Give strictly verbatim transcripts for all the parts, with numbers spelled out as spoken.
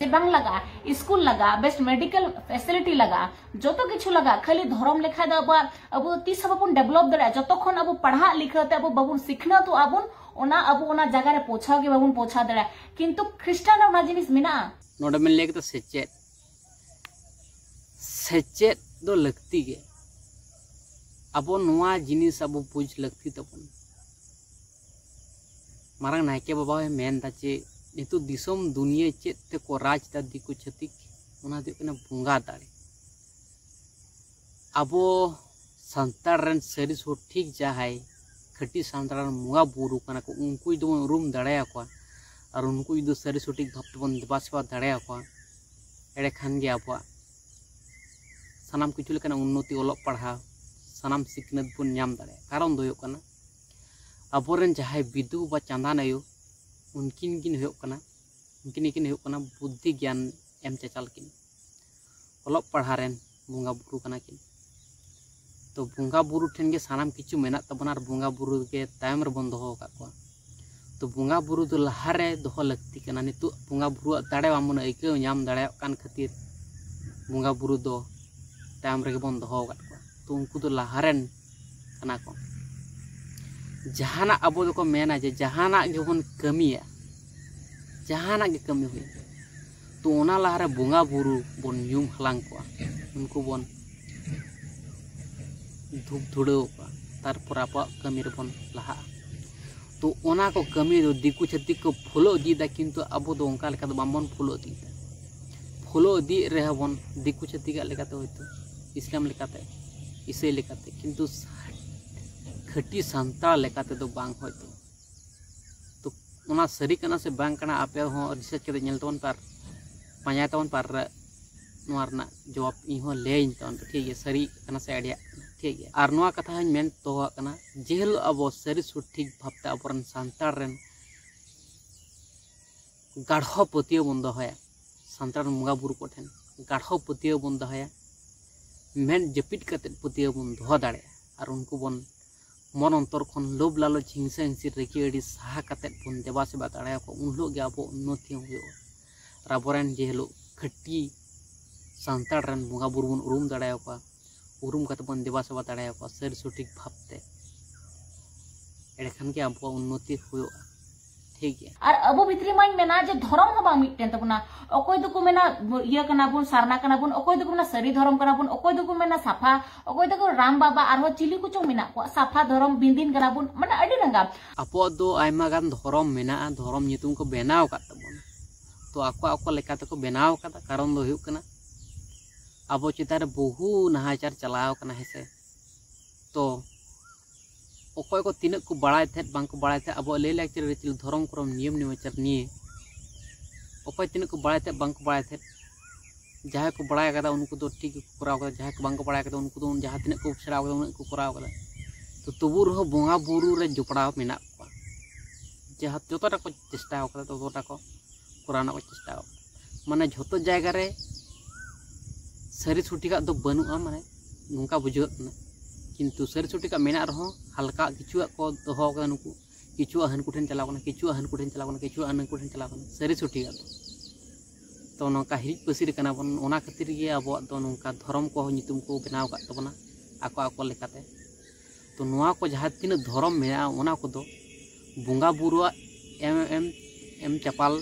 ᱥᱮ ᱵᱟᱝ ᱞᱟᱜᱟᱜᱼᱟ, ᱥᱠᱩᱞ ᱞᱟᱜᱟᱜᱼᱟ, ᱵᱮᱥᱴ ᱢᱮᱰᱤᱠᱮᱞ ᱯᱷᱮᱥᱤᱞᱤᱴᱤ ᱞᱟᱜᱟᱜᱼᱟ, ᱡᱚᱛᱚ ᱠᱤᱪᱷᱩ ᱞᱟᱜᱟᱜᱼᱟ᱾ ᱠᱷᱟᱹᱞᱤ ᱫᱷᱚᱨᱚᱢ ᱞᱮᱠᱷᱟᱡ ᱫᱚ ᱟᱵᱚᱣᱟᱜ, ᱟᱵᱚ ᱫᱚ ᱛᱤᱥ ᱦᱚᱸ ᱵᱟᱵᱚᱱ ᱰᱮᱵᱷᱞᱚᱯ ᱫᱟᱲᱮᱭᱟᱜᱼᱟ᱾ ᱡᱚᱛᱚ ᱠᱷᱚᱱ ᱟᱵᱚ ᱯᱟᱲᱦᱟᱜ ᱞᱤᱠᱷᱟᱹ ᱛᱮ ᱟᱵᱚ ᱵᱟᱵᱚᱱ ᱥᱤᱠᱷᱱᱟᱹᱛᱚᱜᱼᱟ ᱵᱚᱱ, ᱚᱱᱟ ᱟᱵᱚ ᱚᱱᱟ ᱡᱟᱭᱜᱟ ᱨᱮ ᱯᱳᱪᱷᱟᱣ ᱜᱮ ᱵᱟᱵᱚᱱ ᱯᱳᱪᱷᱟᱣ ᱫᱟᱲᱮᱭᱟᱜᱼᱟ᱾ ᱠᱤᱱᱛᱩ ᱠᱷᱨᱤᱥᱴᱟᱱ ᱨᱮ ᱚᱱᱟ ᱡᱤᱱᱤᱥ ᱢᱮᱱᱟᱜᱼᱟ᱾ ᱱᱚᱰᱮ ᱵᱮᱱ ᱞᱟᱹᱭ ᱠᱮᱫᱟ ᱥᱮᱪᱮᱫ, ᱥᱮᱪᱮᱫ ᱫᱚ ᱞᱟᱹᱠᱛᱤ ᱜᱮ᱾ ᱟᱵᱚ ᱱᱚᱣᱟ ᱡᱤᱱᱤᱥ ᱟᱵᱚ ᱵᱩᱡᱽ ᱞᱟᱹᱠᱛᱤ ᱛᱟᱵᱚᱱ᱾ ᱢᱟᱨᱟᱝ ᱱᱟᱭᱠᱮ ᱵᱟᱵᱟ ᱦᱚᱸᱭ ᱢᱮᱱ ᱮᱫᱟ ᱡᱮ ᱱᱤᱛᱚᱜ ᱫᱤᱥᱚᱢ ᱫᱩᱱᱤᱭᱟᱹ ᱪᱮᱫ ᱛᱮᱠᱚ ᱨᱟᱡᱽ ᱮᱫᱟ ᱫᱤᱠᱩ ᱪᱷᱟᱹᱛᱤᱠ, ᱚᱱᱟ ᱫᱚ ᱦᱩᱭᱩᱜ ᱠᱟᱱᱟ ᱵᱚᱸᱜᱟ ᱫᱟᱲᱮ᱾ ᱟᱵᱚ ᱥᱟᱱᱛᱟᱲ ᱨᱮᱱ ᱥᱟᱹᱨᱤ ᱥᱚᱴᱷᱤᱠ ᱡᱟᱦᱟᱸᱭ ᱠᱷᱟᱹᱴᱤ ᱥᱟᱱᱛᱟᱲ ᱨᱮᱱ ᱵᱚᱸᱜᱟ ᱵᱩᱨᱩ ᱠᱟᱱᱟ ᱠᱚ, ᱩᱱᱠᱩ ᱡᱩᱫᱤ ᱵᱚᱱ ᱩᱨᱩᱢ ᱫᱟᱲᱮᱭᱟᱠᱚᱣᱟ ᱟᱨ ᱩᱱᱠᱩ ᱡᱩᱫᱤ ᱥᱟᱹᱨᱤ ᱥᱚᱴᱷᱤᱠ ᱵᱷᱟᱵᱽ ᱛᱮᱵᱚᱱ ᱫᱮᱵᱟ ᱥᱮᱵᱟ ᱫᱟᱲᱮᱭᱟᱠᱚᱣᱟ, ᱮᱸᱰᱮ ᱠᱷᱟᱱ ᱜᱮ ᱟᱵᱚᱣᱟᱜ ᱥᱟᱱᱟᱢ ᱠᱤᱪᱷᱩ ᱞᱮᱠᱟᱱᱟᱜ ᱩᱱᱱᱚᱛᱤ, ᱚᱞᱚᱜ ᱯᱟᱲᱦᱟᱣ, ᱥᱟᱱᱟᱢ ᱥᱤᱠᱷᱱᱟᱹᱛ ᱵᱚᱱ ᱧᱟᱢ ᱫᱟᱲᱮᱭᱟᱜᱼᱟ᱾ ᱠᱟᱨᱚᱱ ᱫᱚ ᱦᱩᱭᱩᱜ ᱠᱟᱱᱟ, ᱟᱵᱚᱨᱮᱱ ᱡᱟᱦᱟᱸᱭ ᱵᱤᱫᱩ ᱵᱟ ᱪᱟᱸᱫᱟᱱ ᱟᱭᱳ, ᱩᱱᱠᱤᱱ ᱠᱤᱱ ᱦᱩᱭᱩᱜ ᱠᱟᱱᱟ, ᱩᱱᱠᱤᱱ ᱜᱮᱠᱤᱱ ᱦᱩᱭᱩᱜ ᱠᱟᱱᱟ ᱵᱩᱫᱽᱫᱷᱤ ᱜᱮᱭᱟᱱ ᱮᱢ ᱪᱟᱪᱟᱞ ᱠᱤᱱ, ᱚᱞᱚᱜ ᱯᱟᱲᱦᱟᱣ ᱨᱮᱱ ᱵᱚᱸᱜᱟ ᱵᱩᱨᱩ ᱠᱟᱱᱟ ᱠᱤᱱ᱾ ᱛᱚ ᱵᱚᱸᱜᱟ ᱵᱩᱨᱩ ᱴᱷᱮᱱ ᱜᱮ ᱥᱟᱱᱟᱢ ᱠᱤᱪᱷᱩ ᱢᱮᱱᱟᱜ ᱛᱟᱵᱚᱱᱟ ᱟᱨ ᱵᱚᱸᱜᱟ ᱵᱩᱨᱩ ᱜᱮ ᱛᱟᱭᱚᱢ ᱨᱮᱵᱚᱱ ᱫᱚᱦᱚ ᱟᱠᱟᱫ ᱠᱚᱣᱟ᱾ ᱛᱚ ᱵᱚᱸᱜᱟ ᱵᱩᱨᱩ ᱫᱚ ᱞᱟᱦᱟᱨᱮ ᱫᱚᱦᱚ ᱞᱟᱹᱠᱛᱤ ᱠᱟᱱᱟ᱾ ᱱᱤᱛᱚᱜ ᱵᱚᱸᱜᱟ ᱵᱩᱨᱩᱣᱟᱜ ᱫᱟᱲᱮ ᱵᱟᱝᱵᱚᱱ ᱟᱹᱭᱠᱟᱹᱣ ᱧᱟᱢ ᱫᱟᱲᱮᱭᱟᱜ ᱠᱟᱱ ᱠᱷᱟᱹᱛᱤᱨ ᱵᱚᱸᱜᱟ ᱵᱩᱨᱩ ᱫᱚ ᱛᱟᱭᱚᱢ ᱨᱮᱜᱮ ᱵᱚᱱ ᱫᱚᱦᱚ ᱟᱠᱟᱫ ᱠᱚᱣᱟ᱾ ᱛᱚ ᱩᱱᱠᱩ ᱫᱚ ᱞᱟᱦᱟᱨᱮᱱ ᱠᱟᱱᱟ ᱠᱚ᱾ ᱡᱟᱦᱟᱱᱟᱜ ᱟᱵᱚ ᱫᱚᱠᱚ ᱢᱮᱱᱟ ᱡᱮ ᱡᱟᱦᱟᱱᱟᱜ ᱜᱮᱵᱚᱱ ᱠᱟᱹᱢᱤᱭᱟ, ᱡᱟᱦᱟᱱᱟᱜ ᱜᱮ ᱠᱟᱹᱢᱤ ᱦᱩᱭᱩᱜ, ᱛᱚ ᱚᱱᱟ ᱞᱟᱦᱟᱨᱮ ᱵᱚᱸᱜᱟ ᱵᱩᱨᱩ ᱵᱚᱱ ᱧᱩᱢ ᱦᱟᱞᱟᱝ ᱠᱚᱣᱟ, ᱩᱱᱠᱩ ᱵᱚᱱ ᱫᱷᱩᱯ ᱫᱷᱩᱲᱟᱹᱣ ᱠᱚᱣᱟ, ᱛᱟᱨᱯᱚᱨ ᱟᱵᱚᱣᱟᱜ ᱠᱟᱹᱢᱤ ᱨᱮᱵᱚᱱ ᱞᱟᱦᱟᱜᱼᱟ᱾ ᱛᱚ ᱚᱱᱟ ᱠᱚ ᱠᱟᱹᱢᱤ ᱫᱚ ᱫᱤᱠᱩ ᱪᱷᱟᱹᱛᱤᱠ ᱠᱚ ᱯᱷᱳᱞᱳ ᱤᱫᱤᱭᱮᱫᱟ, ᱠᱤᱱᱛᱩ ᱟᱵᱚ ᱫᱚ ᱚᱱᱠᱟ ᱞᱮᱠᱟ ᱫᱚ ᱵᱟᱝᱵᱚᱱ ᱯᱷᱳᱞᱳ ᱤᱫᱤᱭᱮᱫᱟ᱾ ᱯᱷᱳᱞᱳ ᱤᱫᱤᱭᱮᱫ ᱨᱮᱦᱚᱸ ᱵᱚᱱ ᱫᱤᱠᱩ ᱪᱷᱟᱹᱛᱤᱠᱟᱜ ᱞᱮᱠᱟᱛᱮ, ᱦᱚᱭᱛᱳ ᱤᱥᱞᱟᱢ ᱞᱮᱠᱟᱛᱮ, ᱤᱥᱟᱹᱭ ᱞᱮᱠᱟᱛᱮ, ᱠᱤᱱᱛᱩ ᱠᱷᱟᱹᱴᱤ ᱥᱟᱱᱛᱟᱲ ᱞᱮᱠᱟ ᱛᱮᱫᱚ ᱵᱟᱝ ᱦᱚᱭᱛᱳ᱾ ᱛᱚ ᱚᱱᱟ ᱥᱟᱹᱨᱤ ᱠᱟᱱᱟ ᱥᱮ ᱵᱟᱝ ᱠᱟᱱᱟ, ᱟᱯᱮ ᱦᱚᱸ ᱨᱤᱥᱟᱨᱪ ᱠᱟᱛᱮ ᱧᱮᱞ ᱛᱟᱵᱚᱱ ᱯᱮ ᱟᱨ ᱯᱟᱸᱡᱟᱭ ᱛᱟᱵᱚᱱ ᱯᱮ ᱟᱨ ᱱᱚᱣᱟ ᱨᱮᱱᱟᱜ ᱡᱚᱵᱟᱵ ᱤᱧ ᱦᱚᱸ ᱞᱟᱹᱭᱟᱹᱧ ᱛᱟᱵᱚᱱ ᱯᱮ, ᱴᱷᱤᱠ ᱜᱮᱭᱟ, ᱥᱟᱹᱨᱤ ᱠᱟᱱᱟ ᱥᱮ ᱮᱲᱮᱭᱟᱜ ᱠᱟᱱᱟ, ᱴᱷᱤᱠ ᱜᱮᱭᱟ᱾ ᱟᱨ ᱱᱚᱣᱟ ᱠᱟᱛᱷᱟ ᱦᱚᱸᱧ ᱢᱮᱱ ᱫᱚᱦᱚ ᱠᱟᱜ ᱠᱟᱱᱟ, ᱡᱮ ᱦᱤᱞᱳᱜ ᱟᱵᱚ ᱥᱟᱹᱨᱤ ᱥᱚᱴᱷᱤᱠ ᱵᱷᱟᱵᱽᱛᱮ ᱟᱵᱚᱨᱮᱱ ᱥᱟᱱᱛᱟᱲ ᱨᱮᱱ ᱜᱟᱲᱦᱚ ᱯᱟᱹᱛᱭᱟᱹᱣ ᱵᱚᱱ ᱫᱚᱦᱚᱭᱟ, ᱥᱟᱱᱛᱟᱲ ᱵᱚᱸᱜᱟ ᱵᱩᱨᱩ ᱠᱚᱴᱷᱮᱱ ᱜᱟᱲᱦᱚ ᱯᱟᱹᱛᱭᱟᱹᱣ ᱵᱚᱱ ᱫᱚᱦᱚᱭᱟ, ᱢᱮᱫ ᱡᱟᱹᱯᱤᱫ ᱠᱟᱛᱮᱫ ᱯᱟᱹᱛᱭᱟᱹᱣ ᱵᱚᱱ ᱫᱚᱦᱚ ᱫᱟᱲᱮᱭᱟᱜᱼᱟ, ᱟᱨ ᱩᱱᱠᱩ ᱵᱚᱱ ᱢᱚᱱ ᱚᱱᱛᱚᱨ ᱠᱷᱚᱱ ᱞᱳᱵᱷ ᱞᱟᱞᱚᱪ, ᱦᱤᱝᱥᱟᱹ ᱦᱤᱝᱥᱤ, ᱨᱟᱹᱜᱤ ᱟᱹᱲᱤᱥ ᱥᱟᱦᱟ ᱠᱟᱛᱮᱫ ᱵᱚᱱ ᱫᱮᱵᱟ ᱥᱮᱵᱟ ᱫᱟᱲᱮᱭᱟᱠᱚᱣᱟ, ᱩᱱ ᱦᱤᱞᱳᱜ ᱜᱮ ᱟᱵᱚ ᱩᱱᱱᱚᱛᱤ ᱦᱚᱸ ᱦᱩᱭᱩᱜᱼᱟ᱾ ᱟᱵᱚᱨᱮᱱ ᱡᱮ ᱦᱤᱞᱳᱜ ᱠᱷᱟᱹᱴᱤ ᱥᱟᱱᱛᱟᱲ ᱨᱮᱱ ᱵᱚᱸᱜᱟ ᱵᱩᱨᱩ ᱵᱚᱱ ᱩᱨᱩᱢ ᱫᱟᱲᱮᱭᱟᱠᱚᱣᱟ, ᱩᱨᱩᱢ ᱠᱟᱛᱮ ᱵᱚᱱ ᱫᱮᱵᱟ ᱥᱮᱵᱟ ᱫᱟᱲᱮᱭᱟᱠᱚᱣᱟ ᱥᱟᱹᱨᱤ ᱥᱚᱴᱷᱤᱠ ᱵᱷᱟᱵᱽᱛᱮ, ᱮᱸᱰᱮᱠᱷᱟᱱ ᱜᱮ ᱟᱵᱚᱣᱟᱜ ᱩᱱᱱᱚᱛᱤ ᱦᱩᱭᱩᱜᱼᱟ᱾ ᱴᱷᱤᱠ ᱜᱮᱭᱟ᱾ ᱟᱨ ᱟᱵᱚ ᱵᱷᱤᱛᱨᱤ ᱢᱟᱧ ᱢᱮᱱᱟ ᱡᱮ ᱫᱷᱚᱨᱚᱢ ᱦᱚᱸ ᱵᱟᱝ ᱢᱤᱫᱴᱮᱱ ᱛᱟᱵᱚᱱᱟ᱾ ᱚᱠᱚᱭ ᱫᱚᱠᱚ ᱢᱮᱱᱟ ᱤᱭᱟᱹ ᱠᱟᱱᱟ ᱵᱚᱱ, ᱥᱟᱨᱱᱟ ᱠᱟᱱᱟ ᱵᱚᱱ, ᱚᱠᱚᱭ ᱫᱚᱠᱚ ᱢᱮᱱᱟ ᱥᱟᱹᱨᱤ ᱫᱷᱚᱨᱚᱢ ᱠᱟᱱᱟ ᱵᱚᱱ, ᱚᱠᱚᱭ ᱫᱚᱠᱚ ᱢᱮᱱᱟ ᱥᱟᱯᱷᱟ, ᱚᱠᱚᱭ ᱫᱚᱠᱚ ᱨᱟᱢ ᱵᱟᱵᱟ, ᱟᱨᱦᱚᱸ ᱪᱤᱞᱤ ᱠᱚᱪᱚᱝ ᱢᱮᱱᱟᱜ ᱠᱚᱣᱟ, ᱥᱟᱯᱷᱟ ᱫᱷᱚᱨᱚᱢ, ᱵᱤᱱᱫᱤᱱ ᱠᱟᱱᱟ ᱵᱚᱱ, ᱢᱟᱱᱮ ᱟᱹᱰᱤ ᱨᱟᱸᱜᱟᱣ᱾ ᱟᱵᱚᱣᱟᱜ ᱫᱚ ᱟᱭᱢᱟ ᱜᱟᱱ ᱫᱷᱚᱨᱚᱢ ᱢᱮᱱᱟᱜᱼᱟ, ᱫᱷᱚᱨᱚᱢ ᱧᱩᱛᱩᱢ ᱠᱚ ᱵᱮᱱᱟᱣ ᱟᱠᱟᱫ ᱛᱟᱵᱚᱱᱟ᱾ ᱛᱚ ᱟᱠᱚ ᱟᱠᱚ ᱞᱮᱠᱟ ᱛᱮᱠᱚ ᱵᱮᱱᱟᱣ ᱟᱠᱟᱫᱟ᱾ ᱠᱟᱨᱚᱱ ᱫᱚ ᱦᱩᱭᱩᱜ ᱠᱟᱱᱟ ᱟᱵᱚ ᱪᱮᱛᱟᱱ ᱨᱮ ᱵᱚᱦᱩ ᱱᱟᱦᱟᱪᱟᱨ ᱪᱟᱞᱟᱣ ᱟᱠᱟᱱᱟ, ᱦᱮᱸ ᱥᱮ᱾ ᱛᱚ ᱚᱠᱚᱭ ᱠᱚ ᱛᱤᱱᱟᱹᱜ ᱠᱚ ᱵᱟᱲᱟᱭ ᱛᱟᱦᱮᱸᱫ, ᱵᱟᱝ ᱠᱚ ᱵᱟᱲᱟᱭ ᱛᱟᱦᱮᱸᱫ, ᱟᱵᱚᱣᱟᱜ ᱞᱟᱹᱭ ᱞᱟᱠᱪᱟᱨ, ᱟᱹᱨᱤᱪᱟᱹᱞᱤ, ᱫᱷᱚᱨᱚᱢ, ᱠᱚᱨᱚᱢ, ᱱᱤᱭᱚᱢ ᱱᱮᱢᱟᱪᱟᱨ ᱱᱤᱭᱮ ᱚᱠᱚᱭ ᱛᱤᱱᱟᱹᱜ ᱠᱚ ᱵᱟᱲᱟᱭ ᱛᱟᱦᱮᱸᱫ, ᱵᱟᱝ ᱠᱚ ᱵᱟᱲᱟᱭ ᱛᱟᱦᱮᱸᱫ, ᱡᱟᱦᱟᱸᱭ ᱠᱚ ᱵᱟᱲᱟᱭ ᱟᱠᱟᱫᱟ ᱩᱱᱠᱩ ᱫᱚ ᱴᱷᱤᱠ ᱜᱮᱠᱚ ᱠᱚᱨᱟᱣ ᱠᱟᱫᱟ, ᱡᱟᱦᱟᱸᱭ ᱠᱚ ᱵᱟᱝ ᱠᱚ ᱵᱟᱲᱟᱭ ᱟᱠᱟᱫᱟ ᱩᱱᱠᱩ ᱫᱚ ᱡᱟᱦᱟᱸ ᱛᱤᱱᱟᱹᱜ ᱠᱚ ᱥᱮᱬᱟ ᱟᱠᱟᱫᱟ ᱩᱱᱟᱹᱜ ᱠᱚ ᱠᱚᱨᱟᱣ ᱠᱟᱫᱟ᱾ ᱛᱚ ᱛᱚᱵᱩ ᱨᱮᱦᱚᱸ ᱵᱚᱸᱜᱟ ᱵᱩᱨᱩ ᱨᱮ ᱡᱚᱯᱲᱟᱣ ᱢᱮᱱᱟᱜ ᱠᱚᱣᱟ, ᱡᱟᱦᱟᱸ ᱡᱚᱛᱚᱴᱟ ᱠᱚ ᱪᱮᱥᱴᱟ ᱟᱠᱟᱫᱟ ᱛᱚᱛᱚᱴᱟ ᱠᱚ ᱠᱚᱨᱟᱣ ᱨᱮᱱᱟᱜ ᱠᱚ ᱪᱮᱥᱴᱟ ᱟᱠᱟᱫᱟ᱾ ᱢᱟᱱᱮ ᱡᱷᱚᱛᱚ ᱡᱟᱭᱜᱟ ᱨᱮ ᱥᱟᱹᱨᱤ ᱥᱚᱴᱷᱤᱠᱟᱜ ᱫᱚ ᱵᱟᱹᱱᱩᱜᱼᱟ, ᱢᱟᱱᱮ ᱱᱚᱝᱠᱟ ᱵᱩᱡᱷᱟᱹᱜ ᱠᱟᱱᱟ᱾ ᱠᱤᱱᱛᱩ ᱥᱟᱹᱨᱤ ᱥᱚᱴᱷᱤᱠᱟᱜ ᱢᱮᱱᱟᱜ ᱨᱮᱦᱚᱸ ᱦᱟᱞᱠᱟ ᱠᱤᱪᱷᱩᱣᱟᱜ ᱠᱚ ᱫᱚᱦᱚ ᱟᱠᱟᱫᱟ ᱱᱩᱠᱩ, ᱠᱤᱪᱷᱩᱣᱟᱜ ᱦᱟᱹᱱᱠᱩ ᱴᱷᱮᱱ ᱪᱟᱞᱟᱣ ᱠᱟᱱᱟ, ᱠᱤᱪᱷᱩᱣᱟᱜ ᱦᱟᱹᱱᱠᱩ ᱴᱷᱮᱱ ᱪᱟᱞᱟᱣ ᱠᱟᱱᱟ, ᱠᱤᱪᱷᱩᱣᱟᱜ ᱦᱟᱹᱱᱠᱩ ᱴᱷᱮᱱ ᱪᱟᱞᱟᱣ ᱠᱟᱱᱟ ᱥᱟᱹᱨᱤ ᱥᱚᱴᱷᱤᱠᱟᱜ ᱫᱚ᱾ ᱛᱚ ᱱᱚᱝᱠᱟ ᱦᱤᱨᱤᱡ ᱯᱟᱹᱥᱤᱨ ᱠᱟᱱᱟ ᱵᱚᱱ, ᱚᱱᱟ ᱠᱷᱟᱹᱛᱤᱨ ᱜᱮ ᱟᱵᱚᱣᱟᱜ ᱫᱚ ᱱᱚᱝᱠᱟ ᱫᱷᱚᱨᱚᱢ ᱠᱚᱦᱚᱸ ᱧᱩᱛᱩᱢ ᱠᱚ ᱵᱮᱱᱟᱣ ᱟᱠᱟᱫ ᱛᱟᱵᱚᱱᱟ ᱟᱠᱚ ᱟᱠᱚ ᱞᱮᱠᱟᱛᱮ᱾ ᱛᱚ ᱱᱚᱣᱟ ᱠᱚ ᱡᱟᱦᱟᱸ ᱛᱤᱱᱟᱹᱜ ᱫᱷᱚᱨᱚᱢ ᱢᱮᱱᱟᱜᱼᱟ, ᱚᱱᱟ ᱠᱚᱫᱚ ᱵᱚᱸᱜᱟ ᱵᱩᱨᱩᱣᱟᱜ ᱮᱢ ᱮᱢ ᱮᱢ ᱪᱟᱯᱟᱞ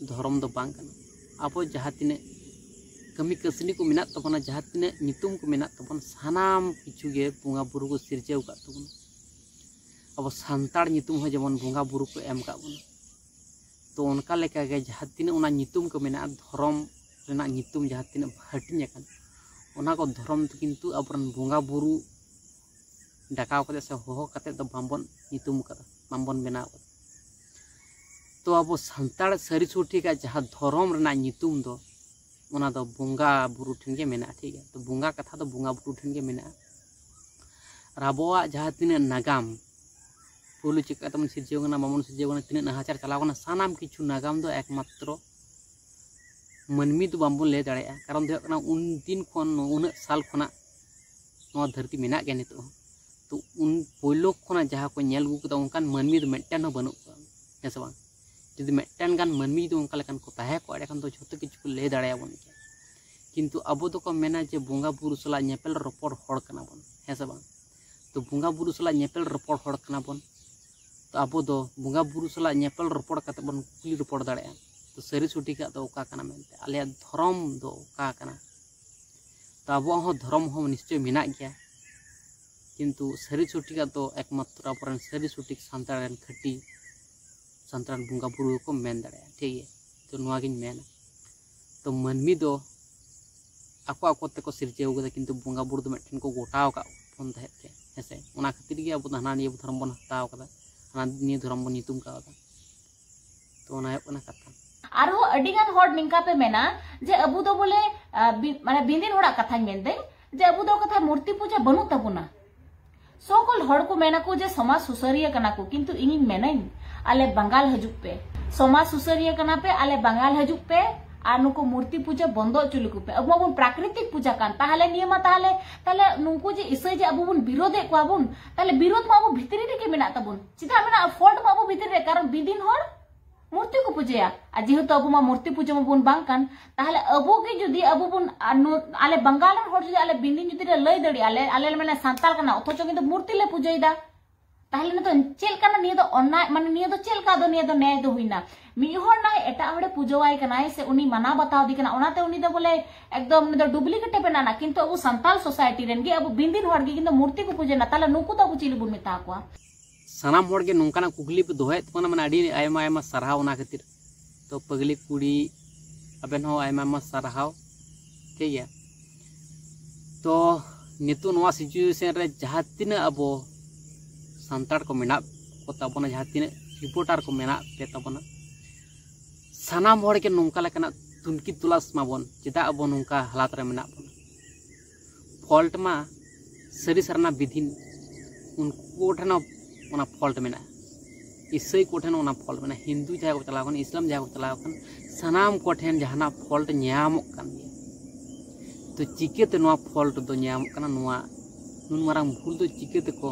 ᱫᱷᱚᱨᱚᱢ ᱫᱚ ᱵᱟᱝ ᱠᱟᱱᱟ᱾ ᱟᱵᱚ ᱡᱟᱦᱟᱸ ᱛᱤᱱᱟᱹᱜ ᱠᱟᱹᱢᱤ ᱠᱟᱹᱥᱱᱤ ᱠᱚ ᱢᱮᱱᱟᱜ ᱛᱟᱵᱚᱱᱟ, ᱡᱟᱦᱟᱸ ᱛᱤᱱᱟᱹᱜ ᱧᱩᱛᱩᱢ ᱠᱚ ᱢᱮᱱᱟᱜ ᱛᱟᱵᱚᱱᱟ, ᱥᱟᱱᱟᱢ ᱠᱤᱪᱷᱩ ᱜᱮ ᱵᱚᱸᱜᱟ ᱵᱩᱨᱩ ᱠᱚ ᱥᱤᱨᱡᱟᱹᱣ ᱟᱠᱟᱫ ᱛᱟᱵᱚᱱᱟ᱾ ᱟᱵᱚ ᱥᱟᱱᱛᱟᱲ ᱧᱩᱛᱩᱢ ᱦᱚᱸ ᱡᱮᱢᱚᱱ ᱵᱚᱸᱜᱟ ᱵᱩᱨᱩ ᱠᱚ ᱮᱢ ᱟᱠᱟᱫ ᱵᱚᱱᱟ᱾ ᱛᱚ ᱚᱱᱠᱟ ᱞᱮᱠᱟᱜᱮ ᱡᱟᱦᱟᱸ ᱛᱤᱱᱟᱹᱜ ᱚᱱᱟ ᱧᱩᱛᱩᱢ ᱠᱚ ᱢᱮᱱᱟᱜᱼᱟ, ᱫᱷᱚᱨᱚᱢ ᱨᱮᱱᱟᱜ ᱧᱩᱛᱩᱢ ᱡᱟᱦᱟᱸ ᱛᱤᱱᱟᱹᱜ ᱦᱟᱹᱴᱤᱧ ᱟᱠᱟᱱ, ᱚᱱᱟ ᱠᱚ ᱫᱷᱚᱨᱚᱢ ᱫᱚ ᱠᱤᱱᱛᱩ ᱟᱵᱚᱨᱮᱱ ᱵᱚᱸᱜᱟ ᱵᱩᱨᱩ ᱰᱟᱠᱟᱣ ᱠᱟᱛᱮ ᱥᱮ ᱦᱚᱦᱚ ᱠᱟᱛᱮ ᱫᱚ ᱵᱟᱝᱵᱚᱱ ᱧᱩᱛᱩᱢ ᱠᱟᱫᱟ, ᱵᱟᱝᱵᱚᱱ ᱵᱮᱱᱟᱣ ᱠᱟᱫᱟ᱾ ᱛᱚ ᱟᱵᱚ ᱥᱟᱱᱛᱟᱲ ᱥᱟᱹᱨᱤ ᱥᱚᱴᱷᱤᱠᱟᱜ ᱡᱟᱦᱟᱸ ᱫᱷᱚᱨᱚᱢ ᱨᱮᱱᱟᱜ ᱧᱩᱛᱩᱢ ᱫᱚ, ᱚᱱᱟ ᱫᱚ ᱵᱚᱸᱜᱟ ᱵᱩᱨᱩ ᱴᱷᱮᱱ ᱜᱮ ᱢᱮᱱᱟᱜᱼᱟ, ᱴᱷᱤᱠ ᱜᱮᱭᱟ᱾ ᱛᱚ ᱵᱚᱸᱜᱟ ᱠᱟᱛᱷᱟ ᱫᱚ ᱵᱚᱸᱜᱟ ᱵᱩᱨᱩ ᱴᱷᱮᱱ ᱜᱮ ᱢᱮᱱᱟᱜᱼᱟ᱾ ᱟᱨ ᱟᱵᱚᱣᱟᱜ ᱡᱟᱦᱟᱸ ᱛᱤᱱᱟᱹᱜ ᱱᱟᱜᱟᱢ, ᱯᱩᱭᱞᱩ ᱪᱤᱠᱟᱹ ᱠᱟᱛᱮ ᱵᱚᱱ ᱥᱤᱨᱡᱟᱹᱣ ᱠᱟᱱᱟ, ᱵᱟᱵᱚᱱ ᱥᱤᱨᱡᱟᱹᱣ ᱠᱟᱱᱟ, ᱛᱤᱱᱟᱹᱜ ᱱᱟᱦᱟᱪᱟᱨ ᱪᱟᱞᱟᱣ ᱠᱟᱱᱟ, ᱥᱟᱱᱟᱢ ᱠᱤᱪᱷᱩ ᱱᱟᱜᱟᱢ ᱫᱚ ᱮᱠᱢᱟᱛᱨᱚ ᱢᱟᱹᱱᱢᱤ ᱫᱚ ᱵᱟᱝᱵᱚᱱ ᱞᱟᱹᱭ ᱫᱟᱲᱮᱭᱟᱜᱼᱟ᱾ ᱠᱟᱨᱚᱱ ᱫᱚ ᱦᱩᱭᱩᱜ ᱠᱟᱱᱟ, ᱩᱱ ᱫᱤᱱ ᱠᱷᱚᱱ ᱩᱱᱟᱹᱜ ᱥᱟᱞ ᱠᱷᱚᱱᱟᱜ ᱱᱚᱣᱟ ᱫᱷᱟᱹᱨᱛᱤ ᱢᱮᱱᱟᱜ ᱜᱮᱭᱟ ᱱᱤᱛᱚᱜ ᱦᱚᱸ᱾ ᱛᱚ ᱩᱱ ᱯᱳᱭᱞᱳ ᱠᱷᱚᱱᱟᱜ ᱡᱟᱦᱟᱸ ᱠᱚ ᱧᱮᱞ ᱟᱹᱜᱩ ᱠᱟᱫᱟ, ᱚᱱᱠᱟᱱ ᱢᱟᱹᱱᱢᱤ ᱫᱚ ᱢᱤᱫᱴᱮᱱ ᱦᱚᱸ ᱵᱟᱹᱱᱩᱜ ᱠᱚᱣᱟ, ᱦᱮᱸ ᱥᱮ ᱵᱟᱝ? ᱡᱩᱫᱤ ᱢᱤᱫᱴᱮᱱ ᱜᱟᱱ ᱢᱟᱹᱱᱢᱤ ᱡᱩᱫᱤ ᱚᱱᱠᱟ ᱞᱮᱠᱟᱱ ᱠᱚ ᱛᱟᱦᱮᱸ ᱠᱚᱜᱼᱟ, ᱮᱸᱰᱮᱠᱷᱟᱱ ᱫᱚ ᱡᱷᱚᱛᱚ ᱠᱤᱪᱷᱩ ᱠᱚ ᱞᱟᱹᱭ ᱫᱟᱲᱮᱭᱟᱵᱚᱱ ᱠᱮᱭᱟ᱾ ᱠᱤᱱᱛᱩ ᱟᱵᱚ ᱫᱚᱠᱚ ᱢᱮᱱᱟ ᱡᱮ ᱵᱚᱸᱜᱟ ᱵᱩᱨᱩ ᱥᱟᱞᱟᱜ ᱧᱮᱯᱮᱞ ᱨᱚᱯᱚᱲ ᱦᱚᱲ ᱠᱟᱱᱟ ᱵᱚᱱ, ᱦᱮᱸ ᱥᱮ ᱵᱟᱝ? ᱛᱚ ᱵᱚᱸᱜᱟ ᱵᱩᱨᱩ ᱥᱟᱞᱟᱜ ᱧᱮᱯᱮᱞ ᱨᱚᱯᱚᱲ ᱦᱚᱲ ᱠᱟᱱᱟ ᱵᱚᱱ᱾ ᱛᱚ ᱟᱵᱚ ᱫᱚ ᱵᱚᱸᱜᱟ ᱵᱩᱨᱩ ᱥᱟᱞᱟᱜ ᱧᱮᱯᱮᱞ ᱨᱚᱯᱚᱲ ᱠᱟᱛᱮ ᱵᱚᱱ ᱠᱩᱠᱞᱤ ᱨᱚᱯᱚᱲ ᱫᱟᱲᱮᱭᱟᱜᱼᱟ, ᱛᱚ ᱥᱟᱹᱨᱤ ᱥᱚᱴᱷᱤᱠᱟᱜ ᱫᱚ ᱚᱠᱟ ᱠᱟᱱᱟ ᱢᱮᱱᱛᱮ, ᱟᱞᱮᱭᱟᱜ ᱫᱷᱚᱨᱚᱢ ᱫᱚ ᱚᱠᱟ ᱠᱟᱱᱟ? ᱛᱚ ᱟᱵᱚᱣᱟᱜ ᱦᱚᱸ ᱫᱷᱚᱨᱚᱢ ᱦᱚᱸ ᱱᱤᱥᱪᱚᱭ ᱢᱮᱱᱟᱜ ᱜᱮᱭᱟ, ᱠᱤᱱᱛᱩ ᱥᱟᱹᱨᱤ ᱥᱚᱴᱷᱤᱠᱟᱜ ᱫᱚ ᱮᱠᱢᱟᱛᱨᱚ ᱟᱵᱚᱨᱮᱱ ᱥᱟᱹᱨᱤ ᱥᱚᱴᱷᱤᱠ ᱥᱟᱱᱛᱟᱲ ᱨᱮᱱ ᱠᱷᱟᱹᱴᱤ ᱥᱟᱱᱛᱟᱲ ᱵᱚᱸᱜᱟ ᱵᱩᱨᱩ ᱜᱮᱠᱚ ᱢᱮᱱ ᱫᱟᱲᱮᱭᱟᱜᱼᱟ, ᱴᱷᱤᱠ ᱜᱮᱭᱟ᱾ ᱛᱚ ᱱᱚᱣᱟᱜᱤᱧ ᱢᱮᱱᱟ, ᱛᱚ ᱢᱟᱹᱱᱢᱤ ᱫᱚ ᱟᱠᱚ ᱟᱠᱚ ᱛᱮᱠᱚ ᱥᱤᱨᱡᱟᱹᱣ ᱠᱟᱫᱟ, ᱠᱤᱱᱛᱩ ᱵᱚᱸᱜᱟ ᱵᱩᱨᱩ ᱫᱚ ᱢᱤᱫᱴᱷᱮᱱ ᱠᱚ ᱜᱚᱴᱟᱣ ᱟᱠᱟᱫ ᱵᱚᱱ ᱛᱟᱦᱮᱸᱫ ᱜᱮ, ᱦᱮᱸᱥᱮ? ᱚᱱᱟ ᱠᱷᱟᱹᱛᱤᱨ ᱜᱮ ᱟᱵᱚ ᱫᱚ ᱦᱟᱱᱟ ᱱᱤᱭᱟᱹ ᱫᱷᱚᱨᱚᱢ ᱵᱚᱱ ᱦᱟᱛᱟᱣ ᱠᱟᱫᱟ, ᱦᱟᱱᱟ ᱱᱤᱭᱟᱹ ᱫᱷᱚᱨᱚᱢ ᱵᱚᱱ ᱧᱩᱛᱩᱢ ᱠᱟᱣᱫᱟ᱾ ᱛᱚ ᱚᱱᱟ ᱦᱩᱭᱩᱜ ᱠᱟᱱᱟ ᱠᱟᱛᱷᱟ᱾ ᱟᱨᱦᱚᱸ ᱟᱹᱰᱤ ᱜᱟᱱ ᱦᱚᱲ ᱱᱤᱝᱠᱟ ᱯᱮ ᱢᱮᱱᱟ ᱡᱮ ᱟᱵᱚ ᱫᱚ ᱵᱚᱞᱮ, ᱟᱸ, ᱵᱤ-, ᱢᱟᱱᱮ ᱵᱤᱱᱫᱤᱱ ᱦᱚᱲᱟᱜ ᱠᱟᱛᱷᱟᱧ ᱢᱮᱱᱫᱟᱹᱧ, ᱡᱮ ᱟᱵᱚ ᱫᱚ ᱠᱟᱛᱷᱟ ᱢᱩᱨᱛᱤ ᱯᱩᱡᱟᱹ ᱵᱟᱹᱱᱩᱜ ᱛᱟᱵᱚᱱᱟ᱾ ᱥᱚᱠᱚᱞ ᱦᱚᱲ ᱠᱚ ᱢᱮᱱᱟ ᱠᱚ ᱡᱮ ᱥᱚᱢᱟᱡᱽ ᱥᱩᱥᱟᱹᱨᱤᱭᱟᱹ ᱠᱟᱱᱟ ᱠᱚ, ᱠᱤᱱᱛᱩ ᱤᱧᱤᱧ ᱢᱮᱱᱟᱹᱧ, ᱟᱞᱮ ᱵᱟᱝᱜᱟᱞ ᱦᱤᱡᱩᱜ ᱯᱮ, ᱥᱚᱢᱟᱡᱽ ᱥᱩᱥᱟᱹᱨᱤᱭᱟᱹ ᱠᱟᱱᱟ ᱯᱮ, ᱟᱞᱮ ᱵᱟᱝᱜᱟᱞ ᱦᱤᱡᱩᱜ ᱯᱮ, ᱟᱨ ᱱᱩᱠᱩ ᱢᱩᱨᱛᱤ ᱯᱩᱡᱟᱹ ᱵᱚᱱᱫᱚ ᱦᱚᱪᱚ ᱞᱮᱠᱚ ᱯᱮ᱾ ᱟᱵᱚ ᱢᱟᱵᱚᱱ ᱯᱨᱟᱠᱨᱤᱛᱤᱠ ᱯᱩᱡᱟᱹ ᱠᱟᱱ, ᱛᱟᱦᱚᱞᱮ ᱱᱤᱭᱟᱹ ᱢᱟ ᱛᱟᱦᱚᱞᱮ, ᱛᱟᱦᱚᱞᱮ ᱱᱩᱠᱩ ᱡᱮ ᱤᱥᱟᱹᱭ ᱡᱮ ᱟᱵᱚ ᱵᱚᱱ ᱵᱤᱨᱳᱫᱮᱫ ᱠᱚᱣᱟ ᱵᱚᱱ, ᱛᱟᱦᱚᱞᱮ ᱵᱤᱨᱳᱫ ᱢᱟ ᱟᱵᱚ ᱵᱷᱤᱛᱨᱤ ᱨᱮᱜᱮ ᱢᱮᱱᱟᱜ ᱛᱟᱵᱚᱱ᱾ ᱪᱮᱫᱟᱜ ᱢᱮᱱᱟᱜᱼᱟ? ᱯᱷᱚᱞᱴ ᱢᱟ ᱟᱵᱚ ᱵᱷᱤᱛᱨᱤ ᱨᱮ, ᱠᱟᱨᱚᱱ ᱵᱤᱫᱤᱱ ᱦᱚᱲ ᱢᱩᱨᱛᱤ ᱠᱚ ᱯᱩᱡᱟᱹᱭᱟ᱾ ᱟᱨ ᱡᱮᱦᱮᱛᱩ ᱟᱵᱚ ᱢᱟ ᱢᱩᱨᱛᱤ ᱯᱩᱡᱟᱹ ᱢᱟᱵᱚᱱ ᱵᱟᱝ ᱠᱟᱱ, ᱛᱟᱦᱚᱞᱮ ᱟᱵᱚ ᱜᱮ ᱡᱩᱫᱤ ᱟᱵᱚ ᱵᱚᱱ, ᱟᱨ ᱱᱩ-, ᱟᱞᱮ ᱵᱟᱝᱜᱟᱞ ᱨᱮᱱ ᱦᱚᱲ ᱡᱩᱫᱤ ᱟᱞᱮ ᱵᱤᱱᱫᱤᱱ ᱡᱩᱫᱤ ᱞᱮ ᱞᱟᱹᱭ ᱫᱟᱲᱮᱭᱟᱜᱼᱟ, ᱟᱞᱮ, ᱟᱞᱮ ᱞᱮ ᱢᱮᱱᱟ ᱥᱟᱱᱛᱟᱲ ᱠᱟᱱᱟ, ᱚᱛᱷᱚᱪᱚ ᱠᱤᱱᱛᱩ ᱢᱩᱨᱛᱤ ᱞᱮ ᱯᱩᱡᱟᱹᱭᱮᱫᱟ, ᱛᱟᱦᱚᱞᱮ ᱱᱤᱭᱟᱹ ᱫᱚ ᱪᱮᱫ ᱞᱮᱠᱟᱱᱟᱜ ᱱᱤᱭᱟᱹ ᱫᱚ ᱚᱱᱱᱟᱭ, ᱢᱟᱱᱮ ᱱᱤᱭᱟᱹ ᱫᱚ ᱪᱮᱫ ᱞᱮᱠᱟ ᱫᱚ ᱱᱤᱭᱟᱹ ᱫᱚ ᱱᱮᱭᱟᱭ ᱫᱚ ᱦᱩᱭᱱᱟ? ᱢᱤᱫ ᱦᱚᱲ ᱱᱟᱭ ᱮᱴᱟᱜ ᱦᱚᱲᱮ ᱯᱩᱡᱟᱹᱣᱟᱭ ᱠᱟᱱᱟᱭ ᱥᱮ ᱩᱱᱤ ᱢᱟᱱᱟᱣ ᱵᱟᱛᱟᱣ ᱫᱤ ᱠᱟᱱᱟ, ᱚᱱᱟᱛᱮ ᱩᱱᱤ ᱫᱚ ᱵᱚᱞᱮ ᱮᱠᱫᱚᱢ ᱩᱱᱤ ᱫᱚ ᱰᱩᱯᱞᱤᱠᱮᱴ ᱮ ᱵᱮᱱᱟᱣ ᱮᱱᱟ᱾ ᱠᱤᱱᱛᱩ ᱟᱵᱚ ᱥᱟᱱᱛᱟᱲ ᱥᱳᱥᱟᱭᱴᱤ ᱨᱮᱱ ᱜᱮ ᱟᱵᱚ ᱵᱤᱱᱫᱤᱱ ᱦᱚᱲ ᱜᱮ ᱠᱤᱱᱛᱩ ᱢᱩᱨᱛᱤ ᱠᱚ ᱯᱩᱡᱟᱹᱭ ᱮᱱᱟ, ᱛᱟᱦᱚᱞᱮ ᱱᱩᱠᱩ ᱫᱚ ᱟᱵᱚ ᱪᱤᱞᱤ ᱵᱚᱱ ᱢᱮᱛᱟ ᱠᱚᱣᱟ? ᱥᱟᱱᱟᱢ ᱦᱚᱲ ᱜᱮ ᱱᱚᱝᱠᱟᱱᱟᱜ ᱠᱩᱠᱞᱤ ᱯᱮ ᱫᱚᱦᱚᱭᱮᱫ ᱛᱟᱵᱚᱱᱟ, ᱢᱟᱱᱮ ᱟᱹᱰᱤ ᱟᱭᱢᱟ ᱟᱭᱢᱟ ᱥᱟᱨᱦᱟᱣ ᱚᱱᱟ ᱠᱷᱟᱹᱛᱤᱨ᱾ ᱛᱚ ᱯᱟᱹᱜᱽᱞᱤ ᱠᱩᱲᱤ, ᱟᱵᱮᱱ ᱦᱚᱸ ᱟᱭᱢᱟ ᱟᱭᱢᱟ ᱥᱟᱨᱦᱟᱣ, ᱴᱷᱤᱠ ᱜᱮᱭᱟ᱾ ᱛᱚ ᱱᱤᱛᱚᱜ ᱱᱚᱣᱟ ᱥᱤᱪᱩᱭᱮᱥᱚᱱ ᱨᱮ ᱡᱟᱦᱟᱸ ᱛᱤᱱᱟᱹᱜ ᱟᱵᱚ ᱥᱟᱱᱛᱟᱲ ᱠᱚ ᱢᱮᱱᱟᱜ ᱠᱚ ᱛᱟᱵᱚᱱᱟ, ᱡᱟᱦᱟᱸ ᱛᱤᱱᱟᱹᱜ ᱨᱤᱯᱳᱨᱴᱟᱨ ᱠᱚ ᱢᱮᱱᱟᱜ ᱯᱮ ᱛᱟᱵᱚᱱᱟ, ᱥᱟᱱᱟᱢ ᱦᱚᱲ ᱜᱮ ᱱᱚᱝᱠᱟ ᱞᱮᱠᱟᱱᱟᱜ ᱛᱩᱱᱠᱷᱤ ᱛᱚᱞᱟᱥ ᱢᱟᱵᱚᱱ, ᱪᱮᱫᱟᱜ ᱟᱵᱚ ᱱᱚᱝᱠᱟ ᱦᱟᱞᱟᱛ ᱨᱮ ᱢᱮᱱᱟᱜ ᱵᱚᱱᱟ? ᱯᱷᱚᱞᱴ ᱢᱟ ᱥᱟᱹᱨᱤ ᱥᱟᱨᱱᱟ ᱵᱤᱫᱷᱤᱱ ᱩᱱᱠᱩ ᱠᱚᱴᱷᱮᱱ ᱦᱚᱸ ᱚᱱᱟ ᱯᱷᱚᱞᱴ ᱢᱮᱱᱟᱜᱼᱟ, ᱤᱥᱟᱹᱭ ᱠᱚᱴᱷᱮᱱ ᱚᱱᱟ ᱯᱷᱚᱞᱴ ᱢᱮᱱᱟᱜᱼᱟ, ᱦᱤᱱᱫᱩ ᱡᱟᱦᱟᱸᱭ ᱠᱚ ᱪᱟᱞᱟᱣ ᱠᱟᱱᱟ, ᱤᱥᱞᱟᱢ ᱡᱟᱦᱟᱸᱭ ᱠᱚ ᱪᱟᱞᱟᱣ ᱠᱟᱱᱟ, ᱥᱟᱱᱟᱢ ᱠᱚᱴᱷᱮᱱ ᱡᱟᱦᱟᱱᱟᱜ ᱯᱷᱚᱞᱴ ᱧᱟᱢᱚᱜ ᱠᱟᱱ ᱜᱮᱭᱟ᱾ ᱛᱚ ᱪᱤᱠᱟᱹᱛᱮ ᱱᱚᱣᱟ ᱯᱷᱚᱞᱴ ᱫᱚ ᱧᱟᱢᱚᱜ ᱠᱟᱱᱟ? ᱱᱚᱣᱟ ᱱᱩᱱ ᱢᱟᱨᱟᱝ ᱵᱷᱩᱞ ᱫᱚ ᱪᱤᱠᱟᱹ ᱛᱮᱠᱚ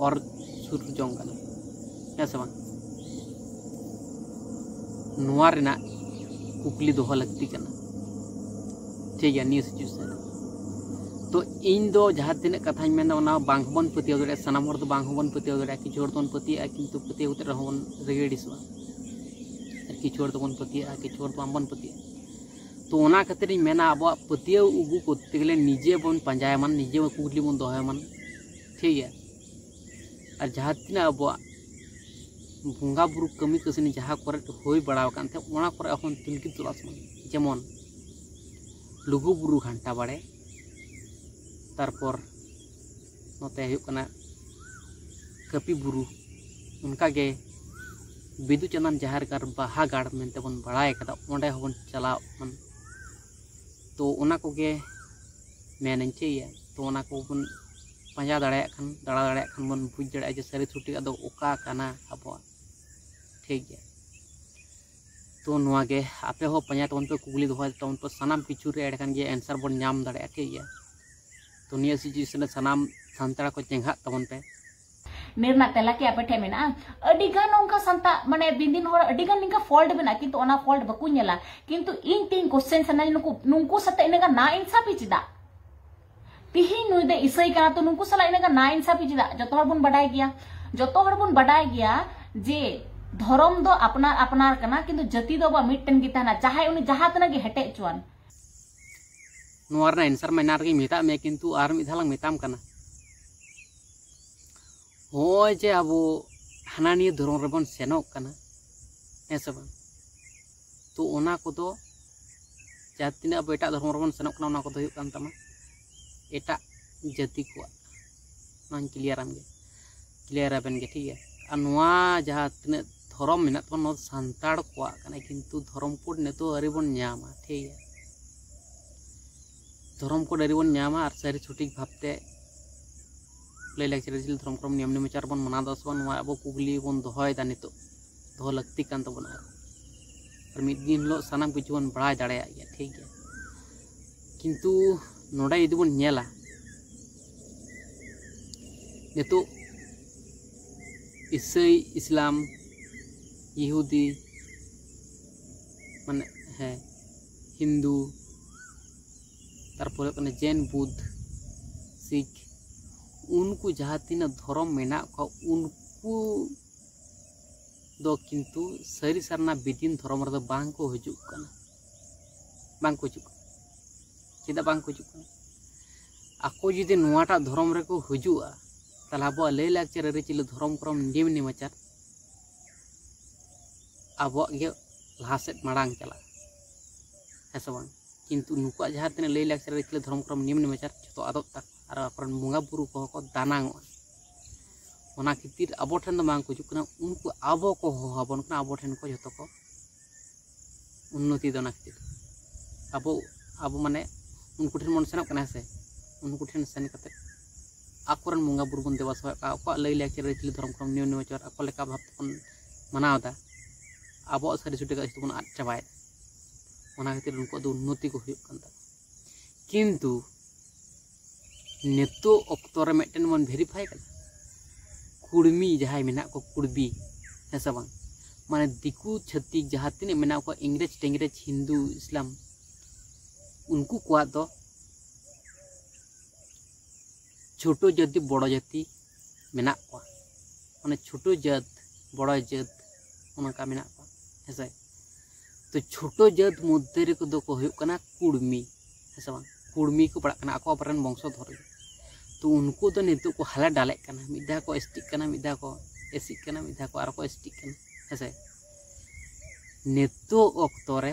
ᱚᱨ ᱥᱩᱨ ᱡᱚᱝ ᱠᱟᱱᱟ, ᱦᱮᱸ ᱥᱮ ᱵᱟᱝ? ᱱᱚᱣᱟ ᱨᱮᱱᱟᱜ ᱠᱩᱠᱞᱤ ᱫᱚᱦᱚ ᱞᱟᱹᱠᱛᱤ ᱠᱟᱱᱟ᱾ ᱴᱷᱤᱠ ᱜᱮᱭᱟ, ᱱᱤᱭᱟᱹ ᱥᱤᱪᱩᱭᱮᱥᱚᱱ ᱨᱮ᱾ ᱛᱚ ᱤᱧ ᱫᱚ ᱡᱟᱦᱟᱸ ᱛᱤᱱᱟᱹᱜ ᱠᱟᱛᱷᱟᱧ ᱢᱮᱱᱫᱟ, ᱚᱱᱟ ᱵᱟᱝ ᱦᱚᱸᱵᱚᱱ ᱯᱟᱹᱛᱭᱟᱹᱣ ᱫᱟᱲᱮᱭᱟᱜᱼᱟ, ᱥᱟᱱᱟᱢ ᱦᱚᱲ ᱫᱚ ᱵᱟᱝ ᱦᱚᱸᱵᱚᱱ ᱯᱟᱹᱛᱭᱟᱹᱣ ᱫᱟᱲᱮᱭᱟᱜᱼᱟ᱾ ᱠᱤᱪᱷᱩ ᱦᱚᱲ ᱫᱚᱵᱚᱱ ᱯᱟᱹᱛᱭᱟᱹᱜᱼᱟ, ᱠᱤᱱᱛᱩ ᱯᱟᱹᱛᱭᱟᱹᱣ ᱠᱟᱛᱮ ᱨᱮᱦᱚᱸ ᱵᱚᱱ ᱨᱟᱹᱜᱤ ᱟᱹᱲᱤᱥᱚᱜᱼᱟ᱾ ᱟᱨ ᱠᱤᱪᱷᱩ ᱦᱚᱲ ᱫᱚᱵᱚᱱ ᱯᱟᱹᱛᱭᱟᱹᱜᱼᱟ, ᱠᱤᱪᱷᱩ ᱦᱚᱲ ᱫᱚ ᱵᱟᱝᱵᱚᱱ ᱯᱟᱹᱛᱭᱟᱹᱜᱼᱟ᱾ ᱛᱚ ᱚᱱᱟ ᱠᱷᱟᱹᱛᱤᱨᱤᱧ ᱢᱮᱱᱟ, ᱟᱵᱚᱣᱟᱜ ᱯᱟᱹᱛᱭᱟᱹᱣ ᱟᱹᱜᱩ ᱠᱚᱨᱛᱮ ᱜᱮᱞᱮ ᱱᱤᱡᱮ ᱵᱚᱱ ᱯᱟᱸᱡᱟᱭᱟ ᱢᱟᱱ, ᱱᱤᱡᱮ ᱠᱩᱠᱞᱤ ᱵᱚᱱ ᱫᱚᱦᱚᱭᱟ ᱢᱟᱱ᱾ ᱴᱷᱤᱠ ᱜᱮᱭᱟ? ᱟᱨ ᱡᱟᱦᱟᱸ ᱛᱤᱱᱟᱹᱜ ᱟᱵᱚᱣᱟᱜ ᱵᱚᱸᱜᱟ ᱵᱩᱨᱩ ᱠᱟᱹᱢᱤ ᱠᱟᱹᱥᱱᱤ ᱡᱟᱦᱟᱸ ᱠᱚᱨᱮ ᱦᱩᱭ ᱵᱟᱲᱟ ᱟᱠᱟᱱ ᱛᱟᱦᱮᱸᱫ, ᱚᱱᱟ ᱠᱚᱨᱮ ᱦᱚᱸ ᱛᱩᱱᱠᱷᱤ ᱛᱚᱞᱟᱥ ᱢᱟ᱾ ᱡᱮᱢᱚᱱ ᱞᱩᱜᱩ ᱵᱩᱨᱩ ᱜᱷᱟᱱᱴᱟ ᱵᱟᱲᱮ, ᱛᱟᱨᱯᱚᱨ ᱱᱚᱛᱮ ᱦᱩᱭᱩᱜ ᱠᱟᱱᱟ ᱠᱟᱹᱯᱤ ᱵᱩᱨᱩ, ᱚᱱᱠᱟᱜᱮ ᱵᱤᱫᱩ ᱪᱟᱸᱫᱟᱱ ᱡᱟᱦᱮᱨ ᱜᱟᱲ, ᱵᱟᱦᱟ ᱜᱟᱲ ᱢᱮᱱᱛᱮ ᱵᱚᱱ ᱵᱟᱲᱟᱭ ᱠᱟᱫᱟ, ᱚᱸᱰᱮ ᱦᱚᱸᱵᱚᱱ ᱪᱟᱞᱟᱣ ᱠᱟᱱ᱾ ᱛᱚ ᱚᱱᱟ ᱠᱚᱜᱮ ᱢᱮᱱᱟᱹᱧ, ᱴᱷᱤᱠ ᱜᱮᱭᱟ? ᱛᱚ ᱚᱱᱟ ᱠᱚᱵᱚᱱ ᱯᱟᱸᱡᱟ ᱫᱟᱲᱮᱭᱟᱜ ᱠᱷᱟᱱ, ᱫᱟᱬᱟ ᱫᱟᱲᱮᱭᱟᱜ ᱠᱷᱟᱱ ᱵᱚᱱ ᱵᱩᱡᱽ ᱫᱟᱲᱮᱭᱟᱜᱼᱟ ᱡᱮ ᱥᱟᱹᱨᱤ ᱥᱚᱴᱷᱤᱠ ᱟᱫᱚ ᱚᱠᱟ ᱠᱟᱱᱟ ᱟᱵᱚᱣᱟᱜ᱾ ᱴᱷᱤᱠ ᱜᱮᱭᱟ? ᱛᱚ ᱱᱚᱣᱟ ᱜᱮ, ᱟᱯᱮ ᱦᱚᱸ ᱯᱟᱸᱡᱟ ᱛᱟᱵᱚᱱ ᱯᱮ, ᱠᱩᱠᱞᱤ ᱫᱚᱦᱚᱭ ᱛᱟᱵᱚᱱ ᱯᱮ, ᱥᱟᱱᱟᱢ ᱠᱤᱪᱷᱩ ᱨᱮ ᱮᱸᱰᱮᱠᱷᱟᱱ ᱜᱮ ᱮᱱᱥᱟᱨ ᱵᱚᱱ ᱧᱟᱢ ᱫᱟᱲᱮᱭᱟᱜᱼᱟ᱾ ᱴᱷᱤᱠ ᱜᱮᱭᱟ? ᱛᱚ ᱱᱤᱭᱟᱹ ᱥᱤᱪᱩᱭᱮᱥᱚᱱ ᱨᱮ ᱥᱟᱱᱟᱢ ᱥᱟᱱᱛᱟᱲ ᱠᱚ ᱪᱮᱸᱜᱷᱟᱜ ᱛᱟᱵᱚᱱ ᱯᱮ᱾ ᱱᱤᱭᱟᱹ ᱨᱮᱱᱟᱜ ᱛᱮᱞᱟ ᱠᱤ ᱟᱯᱮ ᱴᱷᱮᱱ ᱢᱮᱱᱟᱜᱼᱟ? ᱟᱹᱰᱤ ᱜᱟᱱ ᱚᱱᱠᱟ ᱥᱟᱱᱛᱟᱲ, ᱢᱟᱱᱮ, ᱫᱤᱱ ᱫᱤᱱ ᱦᱚᱲ ᱟᱹᱰᱤ ᱜᱟᱱ ᱱᱤᱝᱠᱟ ᱯᱷᱚᱞᱴ ᱢᱮᱱᱟᱜᱼᱟ, ᱠᱤᱱᱛᱩ ᱚᱱᱟ ᱯᱷᱚᱞᱴ ᱵᱟᱠᱚ ᱧᱮᱞᱟ᱾ ᱠᱤᱱᱛᱩ ᱤᱧ ᱛᱤᱧ ᱠᱚᱥᱪᱮᱱ ᱥᱟᱱᱟᱧ, ᱱᱩᱠᱩ, ᱱᱩᱠᱩ ᱥᱟᱛᱮ ᱤᱱᱟᱹ ᱜᱟᱱ ᱱᱟ ᱤᱱᱥᱟᱯᱷᱤ ᱪᱮᱫᱟᱜ? ᱛᱤᱦᱤᱧ ᱱᱩᱭ ᱫᱚ ᱤᱥᱟᱹᱭ ᱠᱟᱱᱟ, ᱛᱚ ᱱᱩᱠᱩ ᱥᱟᱞᱟᱜ ᱤᱱᱟᱹ ᱜᱟᱱ ᱱᱟ ᱤᱱᱥᱟᱯᱷᱤ ᱪᱮᱫᱟᱜ? ᱡᱚᱛᱚ ᱦᱚᱲ ᱵᱚᱱ ᱵᱟᱰᱟᱭ ᱜᱮᱭᱟ, ᱡᱚᱛᱚ ᱦᱚᱲ ᱵᱚᱱ ᱵᱟᱰᱟᱭ ᱜᱮᱭᱟ ᱡᱮ ᱫᱷᱚᱨᱚᱢ ᱫᱚ ᱟᱯᱱᱟᱨ ᱟᱯᱱᱟᱨ ᱠᱟᱱᱟ, ᱠᱤᱱᱛᱩ ᱡᱟᱹᱛᱤ ᱫᱚ ᱟᱵᱚᱣᱟᱜ ᱢᱤᱫᱴᱮᱱ ᱜᱮ ᱛᱟᱦᱮᱱᱟ, ᱪᱟᱦᱮ ᱩᱱᱤ ᱡᱟᱦᱟᱸ ᱛᱤᱱᱟᱹᱜ ᱜᱮ ᱦᱮᱴᱮᱡ ᱦᱚᱪᱚᱣᱟᱱ᱾ ᱱᱚᱣᱟ ᱨᱮᱱᱟᱜ ᱮᱱᱥᱟᱨ ᱢᱟ ᱮᱱᱟᱱ ᱨᱮᱜᱮᱧ ᱢᱮᱛᱟᱜ ᱢᱮᱭᱟ, ᱠᱤᱱᱛᱩ ᱟᱨ ᱢᱤᱫ ᱫᱷᱟᱣ ᱞᱟᱝ ᱢᱮᱛᱟᱢ ᱠᱟᱱᱟ᱾ ᱦᱚᱸᱜᱼᱚᱭ ᱡᱮ ᱟᱵᱚ ᱦᱟᱱᱟ ᱱᱤᱭᱟᱹ ᱫᱷᱚᱨᱚᱢ ᱨᱮᱵᱚᱱ ᱥᱮᱱᱚᱜ ᱠᱟᱱᱟ, ᱦᱮᱸ ᱥᱮ ᱵᱟᱝ? ᱛᱚ ᱚᱱᱟ ᱠᱚᱫᱚ ᱡᱟᱦᱟᱸ ᱛᱤᱱᱟᱹᱜ ᱟᱵᱚ ᱮᱴᱟᱜ ᱫᱷᱚᱨᱚᱢ ᱨᱮᱵᱚᱱ ᱥᱮᱱᱚᱜ ᱠᱟᱱᱟ, ᱚᱱᱟ ᱠᱚᱫᱚ ᱦᱩᱭᱩᱜ ᱠᱟᱱ ᱛᱟᱢᱟ ᱮᱴᱟᱜ ᱡᱟᱹᱛᱤ ᱠᱚᱣᱟᱜ᱾ ᱱᱚᱣᱟᱧ ᱠᱞᱤᱭᱟᱨᱟᱢ ᱜᱮ, ᱠᱞᱤᱭᱟᱨ ᱟᱵᱮᱱ ᱜᱮ, ᱴᱷᱤᱠ ᱜᱮᱭᱟ? ᱟᱨ ᱱᱚᱣᱟ ᱡᱟᱦᱟᱸ ᱛᱤᱱᱟᱹᱜ ᱫᱷᱚᱨᱚᱢ ᱢᱮᱱᱟᱜ ᱛᱟᱵᱚᱱᱟ, ᱱᱚᱣᱟ ᱫᱚ ᱥᱟᱱᱛᱟᱲ ᱠᱚᱣᱟᱜ ᱠᱟᱱᱟ, ᱠᱤᱱᱛᱩ ᱫᱷᱚᱨᱚᱢ ᱠᱳᱰ ᱱᱤᱛᱚᱜ ᱟᱹᱣᱨᱤ ᱵᱚᱱ ᱧᱟᱢᱟ, ᱴᱷᱤᱠ ᱜᱮᱭᱟ? ᱫᱷᱚᱨᱚᱢ ᱠᱳᱰ ᱟᱹᱣᱨᱤ ᱵᱚᱱ ᱧᱟᱢᱟ ᱟᱨ ᱥᱟᱹᱨᱤ ᱥᱚᱴᱷᱤᱠ ᱵᱷᱟᱵᱽᱛᱮ ᱞᱟᱹᱭ ᱞᱟᱠᱪᱟᱨ, ᱟᱹᱨᱤᱪᱟᱹᱞᱤ, ᱫᱷᱚᱨᱚᱢ ᱠᱚᱨᱚᱢ, ᱱᱤᱭᱚᱢ ᱱᱮᱢᱟᱪᱟᱨ ᱵᱚᱱ ᱢᱟᱱᱟᱣ ᱫᱟ ᱥᱮ ᱵᱟᱝ, ᱱᱚᱣᱟ ᱟᱵᱚ ᱠᱩᱠᱞᱤ ᱵᱚᱱ ᱫᱚᱦᱚᱭᱮᱫᱟ ᱱᱤᱛᱚᱜ, ᱫᱚᱦᱚ ᱞᱟᱹᱠᱛᱤ ᱠᱟᱱ ᱛᱟᱵᱚᱱᱟ᱾ ᱟᱨ ᱢᱤᱫ ᱫᱤᱱ ᱦᱤᱞᱳᱜ ᱥᱟᱱᱟᱢ ᱠᱤᱪᱷᱩ ᱵᱚᱱ ᱵᱟᱲᱟᱭ ᱫᱟᱲᱮᱭᱟᱜ ᱜᱮᱭᱟ, ᱴᱷᱤᱠ ᱜᱮᱭᱟ᱾ ᱠᱤᱱᱛᱩ ᱱᱚᱰᱮ ᱡᱩᱫᱤ ᱵᱚᱱ ᱧᱮᱞᱟ, ᱱᱤᱛᱚᱜ ᱤᱥᱟᱹᱭ, ᱤᱥᱞᱟᱢ, ᱤᱦᱩᱫᱤ, ᱢᱟᱱᱮ, ᱦᱮᱸ, ᱦᱤᱱᱫᱩ, ᱛᱟᱨᱯᱚᱨᱮ ᱦᱩᱭᱩᱜ ᱠᱟᱱᱟ ᱡᱮᱱ, ᱵᱩᱫᱷ, ᱥᱤᱠᱷ, ᱩᱱᱠᱩ ᱡᱟᱦᱟᱸ ᱛᱤᱱᱟᱹᱜ ᱫᱷᱚᱨᱚᱢ ᱢᱮᱱᱟᱜ ᱠᱚᱣᱟ, ᱩᱱᱠᱩ ᱫᱚ ᱠᱤᱱᱛᱩ ᱥᱟᱹᱨᱤ ᱥᱟᱨᱱᱟ ᱵᱤᱫᱤᱱ ᱫᱷᱚᱨᱚᱢ ᱨᱮᱫᱚ ᱵᱟᱝ ᱠᱚ ᱦᱤᱡᱩᱜ ᱠᱟᱱᱟ᱾ ᱵᱟᱝ ᱠᱚ ᱦᱤᱡᱩᱜ ᱠᱟᱱᱟ᱾ ᱪᱮᱫᱟᱜ ᱵᱟᱝ ᱠᱚ ᱦᱤᱡᱩᱜ ᱠᱟᱱᱟ? ᱟᱠᱚ ᱡᱩᱫᱤ ᱱᱚᱣᱟᱴᱟᱜ ᱫᱷᱚᱨᱚᱢ ᱨᱮᱠᱚ ᱦᱤᱡᱩᱜᱼᱟ, ᱛᱟᱦᱚᱞᱮ ᱟᱵᱚᱣᱟᱜ ᱞᱟᱹᱭ ᱞᱟᱠᱪᱟᱨ, ᱟᱹᱨᱤᱪᱟᱹᱞᱤ, ᱫᱷᱚᱨᱚᱢ ᱠᱚᱨᱚᱢ, ᱱᱤᱭᱚᱢ ᱱᱮᱢᱟᱪᱟᱨ ᱟᱵᱚᱣᱟᱜ ᱜᱮ ᱞᱟᱦᱟ ᱥᱮᱫ ᱢᱟᱲᱟᱝ ᱪᱟᱞᱟᱜᱼᱟ, ᱦᱮᱸ ᱥᱮ ᱵᱟᱝ? ᱠᱤᱱᱛᱩ ᱱᱩᱠᱩᱣᱟᱜ ᱡᱟᱦᱟᱸ ᱛᱤᱱᱟᱹᱜ ᱞᱟᱹᱭ ᱞᱟᱠᱪᱟᱨ, ᱟᱹᱨᱤᱪᱟᱹᱞᱤ, ᱫᱷᱚᱨᱚᱢ ᱠᱚᱨᱚᱢ, ᱱᱤᱭᱚᱢ ᱱᱮᱢᱟᱪᱟᱨ ᱡᱷᱚᱛᱚ ᱟᱫᱚᱜ ᱛᱟᱠᱚᱣᱟ ᱟᱨ ᱟᱠᱚᱨᱮᱱ ᱵᱚᱸᱜᱟ ᱵᱩᱨᱩ ᱠᱚᱦᱚᱸ ᱠᱚ ᱫᱟᱱᱟᱝᱚᱜᱼᱟ᱾ ᱚᱱᱟ ᱠᱷᱟᱹᱛᱤᱨ ᱟᱵᱚ ᱴᱷᱮᱱ ᱫᱚ ᱵᱟᱝ ᱠᱚ ᱦᱤᱡᱩᱜ ᱠᱟᱱᱟ, ᱩᱱᱠᱩ ᱟᱵᱚ ᱠᱚ ᱦᱚᱦᱚ ᱟᱵᱚᱱ ᱠᱟᱱᱟ, ᱟᱵᱚ ᱴᱷᱮᱱ ᱠᱚ ᱡᱷᱚᱛᱚ ᱠᱚ ᱩᱱᱱᱚᱛᱤ ᱫᱚ᱾ ᱚᱱᱟ ᱠᱷᱟᱹᱛᱤᱨ ᱟᱵᱚ, ᱟᱵᱚ ᱢᱟᱱᱮ ᱩᱱᱠᱩ ᱴᱷᱮᱱ ᱵᱚᱱ ᱥᱮᱱᱚᱜ ᱠᱟᱱᱟ, ᱦᱮᱸ ᱥᱮ? ᱩᱱᱠᱩ ᱴᱷᱮᱱ ᱥᱮᱱ ᱠᱟᱛᱮ ᱟᱠᱚᱨᱮᱱ ᱵᱚᱸᱜᱟ ᱵᱩᱨᱩ ᱵᱚᱱ ᱫᱮᱵᱟ ᱥᱮᱵᱟᱭᱮᱫ ᱠᱚᱣᱟ, ᱟᱠᱚᱣᱟᱜ ᱞᱟᱹᱭ ᱞᱟᱠᱪᱟᱨ, ᱟᱹᱨᱤᱪᱟᱹᱞᱤ, ᱫᱷᱚᱨᱚᱢ ᱠᱚᱨᱚᱢ, ᱱᱤᱭᱚᱢ ᱱᱮᱢᱟᱪᱟᱨ ᱟᱠᱚ ᱞᱮᱠᱟ ᱵᱷᱟᱵᱽ ᱛᱮᱵᱚᱱ ᱢᱟᱱᱟᱣ ᱮᱫᱟ᱾ ᱟᱵᱚᱣᱟᱜ ᱥᱟᱹᱨᱤ ᱥᱚᱴᱷᱤᱠ ᱟᱹᱨᱤᱪᱟᱹᱞᱤ ᱵᱚᱱ ᱟᱫ ᱪᱟᱵᱟᱭᱮᱫᱟ᱾ ᱚᱱᱟ ᱠᱷᱟᱹᱛᱤᱨ ᱩᱱᱠᱩᱣᱟᱜ ᱫᱚ ᱩᱱᱱᱚᱛᱤ ᱠᱚ ᱦᱩᱭᱩᱜ ᱠᱟᱱ ᱛᱟᱠᱚᱣᱟ᱾ ᱠᱤᱱᱛᱩ ᱱᱤᱛᱚᱜ ᱚᱠᱛᱚ ᱨᱮ ᱢᱤᱫᱴᱮᱱ ᱵᱚᱱ ᱵᱷᱮᱨᱤᱯᱷᱟᱭ ᱠᱟᱫᱟ, ᱠᱩᱲᱢᱤ ᱡᱟᱦᱟᱸᱭ ᱢᱮᱱᱟᱜ ᱠᱚ, ᱠᱩᱲᱵᱤ, ᱦᱮᱸ ᱥᱮ ᱵᱟᱝ? ᱢᱟᱱᱮ ᱫᱤᱠᱩ ᱪᱷᱟᱹᱛᱤᱠ ᱡᱟᱦᱟᱸ ᱛᱤᱱᱟᱹᱜ ᱢᱮᱱᱟᱜ ᱠᱚᱣᱟ, ᱤᱝᱨᱮᱡᱽ ᱴᱮᱝᱨᱮᱡᱽ, ᱦᱤᱱᱫᱩ ᱤᱥᱞᱟᱢ, ᱩᱱᱠᱩ ᱠᱚᱣᱟᱜ ᱫᱚ ᱪᱷᱳᱴᱳ ᱡᱟᱹᱛᱤ ᱵᱚᱲᱚ ᱡᱟᱹᱛᱤ ᱢᱮᱱᱟᱜ ᱠᱚᱣᱟ᱾ ᱢᱟᱱᱮ ᱪᱷᱳᱴᱳ ᱡᱟᱹᱛ ᱵᱚᱲᱚ ᱡᱟᱹᱛ ᱚᱱᱠᱟ ᱢᱮᱱᱟᱜ ᱠᱚᱣᱟ, ᱦᱮᱸ ᱥᱮ? ᱛᱚ ᱪᱷᱳᱴᱳ ᱡᱟᱹᱛ ᱢᱚᱫᱽᱫᱷᱮ ᱨᱮᱠᱚ ᱫᱚ ᱠᱚ ᱦᱩᱭᱩᱜ ᱠᱟᱱᱟ ᱠᱩᱲᱢᱤ, ᱦᱮᱸ ᱥᱮ ᱵᱟᱝ? ᱠᱩᱲᱢᱤ ᱠᱚ ᱯᱟᱲᱟᱜ ᱠᱟᱱᱟ ᱟᱠᱚ ᱟᱵᱚᱨᱮᱱ ᱵᱚᱝᱥᱚ ᱫᱷᱚᱨ ᱜᱮ᱾ ᱛᱚ ᱩᱱᱠᱩ ᱫᱚ ᱱᱤᱛᱚᱜ ᱠᱚ ᱦᱟᱞᱮ ᱰᱟᱞᱮᱜ ᱠᱟᱱᱟ, ᱢᱤᱫ ᱫᱷᱟᱣ ᱠᱚ ᱮᱥ ᱴᱤᱜ ᱠᱟᱱᱟ, ᱢᱤᱫ ᱫᱷᱟᱣ ᱠᱚ ᱮᱥ ᱥᱤᱜ ᱠᱟᱱᱟ, ᱢᱤᱫ ᱫᱷᱟᱣ ᱠᱚ ᱟᱨᱚ ᱠᱚ ᱮᱥ ᱴᱤᱜ ᱠᱟᱱᱟ, ᱦᱮᱸ ᱥᱮ? ᱱᱤᱛᱚᱜ ᱚᱠᱛᱚ ᱨᱮ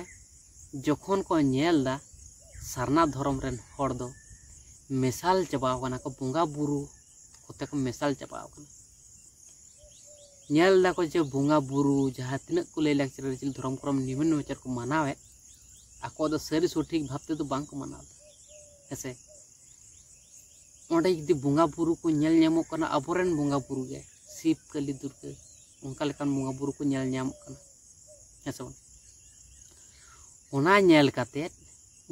ᱡᱚᱠᱷᱚᱱ ᱠᱚ ᱧᱮᱞ ᱫᱟ ᱥᱟᱨᱱᱟ ᱫᱷᱚᱨᱚᱢ ᱨᱮᱱ ᱦᱚᱲ ᱫᱚ ᱢᱮᱥᱟᱞ ᱪᱟᱵᱟᱣ ᱠᱟᱱᱟ ᱠᱚ, ᱵᱚᱸᱜᱟ ᱵᱩᱨᱩ ᱠᱚᱛᱮ ᱠᱚ ᱢᱮᱥᱟᱞ ᱪᱟᱵᱟᱣ ᱠᱟᱱᱟ᱾ ᱧᱮᱞ ᱫᱟᱠᱚ ᱡᱮ ᱵᱚᱸᱜᱟ ᱵᱩᱨᱩ ᱡᱟᱦᱟᱸ ᱛᱤᱱᱟᱹᱜ ᱠᱚ ᱞᱟᱹᱭ ᱞᱟᱠᱪᱟᱨ, ᱟᱹᱨᱤᱪᱟᱹᱞᱤ, ᱫᱷᱚᱨᱚᱢ ᱠᱚᱨᱚᱢ, ᱱᱤᱭᱚᱢ ᱱᱮᱢᱟᱪᱟᱨ ᱠᱚ ᱢᱟᱱᱟᱣᱮᱫ, ᱟᱠᱚ ᱫᱚ ᱥᱟᱹᱨᱤ ᱥᱚᱴᱷᱤᱠ ᱵᱷᱟᱵᱽ ᱛᱮᱫᱚ ᱵᱟᱝ ᱠᱚ ᱢᱟᱱᱟᱣ ᱮᱫᱟ, ᱦᱮᱸ ᱥᱮ? ᱚᱸᱰᱮ ᱡᱩᱫᱤ ᱵᱚᱸᱜᱟ ᱵᱩᱨᱩ ᱠᱚ ᱧᱮᱞ ᱧᱟᱢᱚᱜ ᱠᱟᱱᱟ, ᱟᱵᱚᱨᱮᱱ ᱵᱚᱸᱜᱟ ᱵᱩᱨᱩ ᱜᱮ, ᱥᱤᱵ, ᱠᱟᱹᱞᱤ, ᱫᱩᱨᱜᱟᱹ, ᱚᱱᱠᱟ ᱞᱮᱠᱟᱱ ᱵᱚᱸᱜᱟ ᱵᱩᱨᱩ ᱠᱚ ᱧᱮᱞ ᱧᱟᱢᱚᱜ ᱠᱟᱱᱟ, ᱦᱮᱸ ᱥᱮ ᱵᱟᱝ? ᱚᱱᱟ ᱧᱮᱞ ᱠᱟᱛᱮᱫ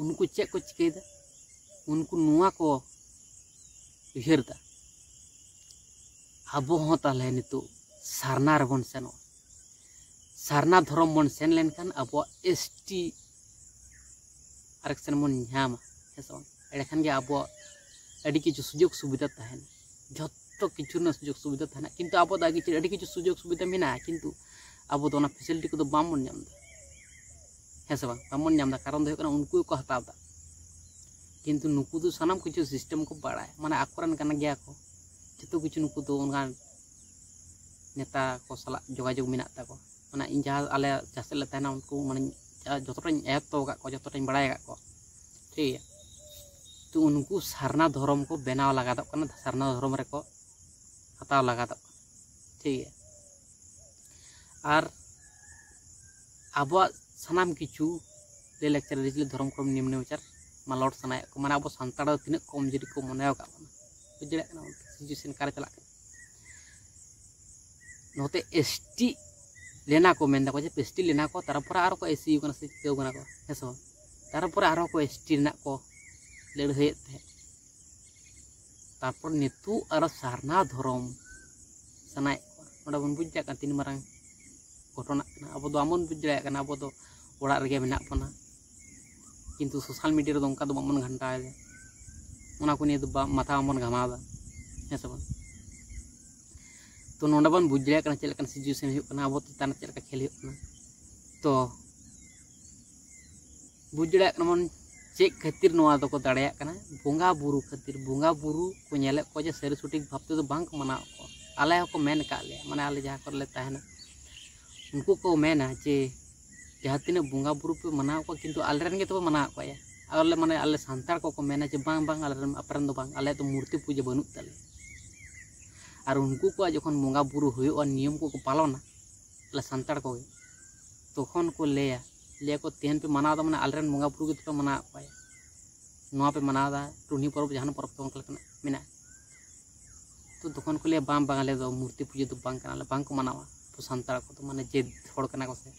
ᱩᱱᱠᱩ ᱪᱮᱫ ᱠᱚ ᱪᱤᱠᱟᱹᱭᱮᱫᱟ? ᱩᱱᱠᱩ ᱱᱚᱣᱟ ᱠᱚ ᱩᱭᱦᱟᱹᱨ ᱮᱫᱟ, ᱟᱵᱚ ᱦᱚᱸ ᱛᱟᱦᱚᱞᱮ ᱱᱤᱛᱚᱜ ᱥᱟᱨᱱᱟ ᱨᱮᱵᱚᱱ ᱥᱮᱱᱚᱜᱼᱟ᱾ ᱥᱟᱨᱱᱟ ᱫᱷᱚᱨᱚᱢ ᱵᱚᱱ ᱥᱮᱱ ᱞᱮᱱᱠᱷᱟᱱ ᱟᱵᱚᱣᱟᱜ ᱮᱥ ᱴᱤ ᱟᱨᱮᱠᱥᱚᱱ ᱵᱚᱱ ᱧᱟᱢᱟ, ᱦᱮᱸ ᱥᱮ ᱵᱟᱝ? ᱮᱸᱰᱮᱠᱷᱟᱱ ᱜᱮ ᱟᱵᱚᱣᱟᱜ ᱟᱹᱰᱤ ᱠᱤᱪᱷᱩ ᱥᱩᱡᱳᱜᱽ ᱥᱩᱵᱤᱫᱷᱟ ᱛᱟᱦᱮᱱᱟ, ᱡᱷᱚᱛᱚ ᱠᱤᱪᱷᱩ ᱨᱮᱱᱟᱜ ᱥᱩᱡᱳᱜᱽ ᱥᱩᱵᱤᱫᱷᱟ ᱛᱟᱦᱮᱱᱟ᱾ ᱠᱤᱱᱛᱩ ᱟᱵᱚ ᱫᱚ ᱟᱹᱰᱤ ᱠᱤᱪᱷᱩ, ᱟᱹᱰᱤ ᱠᱤᱪᱷᱩ ᱥᱩᱡᱳᱜᱽ ᱥᱩᱵᱤᱫᱷᱟ ᱢᱮᱱᱟᱜᱼᱟ, ᱠᱤᱱᱛᱩ ᱟᱵᱚ ᱫᱚ ᱚᱱᱟ ᱯᱷᱮᱥᱤᱞᱤᱴᱤ ᱠᱚᱫᱚ ᱵᱟᱝᱵᱚᱱ ᱧᱟᱢ ᱮᱫᱟ, ᱦᱮᱸ ᱥᱮ ᱵᱟᱝ? ᱵᱟᱝᱵᱚᱱ ᱧᱟᱢ ᱮᱫᱟ, ᱠᱟᱨᱚᱱ ᱫᱚ ᱦᱩᱭᱩᱜ ᱠᱟᱱᱟ ᱩᱱᱠᱩ ᱜᱮᱠᱚ ᱦᱟᱛᱟᱣ ᱮᱫᱟ᱾ ᱠᱤᱱᱛᱩ ᱱᱩᱠᱩ ᱫᱚ ᱥᱟᱱᱟᱢ ᱠᱤᱪᱷᱩ ᱥᱤᱥᱴᱮᱢ ᱠᱚ ᱵᱟᱲᱟᱭᱟ, ᱢᱟᱱᱮ ᱟᱠᱚᱨᱮᱱ ᱠᱟᱱ ᱜᱮᱭᱟ ᱠᱚ, ᱡᱚᱛᱚ ᱠᱤᱪᱷᱩ ᱱᱩᱠᱩ ᱫᱚ ᱚᱱᱠᱟᱱ ᱱᱮᱛᱟ ᱠᱚ ᱥᱟᱞᱟᱜ ᱡᱳᱜᱟᱡᱳᱜᱽ ᱢᱮᱱᱟᱜ ᱛᱟᱠᱚᱣᱟ᱾ ᱢᱟᱱᱮ ᱤᱧ ᱡᱟᱦᱟᱸ ᱟᱞᱮ ᱡᱟᱦᱟᱸ ᱥᱮᱫ ᱞᱮ ᱛᱟᱦᱮᱱᱟ, ᱩᱱᱠᱩ ᱢᱟᱱᱮ ᱡᱚᱛᱚᱴᱟᱧ ᱟᱭᱚᱛᱛᱚ ᱟᱠᱟᱫ ᱠᱚᱣᱟ, ᱡᱚᱛᱚᱴᱟᱧ ᱵᱟᱲᱟᱭ ᱟᱠᱟᱫ ᱠᱚᱣᱟ, ᱴᱷᱤᱠ ᱜᱮᱭᱟ᱾ ᱛᱚ ᱩᱱᱠᱩ ᱥᱟᱨᱱᱟ ᱫᱷᱚᱨᱚᱢ ᱠᱚ ᱵᱮᱱᱟᱣ ᱞᱟᱜᱟᱫᱚᱜ ᱠᱟᱱᱟ, ᱥᱟᱨᱱᱟ ᱫᱷᱚᱨᱚᱢ ᱨᱮᱠᱚ ᱦᱟᱛᱟᱣ ᱞᱟᱜᱟᱫᱚᱜ ᱠᱟᱱᱟ, ᱴᱷᱤᱠ ᱜᱮᱭᱟ᱾ ᱟᱨ ᱟᱵᱚᱣᱟᱜ ᱥᱟᱱᱟᱢ ᱠᱤᱪᱷᱩ ᱞᱟᱹᱭ ᱞᱟᱠᱪᱟᱨ, ᱟᱹᱨᱤᱪᱟᱹᱞᱤ, ᱫᱷᱚᱨᱚᱢ ᱠᱚᱨᱚᱢ, ᱱᱤᱭᱚᱢ ᱱᱮᱢᱟᱪᱟᱨ ᱢᱟᱞᱚᱴ ᱥᱟᱱᱟᱭᱮᱫ ᱠᱚ, ᱢᱟᱱᱮ ᱟᱵᱚ ᱥᱟᱱᱛᱟᱲ ᱫᱚ ᱛᱤᱱᱟᱹᱜ ᱠᱚᱢ ᱡᱩᱫᱤ ᱠᱚ ᱢᱚᱱᱮ ᱟᱠᱟᱫ ᱵᱚᱱᱟ, ᱵᱩᱡᱽ ᱫᱟᱲᱮᱭᱟᱜ ᱠᱟᱱᱟ ᱥᱤᱪᱩᱭᱮᱥᱚᱱ ᱚᱠᱟᱨᱮ ᱪᱟᱞᱟᱜ ᱠᱟᱱᱟ᱾ ᱱᱚᱛᱮ ᱮᱥ ᱴᱤ ᱞᱮᱱᱟ ᱠᱚ ᱢᱮᱱ ᱫᱟᱠᱚ ᱡᱮ ᱮᱥ ᱴᱤ ᱞᱮᱱᱟ ᱠᱚ, ᱛᱟᱨᱯᱚᱨᱮ ᱟᱨᱚ ᱠᱚ ᱮᱥ ᱥᱤ ᱠᱟᱱᱟ ᱥᱮ ᱪᱤᱠᱟᱹᱣ ᱠᱟᱱᱟ ᱠᱚ, ᱦᱮᱸ ᱥᱮ ᱵᱟᱝ? ᱛᱟᱨᱯᱚᱨᱮ ᱟᱨᱦᱚᱸ ᱠᱚ ᱮᱥ ᱴᱤ ᱨᱮᱱᱟᱜ ᱠᱚ ᱞᱟᱹᱲᱦᱟᱹᱭᱮᱫ ᱛᱟᱦᱮᱸᱫ᱾ ᱛᱟᱨᱯᱚᱨ ᱱᱤᱛᱚᱜ ᱟᱨᱚ ᱥᱟᱨᱱᱟ ᱫᱷᱚᱨᱚᱢ ᱥᱟᱱᱟᱭᱮᱫ ᱠᱚᱣᱟ᱾ ᱱᱚᱰᱮ ᱵᱚᱱ ᱵᱩᱡᱽ ᱫᱟᱲᱮᱭᱟᱜ ᱠᱟᱱᱟ ᱛᱤᱱ ᱢᱟᱨᱟᱝ ᱜᱷᱚᱴᱚᱱᱟᱜ ᱠᱟᱱᱟ᱾ ᱟᱵᱚ ᱫᱚ ᱵᱟᱵᱚᱱ ᱵᱩᱡᱽ ᱫᱟᱲᱮᱭᱟᱜ ᱠᱟᱱᱟ, ᱟᱵᱚ ᱫᱚ ᱚᱲᱟᱜ ᱨᱮᱜᱮ ᱢᱮᱱᱟᱜ ᱵᱚᱱᱟ, ᱠᱤᱱᱛᱩ ᱥᱳᱥᱟᱞ ᱢᱤᱰᱤᱭᱟ ᱨᱮᱫᱚ ᱚᱱᱠᱟ ᱫᱚ ᱵᱟᱵᱚᱱ ᱜᱷᱟᱱᱴᱟᱣᱮᱫᱟ, ᱚᱱᱟ ᱠᱚ ᱱᱤᱭᱮ ᱫᱚ ᱵᱟ-, ᱢᱟᱛᱷᱟ ᱵᱟᱵᱚᱱ ᱜᱷᱟᱢᱟᱣᱫᱟ, ᱦᱮᱸ ᱥᱮ ᱵᱟᱝ? ᱛᱚ ᱱᱚᱰᱮ ᱵᱚᱱ ᱵᱩᱡᱽ ᱫᱟᱲᱮᱭᱟᱜ ᱠᱟᱱᱟ ᱪᱮᱫ ᱞᱮᱠᱟᱱ ᱥᱤᱪᱩᱭᱮᱥᱚᱱ ᱦᱩᱭᱩᱜ ᱠᱟᱱᱟ, ᱟᱵᱚ ᱪᱮᱛᱟᱱ ᱨᱮ ᱪᱮᱫ ᱞᱮᱠᱟ ᱠᱷᱮᱞ ᱦᱩᱭᱩᱜ ᱠᱟᱱᱟ᱾ ᱛᱚ ᱵᱩᱡᱽ ᱫᱟᱲᱮᱭᱟᱜ ᱠᱟᱱᱟ ᱵᱚᱱ ᱪᱮᱫ ᱠᱷᱟᱹᱛᱤᱨ ᱱᱚᱣᱟ ᱫᱚᱠᱚ ᱫᱟᱲᱮᱭᱟᱜ ᱠᱟᱱᱟ, ᱵᱚᱸᱜᱟ ᱵᱩᱨᱩ ᱠᱷᱟᱹᱛᱤᱨ᱾ ᱵᱚᱸᱜᱟ ᱵᱩᱨᱩ ᱠᱚ ᱧᱮᱞᱮᱫ ᱠᱚᱣᱟ ᱡᱮ ᱥᱟᱹᱨᱤ ᱥᱚᱴᱷᱤᱠ ᱵᱷᱟᱵᱽ ᱛᱮᱫᱚ ᱵᱟᱝ ᱠᱚ ᱢᱟᱱᱟᱣᱮᱫ ᱠᱚᱣᱟ᱾ ᱟᱞᱮ ᱦᱚᱸᱠᱚ ᱢᱮᱱ ᱟᱠᱟᱫ ᱞᱮᱭᱟ, ᱢᱟᱱᱮ ᱟᱞᱮ ᱡᱟᱦᱟᱸ ᱠᱚᱨᱮ ᱞᱮ ᱛᱟᱦᱮᱱᱟ, ᱩᱱᱠᱩ ᱠᱚ ᱢᱮᱱᱟ ᱡᱮ ᱡᱟᱦᱟᱸ ᱛᱤᱱᱟᱹᱜ ᱵᱚᱸᱜᱟ ᱵᱩᱨᱩ ᱯᱮ ᱢᱟᱱᱟᱣ ᱠᱚᱣᱟ, ᱠᱤᱱᱛᱩ ᱟᱞᱮᱨᱮᱱ ᱜᱮᱛᱚ ᱯᱮ ᱢᱟᱱᱟᱣᱮᱫ ᱠᱚᱣᱟ ᱭᱟ᱾ ᱟᱞᱮ ᱢᱟᱱᱮ ᱟᱞᱮ ᱥᱟᱱᱛᱟᱲ ᱠᱚᱠᱚ ᱢᱮᱱᱟ ᱡᱮ ᱵᱟᱝ ᱵᱟᱝ, ᱟᱞᱮᱨᱮᱱ ᱟᱯᱮᱨᱮᱱ ᱫᱚ ᱵᱟᱝ, ᱟᱞᱮᱭᱟᱜ ᱫᱚ ᱢᱩᱨᱛᱤ ᱯᱩᱡᱟᱹ ᱵᱟᱹᱱᱩᱜ ᱛᱟᱞᱮᱭᱟ᱾ ᱟᱨ ᱩᱱᱠᱩ ᱠᱚᱣᱟᱜ ᱡᱚᱠᱷᱚᱱ ᱵᱚᱸᱜᱟ ᱵᱩᱨᱩ ᱦᱩᱭᱩᱜᱼᱟ, ᱱᱤᱭᱚᱢ ᱠᱚᱠᱚ ᱯᱟᱞᱚᱱᱟ, ᱟᱞᱮ ᱥᱟᱱᱛᱟᱲ ᱠᱚᱜᱮ, ᱛᱚᱠᱷᱚᱱ ᱠᱚ ᱞᱟᱹᱭᱟ, ᱞᱟᱹᱭᱟ ᱠᱚ ᱛᱮᱦᱮᱧ ᱯᱮ ᱢᱟᱱᱟᱣ ᱫᱟ, ᱢᱟᱱᱮ ᱟᱞᱮᱨᱮᱱ ᱵᱚᱸᱜᱟ ᱵᱩᱨᱩ ᱜᱮ ᱛᱚᱯᱮ ᱢᱟᱱᱟᱣᱮᱫ ᱠᱚᱣᱟ ᱭᱟ᱾ ᱱᱚᱣᱟ ᱯᱮ ᱢᱟᱱᱟᱣ ᱫᱟ, ᱨᱩᱦᱱᱤ ᱯᱚᱨᱚᱵᱽ, ᱡᱟᱦᱟᱱ ᱯᱚᱨᱚᱵᱽ ᱛᱟᱵᱚᱱ ᱚᱱᱠᱟ ᱞᱮᱠᱟᱱᱟᱜ ᱢᱮᱱᱟᱜᱼᱟ᱾ ᱛᱚ ᱛᱚᱠᱷᱚᱱ ᱠᱚ ᱞᱟᱹᱭᱟ ᱵᱟᱝ ᱵᱟᱝ, ᱟᱞᱮ ᱫᱚ ᱢᱩᱨᱛᱤ ᱯᱩᱡᱟᱹ ᱫᱚ ᱵᱟᱝ ᱠᱟᱱᱟᱞᱮ, ᱵᱟᱝ ᱠᱚ ᱢᱟᱱᱟᱣᱟ᱾ ᱟᱵᱚ ᱥᱟᱱᱛᱟᱲ ᱠᱚᱫᱚ ᱢᱟᱱᱮ ᱡᱮᱫ ᱦᱚᱲ ᱠᱟᱱᱟ ᱠᱚ ᱥᱮ,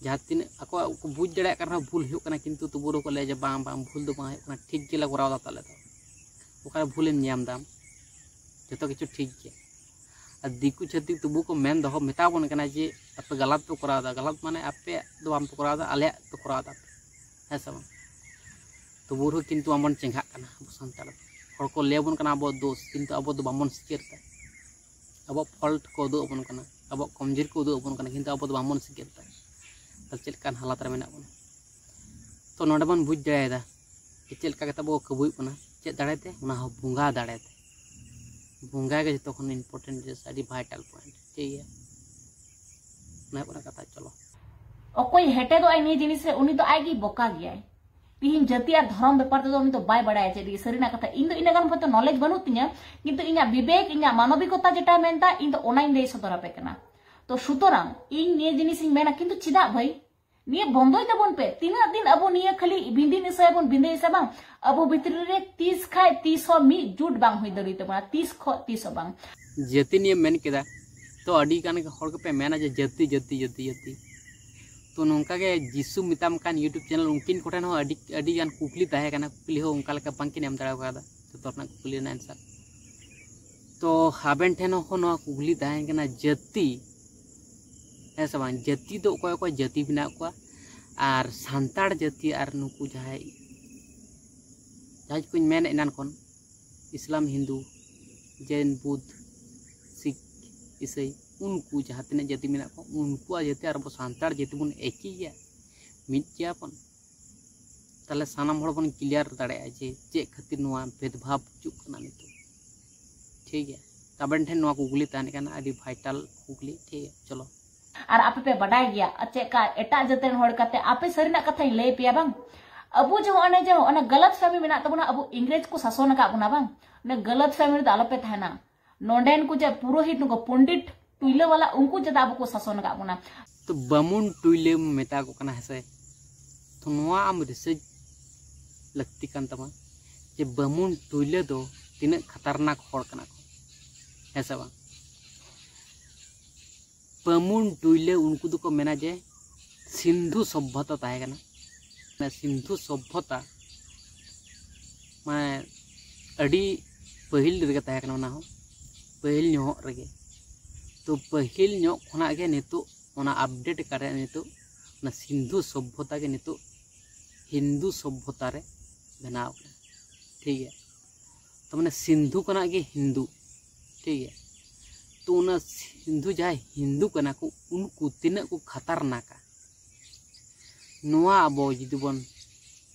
ᱡᱟᱦᱟᱸ ᱛᱤᱱᱟᱹᱜ ᱟᱠᱚᱣᱟᱜ ᱠᱚ ᱵᱩᱡᱽ ᱫᱟᱲᱮᱭᱟᱜ ᱠᱟᱱ ᱨᱮᱦᱚᱸ ᱵᱷᱩᱞ ᱦᱩᱭᱩᱜ ᱠᱟᱱᱟ, ᱠᱤᱱᱛᱩ ᱛᱚᱵᱩ ᱨᱮᱦᱚᱸ ᱠᱚ ᱞᱟᱹᱭᱟ ᱡᱮ ᱵᱟᱝ ᱵᱟᱝ, ᱵᱷᱩᱞ ᱫᱚ ᱵᱟᱝ ᱦᱩᱭᱩᱜ ᱠᱟᱱᱟ, ᱴᱷᱤᱠ ᱜᱮᱞᱮ ᱠᱚᱨᱟᱣ ᱫᱟ ᱛᱟᱦᱞᱮ ᱫᱚ᱾ ᱚᱠᱟᱨᱮ ᱵᱷᱩᱞᱮᱢ ᱧᱟᱢ ᱫᱟᱢ? ᱡᱚᱛᱚ ᱠᱤᱪᱷᱩ ᱴᱷᱤᱠ ᱜᱮᱭᱟ᱾ ᱟᱨ ᱫᱤᱠᱩ ᱪᱷᱟᱹᱛᱤᱠ ᱛᱚᱵᱩ ᱠᱚ ᱢᱮᱱ ᱫᱚᱦᱚ ᱢᱮᱛᱟ ᱵᱚᱱ ᱠᱟᱱᱟ ᱡᱮ ᱟᱯᱮ ᱜᱟᱞᱟᱛ ᱯᱮ ᱠᱚᱨᱟᱣ ᱮᱫᱟ᱾ ᱜᱟᱞᱟᱛ ᱢᱟᱱᱮ ᱟᱯᱮᱭᱟᱜ ᱫᱚ ᱵᱟᱝ ᱯᱮ ᱠᱚᱨᱟᱣ ᱮᱫᱟ, ᱟᱞᱮᱭᱟᱜ ᱯᱮ ᱠᱚᱨᱟᱣ ᱮᱫᱟ, ᱦᱮᱸ ᱥᱮ ᱵᱟᱝ? ᱛᱚᱵᱩ ᱨᱮᱦᱚᱸ ᱠᱤᱱᱛᱩ ᱟᱵᱚᱱ ᱪᱮᱸᱜᱷᱟᱜ ᱠᱟᱱᱟ ᱟᱵᱚ ᱥᱟᱱᱛᱟᱲ ᱫᱚ᱾ ᱦᱚᱲ ᱠᱚ ᱞᱟᱹᱭ ᱟᱵᱚᱱ ᱠᱟᱱᱟ ᱟᱵᱚᱣᱟᱜ ᱫᱳᱥ, ᱠᱤᱱᱛᱩ ᱟᱵᱚ ᱫᱚ ᱵᱟᱵᱚᱱ ᱥᱤᱠᱟᱹᱨ ᱮᱫᱟ᱾ ᱟᱵᱚᱣᱟᱜ ᱯᱷᱚᱞᱴ ᱠᱚ ᱩᱫᱩᱜ ᱟᱵᱚᱱ ᱠᱟᱱᱟ, ᱟᱵᱚᱣᱟᱜ ᱠᱚᱢᱡᱳᱨᱤ ᱠᱚ ᱩᱫᱩᱜ ᱟᱵᱚᱱ ᱠᱟᱱᱟ, ᱠᱤᱱᱛᱩ ᱟᱵᱚ ᱫᱚ ᱵᱟᱵᱚᱱ ᱥᱤᱠᱟᱹᱨ ᱮᱫᱟ᱾ ᱛᱟᱦᱞᱮ ᱪᱮᱫ ᱞᱮᱠᱟᱱ ᱦᱟᱞᱟᱛ ᱨᱮ ᱢᱮᱱᱟᱜ ᱵᱚᱱᱟ? ᱛᱚ ᱱᱚᱰᱮ ᱵᱚᱱ ᱵᱩᱡᱽ ᱫᱟᱲᱮᱭᱟᱫᱟ ᱡᱮ ᱪᱮᱫ ᱞᱮᱠᱟ ᱠᱟᱛᱮ ᱟᱵᱚ ᱠᱟᱹᱵᱩᱭᱚᱜ ᱠᱟᱱᱟ᱾ ᱪᱮᱫ ᱫᱟᱲᱮ ᱛᱮ? ᱚᱱᱟ ᱦᱚᱸ ᱵᱚᱸᱜᱟ ᱫᱟᱲᱮ ᱛᱮ᱾ ᱵᱚᱸᱜᱟ ᱜᱮ ᱡᱚᱛᱚ ᱠᱷᱚᱱ ᱤᱢᱯᱚᱨᱴᱮᱱᱴ ᱡᱤᱱᱤᱥ, ᱟᱹᱰᱤ ᱵᱷᱟᱭᱴᱟᱞ ᱯᱚᱭᱮᱱᱴ, ᱴᱷᱤᱠ ᱜᱮᱭᱟ? ᱚᱱᱟ ᱦᱩᱭᱩᱜ ᱠᱟᱱᱟ ᱠᱟᱛᱷᱟ᱾ ᱪᱚᱞᱚ, ᱚᱠᱚᱭ ᱦᱮᱴᱮᱫᱚᱜ ᱟᱭ ᱱᱤᱭᱟᱹ ᱡᱤᱱᱤᱥ ᱨᱮ, ᱩᱱᱤ ᱫᱚ ᱟᱡ ᱜᱮ ᱵᱚᱠᱟ ᱜᱮᱭᱟᱭ᱾ ᱛᱤᱦᱤᱧ ᱡᱟᱹᱛᱤ ᱟᱨ ᱫᱷᱚᱨᱚᱢ ᱵᱮᱯᱟᱨ ᱛᱮᱫᱚ ᱩᱱᱤ ᱫᱚ ᱵᱟᱭ ᱵᱟᱲᱟᱭᱟ ᱪᱮᱫ ᱜᱮ᱾ ᱥᱟᱹᱨᱤᱱᱟᱜ ᱠᱟᱛᱷᱟ, ᱤᱧ ᱫᱚ ᱤᱱᱟᱹᱜ ᱜᱟᱱ ᱦᱚᱭᱛᱳ ᱱᱚᱞᱮᱡᱽ ᱵᱟᱹᱱᱩᱜ ᱛᱤᱧᱟᱹ, ᱠᱤᱱᱛᱩ ᱤᱧᱟᱹᱜ ᱵᱤᱵᱮᱠ, ᱤᱧᱟᱹᱜ ᱢᱟᱱᱚᱵᱤᱠᱚᱛᱟ ᱡᱮᱴᱟ ᱢᱮᱱᱫᱟ, ᱤᱧ ᱫᱚ ᱚᱱᱟᱧ ᱞᱟᱹᱭ ᱥᱚᱫᱚᱨ ᱟᱯᱮ ᱠᱟᱱᱟ᱾ ᱛᱚ ᱥᱩᱛᱚᱨᱟᱝ ᱤᱧ ᱱᱤᱭᱟᱹ ᱡᱤᱱᱤᱥ ᱤᱧ ᱢᱮᱱᱟ, ᱠᱤᱱᱛᱩ ᱪᱮᱫᱟᱜ ᱵᱷᱟᱹᱭ? ᱱᱤᱭᱟᱹ ᱵᱚᱱᱫᱚᱭ ᱛᱟᱵᱚᱱ ᱯᱮ᱾ ᱛᱤᱱᱟᱹᱜ ᱫᱤᱱ ᱟᱵᱚ ᱱᱤᱭᱟᱹ ᱠᱷᱟᱹᱞᱤ ᱵᱤᱸᱫᱤᱱ ᱤᱥᱟᱹᱭᱟᱵᱚᱱ, ᱵᱤᱸᱫᱤᱱ ᱤᱥᱟᱹ ᱵᱟᱝ, ᱟᱵᱚ ᱵᱷᱤᱛᱨᱤ ᱨᱮ ᱛᱤᱥ ᱠᱷᱟᱡ ᱛᱤᱥ ᱦᱚᱸ ᱢᱤᱫ ᱡᱩᱴ ᱵᱟᱝ ᱦᱩᱭ ᱫᱟᱲᱮ ᱛᱟᱵᱚᱱᱟ, ᱛᱤᱥ ᱠᱷᱚᱡ ᱛᱤᱥ ᱦᱚᱸ ᱵᱟᱝ᱾ ᱡᱟᱹᱛᱤ ᱱᱤᱭᱮ ᱢᱮᱱ ᱠᱮᱫᱟ, ᱛᱚ ᱟᱹᱰᱤ ᱜᱟᱱ ᱜᱮ ᱦᱚᱲ ᱠᱚᱯᱮ ᱢᱮᱱᱟ ᱡᱮ ᱡᱟᱹᱛᱤ, ᱡᱟᱹᱛᱤ, ᱡᱟᱹᱛᱤ, ᱡᱟᱹᱛᱤ᱾ ᱛᱚ ᱱᱚᱝᱠᱟ ᱜᱮ ᱡᱤᱥᱩ ᱢᱮᱛᱟᱢ ᱠᱟᱱ YouTube ᱪᱮᱱᱮᱞ, ᱩᱱᱠᱤᱱ ᱠᱚᱴᱷᱮᱱ ᱦᱚᱸ ᱟᱹᱰᱤ, ᱟᱹᱰᱤ ᱜᱟᱱ ᱠᱩᱠᱞᱤ ᱛᱟᱦᱮᱸ ᱠᱟᱱᱟ, ᱠᱩᱠᱞᱤ ᱦᱚᱸ ᱚᱱᱠᱟ ᱞᱮᱠᱟ ᱵᱟᱝᱠᱤᱱ ᱮᱢ ᱫᱟᱲᱮ ᱠᱟᱣᱫᱟ ᱡᱚᱛᱚ ᱨᱮᱱᱟᱜ ᱠᱩᱠᱞᱤ ᱨᱮᱱᱟᱜ ᱮᱱᱥᱟᱨ᱾ ᱛᱚ ᱟᱵᱮᱱ ᱴᱷᱮᱱ ᱦᱚᱸ ᱱᱚᱣᱟ ᱠᱩᱠᱞᱤ ᱛᱟᱦᱮᱸ ᱠᱟᱱᱟ, ᱡᱟᱹᱛᱤ, ᱦᱮᱸ ᱥᱮ ᱵᱟᱝ? ᱡᱟᱹᱛᱤ ᱫᱚ ᱚᱠᱚᱭ ᱚᱠᱚᱭ ᱡᱟᱹᱛᱤ ᱢᱮᱱᱟᱜ ᱠᱚᱣᱟ, ᱟᱨ ᱥᱟᱱᱛᱟᱲ ᱡᱟᱹᱛᱤ ᱟᱨ ᱱᱩᱠᱩ ᱡᱟᱦᱟᱸᱭ, ᱡᱟᱦᱟᱸᱭ ᱠᱚᱧ ᱢᱮᱱ ᱮᱱᱟᱱ ᱠᱷᱚᱱ, ᱤᱥᱞᱟᱢ, ᱦᱤᱱᱫᱩ, ᱡᱮᱱ, ᱵᱩᱫᱷ, ᱥᱤᱠᱷ, ᱤᱥᱟᱹᱭ, ᱩᱱᱠᱩ ᱡᱟᱦᱟᱸ ᱛᱤᱱᱟᱹᱜ ᱡᱟᱹᱛᱤ ᱢᱮᱱᱟᱜ ᱠᱚᱣᱟ, ᱩᱱᱠᱩᱣᱟᱜ ᱡᱟᱹᱛᱤ ᱟᱨ ᱟᱵᱚ ᱥᱟᱱᱛᱟᱲ ᱡᱟᱹᱛᱤ ᱵᱚᱱ ᱮᱠᱤ ᱜᱮᱭᱟ, ᱢᱤᱫ ᱜᱮᱭᱟ ᱵᱚᱱ᱾ ᱛᱟᱦᱞᱮ ᱥᱟᱱᱟᱢ ᱦᱚᱲ ᱵᱚᱱ ᱠᱞᱤᱭᱟᱨ ᱫᱟᱲᱮᱭᱟᱜᱼᱟ ᱡᱮ ᱪᱮᱫ ᱠᱷᱟᱹᱛᱤᱨ ᱱᱚᱣᱟ ᱵᱷᱮᱫᱽᱵᱷᱟᱵᱽ ᱦᱤᱡᱩᱜ ᱠᱟᱱᱟ ᱱᱤᱛᱚᱜ᱾ ᱴᱷᱤᱠ ᱜᱮᱭᱟ, ᱟᱵᱮᱱ ᱴᱷᱮᱱ ᱱᱚᱣᱟ ᱠᱩᱠᱞᱤ ᱛᱟᱦᱮᱱ ᱠᱟᱱᱟ, ᱟᱹᱰᱤ ᱵᱷᱟᱭᱴᱟᱞ ᱠᱩᱠᱞᱤ᱾ ᱴᱷᱤᱠ ᱜᱮᱭᱟ, ᱪᱚᱞᱚ᱾ ᱟᱨ ᱟᱯᱮ ᱯᱮ ᱵᱟᱰᱟᱭ ᱜᱮᱭᱟ ᱪᱮᱫ ᱠᱟ ᱮᱴᱟᱜ ᱡᱟᱹᱛ ᱨᱮᱱ ᱦᱚᱲ ᱠᱟᱛᱮ ᱟᱯᱮ ᱥᱟᱹᱨᱤᱱᱟᱜ ᱠᱟᱛᱷᱟᱧ ᱞᱟᱹᱭ ᱯᱮᱭᱟ ᱵᱟᱝ? ᱟᱵᱚ ᱡᱮ ᱦᱚᱸᱜᱼᱚᱭ ᱡᱮ ᱚᱱᱟ ᱜᱟᱞᱟᱛ ᱯᱷᱟᱦᱢᱤ ᱢᱮᱱᱟᱜ ᱛᱟᱵᱚᱱᱟ, ᱟᱵᱚ ᱤᱝᱨᱮᱡᱽ ᱠᱚ ᱥᱟᱥᱚᱱ ᱟᱠᱟᱫ ᱵᱚᱱᱟ ᱵᱟᱝ? ᱚᱱᱟ ᱜᱟᱞᱟᱛ ᱯᱷᱟᱦᱢᱤ ᱨᱮᱫᱚ ᱟᱞᱚᱯᱮ ᱛᱟᱦᱮᱱᱟ᱾ ᱱᱚᱰᱮᱱ ᱠᱚ ᱡᱮ ᱯᱩᱨᱳᱦᱤᱛ, ᱱᱩᱠᱩ ᱯᱚᱱᱰᱤᱛ ᱴᱩᱭᱞᱟᱹ ᱵᱟᱞᱟ, ᱩᱱᱠᱩ ᱪᱮᱫᱟᱜ ᱟᱵᱚ ᱠᱚ ᱥᱟᱥᱚᱱ ᱟᱠᱟᱫ ᱵᱚᱱᱟ? ᱛᱚ ᱵᱟᱢᱩᱱ ᱴᱩᱭᱞᱟᱹᱢ ᱢᱮᱛᱟ ᱠᱚ ᱠᱟᱱᱟ, ᱦᱮᱸᱥᱮ? ᱛᱚ ᱱᱚᱣᱟ ᱟᱢ ᱨᱤᱥᱟᱨᱪ ᱞᱟᱹᱠᱛᱤ ᱠᱟᱱ ᱛᱟᱢᱟ ᱡᱮ ᱵᱟᱢᱩᱱ ᱴᱩᱭᱞᱟᱹ ᱫᱚ ᱛᱤᱱᱟᱹᱜ ᱠᱷᱟᱛᱟᱨᱱᱟᱠ ᱦᱚᱲ ᱠᱟᱱᱟ ᱠᱚ, ᱦᱮᱸ ᱥᱮ ᱵᱟᱝ? ᱵᱟᱢᱩᱱ ᱴᱩᱭᱞᱟᱹ ᱩᱱᱠᱩ ᱫᱚᱠᱚ ᱢᱮᱱᱟ ᱡᱮ ᱥᱤᱱᱫᱷᱩ ᱥᱚᱵᱷᱚᱛᱟ ᱛᱟᱦᱮᱸ ᱠᱟᱱᱟ᱾ ᱚᱱᱟ ᱥᱤᱱᱫᱷᱩ ᱥᱚᱵᱷᱚᱛᱟ ᱢᱟᱱᱮ ᱟᱹᱰᱤ ᱯᱟᱹᱦᱤᱞ ᱨᱮᱜᱮ ᱛᱟᱦᱮᱸ ᱠᱟᱱᱟ, ᱚᱱᱟ ᱦᱚᱸ ᱯᱟᱹᱦᱤᱞ ᱧᱚᱜ ᱨᱮᱜᱮ᱾ ᱛᱚ ᱯᱟᱹᱦᱤᱞ ᱧᱚᱜ ᱠᱷᱚᱱᱟᱜ ᱜᱮ ᱱᱤᱛᱚᱜ ᱚᱱᱟ ᱟᱯᱰᱮᱴ ᱠᱟᱨᱮ ᱱᱤᱛᱚᱜ ᱚᱱᱟ ᱥᱤᱱᱫᱷᱩ ᱥᱚᱵᱷᱚᱛᱟ ᱜᱮ ᱱᱤᱛᱚᱜ ᱦᱤᱱᱫᱩ ᱥᱚᱵᱷᱚᱛᱟ ᱨᱮ ᱵᱮᱱᱟᱣ ᱠᱟᱱᱟ᱾ ᱴᱷᱤᱠ ᱜᱮᱭᱟ᱾ ᱛᱚ ᱢᱟᱱᱮ ᱥᱤᱱᱫᱷᱩ ᱠᱷᱚᱱᱟᱜ ᱜᱮ ᱦᱤᱱᱫᱩ᱾ ᱴᱷᱤᱠ ᱜᱮᱭᱟ᱾ ᱛᱚ ᱚᱱᱟ ᱥᱤᱱᱫᱷᱩ ᱡᱟᱦᱟᱸᱭ ᱦᱤᱱᱫᱩ ᱠᱟᱱᱟ ᱠᱚ, ᱩᱱᱠᱩ ᱛᱤᱱᱟᱹᱜ ᱠᱚ ᱠᱷᱟᱛᱟᱨᱱᱟᱠᱟ, ᱱᱚᱣᱟ ᱟᱵᱚ ᱡᱩᱫᱤ ᱵᱚᱱ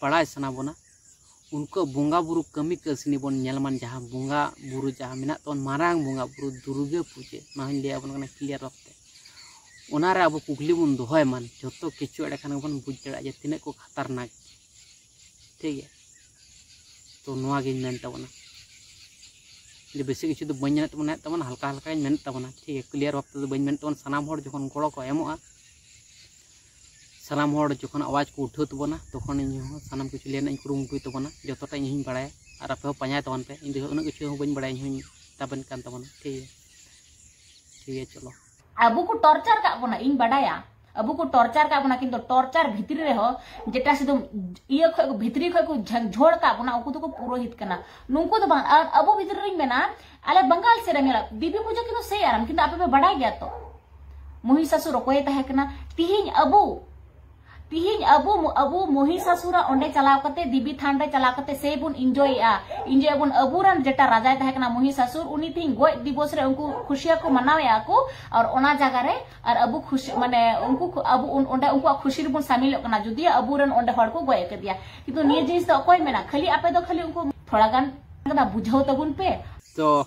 ᱵᱟᱲᱟᱭ ᱥᱟᱱᱟ ᱵᱚᱱᱟ, ᱩᱱᱠᱩᱣᱟᱜ ᱵᱚᱸᱜᱟ ᱵᱩᱨᱩ ᱠᱟᱹᱢᱤ ᱠᱟᱹᱥᱱᱤ ᱵᱚᱱ ᱧᱮᱞ ᱢᱟ, ᱡᱟᱦᱟᱸ ᱵᱚᱸᱜᱟ ᱵᱩᱨᱩ ᱡᱟᱦᱟᱸ ᱢᱮᱱᱟᱜ ᱛᱟᱵᱚᱱ, ᱢᱟᱨᱟᱝ ᱵᱚᱸᱜᱟ ᱵᱩᱨᱩ ᱫᱩᱨᱜᱟᱹ ᱯᱩᱡᱟᱹ, ᱱᱚᱣᱟ ᱦᱚᱧ ᱞᱟᱹᱭ ᱟᱵᱚᱱ ᱠᱟᱱᱟ ᱠᱞᱤᱭᱟᱨ ᱵᱷᱟᱵᱛᱮ᱾ ᱚᱱᱟᱨᱮ ᱟᱵᱚ ᱠᱩᱠᱞᱤ ᱵᱚᱱ ᱫᱚᱦᱚᱭ ᱢᱟ, ᱡᱚᱛᱚ ᱠᱤᱪᱷᱩ ᱮᱸᱰᱮᱠᱷᱟᱱ ᱜᱮᱵᱚᱱ ᱵᱩᱡᱽ ᱫᱟᱲᱮᱭᱟᱜᱼᱟ ᱡᱮ ᱛᱤᱱᱟᱹᱜ ᱠᱚ ᱠᱷᱟᱛᱟᱨᱱᱟᱠ᱾ ᱴᱷᱤᱠ ᱜᱮᱭᱟ᱾ ᱛᱚ ᱱᱚᱣᱟ ᱜᱤᱧ ᱢᱮᱱ ᱛᱟᱵᱚᱱᱟ, ᱡᱮ ᱵᱮᱥᱤ ᱠᱤᱪᱷᱩ ᱫᱚ ᱵᱟᱹᱧ ᱢᱮᱱᱮᱫ ᱛᱟᱵᱚᱱᱟ, ᱦᱟᱞᱠᱟ ᱦᱟᱞᱠᱟᱧ ᱢᱮᱱᱮᱫ ᱛᱟᱵᱚᱱᱟ᱾ ᱴᱷᱤᱠ ᱜᱮᱭᱟ, ᱠᱞᱤᱭᱟᱨ ᱵᱷᱟᱵ ᱛᱮᱫᱚ ᱵᱟᱹᱧ ᱢᱮᱱᱮᱫ ᱛᱟᱵᱚᱱᱟ᱾ ᱥᱟᱱᱟᱢ ᱦᱚᱲ ᱡᱚᱠᱷᱚᱱ ᱜᱚᱲᱚ ᱠᱚ ᱮᱢᱚᱜᱼᱟ, ᱥᱟᱱᱟᱢ ᱦᱚᱲ ᱡᱚᱠᱷᱚᱱ ᱟᱣᱟᱡᱽ ᱠᱚ ᱩᱴᱷᱟᱹᱣ ᱛᱟᱵᱚᱱᱟ, ᱛᱚᱠᱷᱚᱱ ᱤᱧ ᱦᱚᱸ ᱥᱟᱱᱟᱢ ᱠᱤᱪᱷᱩ ᱞᱟᱹᱭ ᱨᱮᱱᱟᱜ ᱤᱧ ᱠᱩᱨᱩᱢᱩᱴᱩᱭ ᱛᱟᱵᱚᱱᱟ, ᱡᱚᱛᱚᱴᱟ ᱤᱧ ᱦᱚᱸᱧ ᱵᱟᱲᱟᱭᱟ᱾ ᱟᱨ ᱟᱯᱮ ᱦᱚᱸ ᱯᱟᱸᱡᱟᱭ ᱛᱟᱵᱚᱱ ᱯᱮ, ᱤᱧ ᱫᱚ ᱩᱱᱟᱹᱜ ᱠᱤᱪᱷᱩ ᱦᱚᱸ ᱵᱟᱹᱧ ᱵᱟᱲᱟᱭᱟ, ᱤᱧ ᱦᱚᱸᱧ ᱛᱟᱵᱮᱱ ᱠᱟᱱ ᱛᱟᱵᱚᱱᱟ᱾ ᱴᱷᱤᱠ ᱜᱮᱭᱟ, ᱴᱷᱤᱠ ᱜᱮᱭᱟ, ᱪᱚᱞᱚ᱾ ᱟᱵᱚ ᱠᱚ ᱴᱚᱨᱪᱟᱨ ᱠᱟᱜ ᱵᱚᱱᱟ, ᱤᱧ ᱵᱟᱰᱟᱭᱟ, ᱟᱵᱚ ᱠᱚ ᱴᱚᱨᱪᱟᱨ ᱠᱟᱜ ᱵᱚᱱᱟ, ᱠᱤᱱᱛᱩ ᱴᱚᱨᱪᱟᱨ ᱵᱷᱤᱛᱨᱤ ᱨᱮᱦᱚᱸ ᱡᱮᱴᱟ ᱥᱩᱫᱷᱩ ᱤᱭᱟᱹ ᱠᱷᱚᱡ ᱠᱚ, ᱵᱷᱤᱛᱨᱤ ᱠᱷᱚᱡ ᱠᱚ ᱡᱷᱟᱠ-, ᱡᱷᱚᱲ ᱠᱟᱜ ᱵᱚᱱᱟ, ᱩᱱᱠᱩ ᱫᱚᱠᱚ ᱯᱩᱨᱳᱦᱤᱛ ᱠᱟᱱᱟ᱾ ᱱᱩᱠᱩ ᱫᱚ ᱵᱟᱝ, ᱟᱨ ᱟᱵᱚ ᱵᱷᱤᱛᱨᱤ ᱨᱤᱧ ᱢᱮᱱᱟ, ᱟᱞᱮ ᱵᱟᱝᱜᱟᱞ ᱥᱮᱫ ᱨᱮ ᱧᱮᱞᱚᱜ ᱫᱮᱵᱤ ᱯᱩᱡᱟᱹ ᱠᱤᱱᱛᱩ ᱥᱮᱭ ᱟᱨᱟᱢ, ᱠᱤᱱᱛᱩ ᱟᱯᱮ ᱯᱮ ᱵᱟᱰᱟᱭ ᱜᱮᱭᱟ ᱛᱚ, ᱢᱚᱦᱤᱥᱟᱥᱩᱨ ᱚᱠᱚᱭᱮ ᱛᱟᱦᱮᱸ ᱠᱟᱱᱟ? ᱛᱤᱦᱤᱧ ᱟᱵᱚ, ᱛᱤᱦᱤᱧ ᱟᱵᱚ, ᱟᱵᱚ ᱢᱚᱦᱤᱥᱟᱥᱩᱨᱟᱜ ᱚᱸᱰᱮ ᱪᱟᱞᱟᱣ ᱠᱟᱛᱮ, ᱫᱮᱵᱤ ᱛᱷᱟᱱ ᱨᱮ ᱪᱟᱞᱟᱣ ᱠᱟᱛᱮ ᱥᱮᱭ ᱵᱚᱱ ᱤᱱᱡᱚᱭᱮᱜᱼᱟ, ᱤᱱᱡᱚᱭ ᱟᱵᱚᱱ᱾ ᱟᱵᱚᱨᱮᱱ ᱡᱮᱴᱟ ᱨᱟᱡᱟᱭ ᱛᱟᱦᱮᱸ ᱠᱟᱱᱟ ᱢᱚᱦᱤᱥᱟᱥᱩᱨ, ᱩᱱᱤ ᱛᱤᱦᱤᱧ ᱜᱚᱡ ᱫᱤᱵᱚᱥ ᱨᱮ ᱩᱱᱠᱩ ᱠᱷᱩᱥᱤᱭᱟ ᱠᱚ ᱢᱟᱱᱟᱣᱮᱜᱼᱟ ᱠᱚ, ᱟᱨ ᱚᱱᱟ ᱡᱟᱭᱜᱟ ᱨᱮ ᱟᱨ ᱟᱵᱚ ᱠᱷᱩᱥᱤ, ᱢᱟᱱᱮ ᱩᱱᱠᱩ ᱠᱷᱩ-, ᱟᱵᱚ ᱩᱱ-, ᱚᱸᱰᱮ ᱩᱱᱠᱩᱣᱟᱜ ᱠᱷᱩᱥᱤ ᱨᱮᱵᱚᱱ ᱥᱟᱢᱤᱞᱚᱜ ᱠᱟᱱᱟ, ᱡᱩᱫᱤ ᱟᱵᱚᱨᱮᱱ ᱚᱸᱰᱮ ᱦᱚᱲ ᱠᱚ ᱜᱚᱡ ᱟᱠᱟᱫᱮᱭᱟ᱾ ᱠᱤᱱᱛᱩ ᱱᱤᱭᱟᱹ ᱡᱤᱱᱤᱥ ᱫᱚ ᱚᱠᱚᱭ ᱢᱮᱱᱟ? ᱠᱷᱟᱹᱞᱤ ᱟᱯᱮ ᱫᱚ ᱠᱷᱟᱹᱞᱤ ᱩᱱᱠᱩ ᱛᱷᱚᱲᱟ ᱜᱟᱱ ᱵᱩᱡᱷᱟᱹᱣ ᱛᱟᱵᱚᱱ ᱯᱮ᱾ ᱛᱚ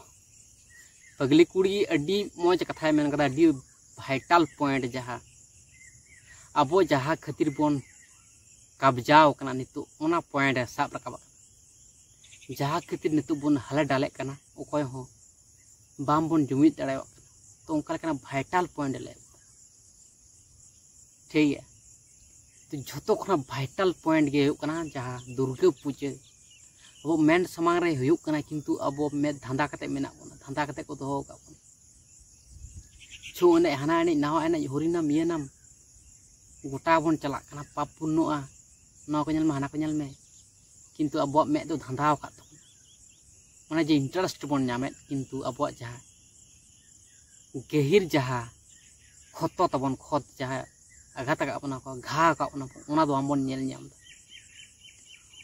ᱯᱟᱜᱽᱞᱤ ᱠᱩᱲᱤ ᱟᱹᱰᱤ ᱢᱚᱡᱽ ᱠᱟᱛᱷᱟᱭ ᱢᱮᱱ ᱠᱟᱫᱟ, ᱟᱹᱰᱤ vital point, ᱡᱟᱦᱟᱸ ᱟᱵᱚ ᱡᱟᱦᱟᱸ ᱠᱷᱟᱹᱛᱤᱨ ᱵᱚᱱ ᱠᱟᱵᱽᱡᱟᱣ ᱠᱟᱱᱟ ᱱᱤᱛᱚᱜ, ᱚᱱᱟ point ᱮ ᱥᱟᱵ ᱨᱟᱠᱟᱵ ᱠᱟᱱᱟ᱾ ᱡᱟᱦᱟᱸ ᱠᱷᱟᱹᱛᱤᱨ ᱱᱤᱛᱚᱜ ᱵᱚᱱ ᱦᱟᱞᱮ ᱰᱟᱞᱮᱜ ᱠᱟᱱᱟ, ᱚᱠᱚᱭ ᱦᱚᱸ ᱵᱟᱝ ᱵᱚᱱ ᱡᱩᱢᱤᱫ ᱫᱟᱲᱮᱭᱟᱜ ᱠᱟᱱᱟ᱾ ᱛᱚ ᱚᱱᱠᱟ ᱞᱮᱠᱟᱱᱟᱜ vital point ᱮ ᱞᱟᱹᱭ ᱠᱟᱫᱟ᱾ ᱴᱷᱤᱠ ᱜᱮᱭᱟ᱾ ᱛᱚ ᱡᱷᱚᱛᱚ ᱠᱷᱚᱱᱟᱜ vital point ᱜᱮ ᱦᱩᱭᱩᱜ ᱠᱟᱱᱟ ᱡᱟᱦᱟᱸ ᱫᱩᱨᱜᱟᱹ ᱯᱩᱡᱟᱹ᱾ ᱟᱵᱚ ᱢᱮᱫ ᱥᱟᱢᱟᱝ ᱨᱮ ᱦᱩᱭᱩᱜ ᱠᱟᱱᱟ, ᱠᱤᱱᱛᱩ ᱟᱵᱚ ᱢᱮᱫ ᱫᱷᱟᱸᱫᱟ ᱠᱟᱛᱮ ᱢᱮᱱᱟᱜ ᱵᱚᱱᱟ, ᱫᱷᱟᱸᱫᱟ ᱠᱟᱛᱮ ᱠᱚ ᱫᱚᱦᱚ ᱟᱠᱟᱫ ᱵᱚᱱᱟ᱾ ᱪᱷᱳ ᱮᱱᱮᱡ, ᱦᱟᱱᱟ ᱮᱱᱮᱡ, ᱱᱟᱣᱟ ᱮᱱᱮᱡ, ᱦᱚᱨᱤᱱᱟᱢ, ᱤᱭᱟᱹᱱᱟᱢ, ᱜᱚᱴᱟ ᱵᱚᱱ ᱪᱟᱞᱟᱜ ᱠᱟᱱᱟ, ᱯᱟᱯ ᱯᱩᱱᱱᱚᱜᱼᱟ, ᱱᱚᱣᱟ ᱠᱚ ᱧᱮᱞ ᱢᱮ, ᱦᱟᱱᱟ ᱠᱚ ᱧᱮᱞ ᱢᱮ, ᱠᱤᱱᱛᱩ ᱟᱵᱚᱣᱟᱜ ᱢᱮᱫ ᱫᱚ ᱫᱷᱟᱸᱫᱷᱟᱣ ᱟᱠᱟᱫ ᱛᱟᱵᱚᱱᱟ᱾ ᱚᱱᱟ ᱡᱮ interest ᱵᱚᱱ ᱧᱟᱢᱮᱫ, ᱠᱤᱱᱛᱩ ᱟᱵᱚᱣᱟᱜ ᱡᱟᱦᱟᱸ ᱜᱟᱹᱦᱤᱨ ᱡᱟᱦᱟᱸ ᱠᱷᱚᱛᱚ ᱛᱟᱵᱚᱱ, ᱠᱷᱚᱛ ᱡᱟᱦᱟᱸ ᱟᱜᱷᱟᱛ ᱟᱠᱟᱫ ᱵᱚᱱᱟ ᱠᱚ, ᱜᱷᱟ ᱟᱠᱟᱫ ᱵᱚᱱᱟ ᱠᱚ, ᱚᱱᱟ ᱫᱚ ᱵᱟᱝᱵᱚᱱ ᱧᱮᱞ ᱧᱟᱢ ᱮᱫᱟ᱾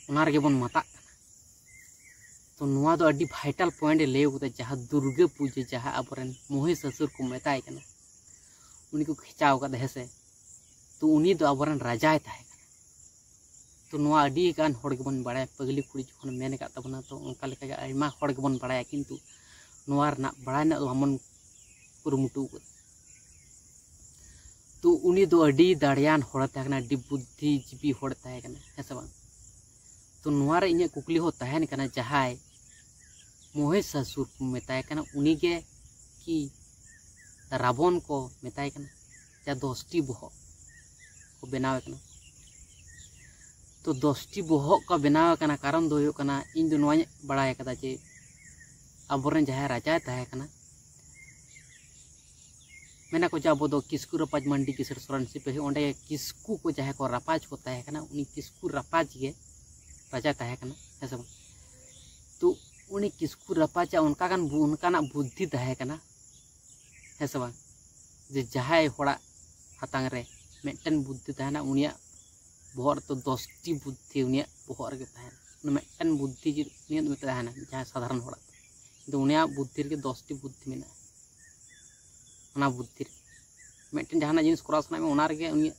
ᱚᱱᱟ ᱨᱮᱜᱮ ᱵᱚᱱ ᱢᱟᱛᱟᱜ ᱠᱟᱱᱟ᱾ ᱛᱚ ᱱᱚᱣᱟ ᱫᱚ ᱟᱹᱰᱤ vital point ᱮ ᱞᱟᱹᱭ ᱠᱟᱫᱟ, ᱡᱟᱦᱟᱸ ᱫᱩᱨᱜᱟᱹ ᱯᱩᱡᱟᱹ, ᱡᱟᱦᱟᱸ ᱟᱵᱚᱨᱮᱱ ᱢᱚᱦᱤᱥᱟᱥᱩᱨ ᱠᱚ ᱢᱮᱛᱟᱭ ᱠᱟᱱᱟ, ᱩᱱᱤ ᱠᱚ ᱠᱷᱮᱪᱟᱣ ᱠᱟᱫᱟ, ᱦᱮᱸ ᱥᱮ? ᱛᱚ ᱩᱱᱤ ᱫᱚ ᱟᱵᱚᱨᱮᱱ ᱨᱟᱡᱟᱭ ᱛᱟᱦᱮᱸ ᱠᱟᱱᱟ᱾ ᱛᱚ ᱱᱚᱣᱟ ᱟᱹᱰᱤ ᱜᱟᱱ ᱦᱚᱲ ᱜᱮᱵᱚᱱ ᱵᱟᱲᱟᱭᱟ, ᱯᱟᱹᱜᱽᱞᱤ ᱠᱩᱲᱤ ᱡᱚᱠᱷᱚᱱ ᱢᱮᱱ ᱟᱠᱟᱫ ᱛᱟᱵᱚᱱᱟ, ᱛᱚ ᱚᱱᱠᱟ ᱞᱮᱠᱟᱜᱮ ᱟᱭᱢᱟ ᱦᱚᱲ ᱜᱮᱵᱚᱱ ᱵᱟᱲᱟᱭᱟ, ᱠᱤᱱᱛᱩ ᱱᱚᱣᱟ ᱨᱮᱱᱟᱜ ᱵᱟᱲᱟᱭ ᱨᱮᱱᱟᱜ ᱫᱚ ᱵᱟᱵᱚᱱ ᱠᱩᱨᱩᱢᱩᱴᱩ ᱠᱟᱫᱟ᱾ ᱛᱚ ᱩᱱᱤ ᱫᱚ ᱟᱹᱰᱤ ᱫᱟᱲᱮᱭᱟᱱ ᱦᱚᱲᱮ ᱛᱟᱦᱮᱸ ᱠᱟᱱᱟ, ᱟᱹᱰᱤ ᱵᱩᱫᱽᱫᱷᱤᱡᱤᱵᱤ ᱦᱚᱲᱮ ᱛᱟᱦᱮᱸ ᱠᱟᱱᱟ, ᱦᱮᱸ ᱥᱮ ᱵᱟᱝ? ᱛᱚ ᱱᱚᱣᱟ ᱨᱮ ᱤᱧᱟᱹᱜ ᱠᱩᱠᱞᱤ ᱦᱚᱸ ᱛᱟᱦᱮᱱ ᱠᱟᱱᱟ, ᱡᱟᱦᱟᱸᱭ ᱢᱚᱦᱤᱥᱟᱥᱩᱨ ᱠᱚ ᱢᱮᱛᱟᱭ ᱠᱟᱱᱟ, ᱩᱱᱤᱜᱮ ᱠᱤ ᱨᱟᱵᱚᱱ ᱠᱚ ᱢᱮᱛᱟᱭ ᱠᱟᱱᱟ, ᱡᱟ ᱫᱚᱥᱴᱤ ᱵᱚᱦᱚᱜ ᱠᱚ ᱵᱮᱱᱟᱣ ᱠᱟᱱᱟ? ᱛᱚ ᱫᱚᱥᱴᱤ ᱵᱚᱦᱚᱜ ᱠᱚ ᱵᱮᱱᱟᱣ ᱠᱟᱱᱟ, ᱠᱟᱨᱚᱱ ᱫᱚ ᱦᱩᱭᱩᱜ ᱠᱟᱱᱟ, ᱤᱧ ᱫᱚ ᱱᱚᱣᱟᱧ ᱵᱟᱲᱟᱭ ᱠᱟᱫᱟ ᱡᱮ ᱟᱵᱚᱨᱮᱱ ᱡᱟᱦᱟᱸᱭ ᱨᱟᱡᱟᱭ ᱛᱟᱦᱮᱸ ᱠᱟᱱᱟ, ᱢᱮᱱᱟ ᱠᱚ ᱡᱮ ᱟᱵᱚ ᱫᱚ ᱠᱤᱥᱠᱩ ᱨᱟᱯᱟᱡᱽ ᱢᱟᱱᱰᱤ ᱠᱤᱥᱟᱹᱬ ᱥᱚᱨᱮᱱ ᱥᱤᱯᱟᱹᱦᱤ, ᱚᱸᱰᱮ ᱠᱤᱥᱠᱩ ᱠᱚ ᱡᱟᱦᱟᱸᱭ ᱠᱚ ᱨᱟᱯᱟᱡᱽ ᱠᱚ ᱛᱟᱦᱮᱸ ᱠᱟᱱᱟ, ᱩᱱᱤ ᱠᱤᱥᱠᱩ ᱨᱟᱯᱟᱡᱽ ᱜᱮ ᱨᱟᱡᱟ ᱛᱟᱦᱮᱸ ᱠᱟᱱᱟ, ᱦᱮᱸ ᱥᱮ ᱵᱟᱝ? ᱛᱚ ᱩᱱᱤ ᱠᱤᱥᱠᱩ ᱨᱟᱯᱟᱡᱟᱜ ᱚᱱᱠᱟ ᱜᱟᱱ ᱵᱩ-, ᱚᱱᱠᱟᱱᱟᱜ ᱵᱩᱫᱽᱫᱷᱤ ᱛᱟᱦᱮᱸ ᱠᱟᱱᱟ, ᱦᱮᱸ ᱥᱮ ᱵᱟᱝ? ᱡᱮ ᱡᱟᱦᱟᱸᱭ ᱦᱚᱲᱟᱜ ᱦᱟᱛᱟᱝ ᱨᱮ ᱢᱤᱫᱴᱮᱱ ᱵᱩᱫᱽᱫᱷᱤ ᱛᱟᱦᱮᱱᱟ, ᱩᱱᱤᱭᱟᱜ ᱵᱚᱦᱚᱜ ᱨᱮᱫᱚ ᱫᱚᱥᱴᱤ ᱵᱩᱫᱽᱫᱷᱤ ᱩᱱᱤᱭᱟᱜ ᱵᱚᱦᱚᱜ ᱨᱮᱜᱮ ᱛᱟᱦᱮᱱᱟ᱾ ᱚᱱᱟ ᱢᱤᱫᱴᱮᱱ ᱵᱩᱫᱽᱫᱷᱤ ᱡᱩᱫᱤ ᱩᱱᱤᱭᱟᱜ ᱫᱚ ᱢᱤᱫᱴᱮᱱ ᱛᱟᱦᱮᱱᱟ, ᱡᱟᱦᱟᱸᱭ ᱥᱟᱫᱷᱟᱨᱚᱱ ᱦᱚᱲᱟᱜ ᱫᱚ, ᱠᱤᱱᱛᱩ ᱩᱱᱤᱭᱟᱜ ᱵᱩᱫᱽᱫᱷᱤ ᱨᱮᱜᱮ ᱫᱚᱥᱴᱤ ᱵᱩᱫᱽᱫᱷᱤ ᱢᱮᱱᱟᱜᱼᱟ᱾ ᱚᱱᱟ ᱵᱩᱫᱽᱫᱷᱤ ᱨᱮ ᱢᱤᱫᱴᱮᱱ ᱡᱟᱦᱟᱱᱟᱜ ᱡᱤᱱᱤᱥ ᱠᱚᱨᱟᱣ ᱥᱟᱱᱟᱭᱮᱫ ᱢᱮᱭᱟ, ᱚᱱᱟ ᱨᱮᱜᱮ ᱩᱱᱤ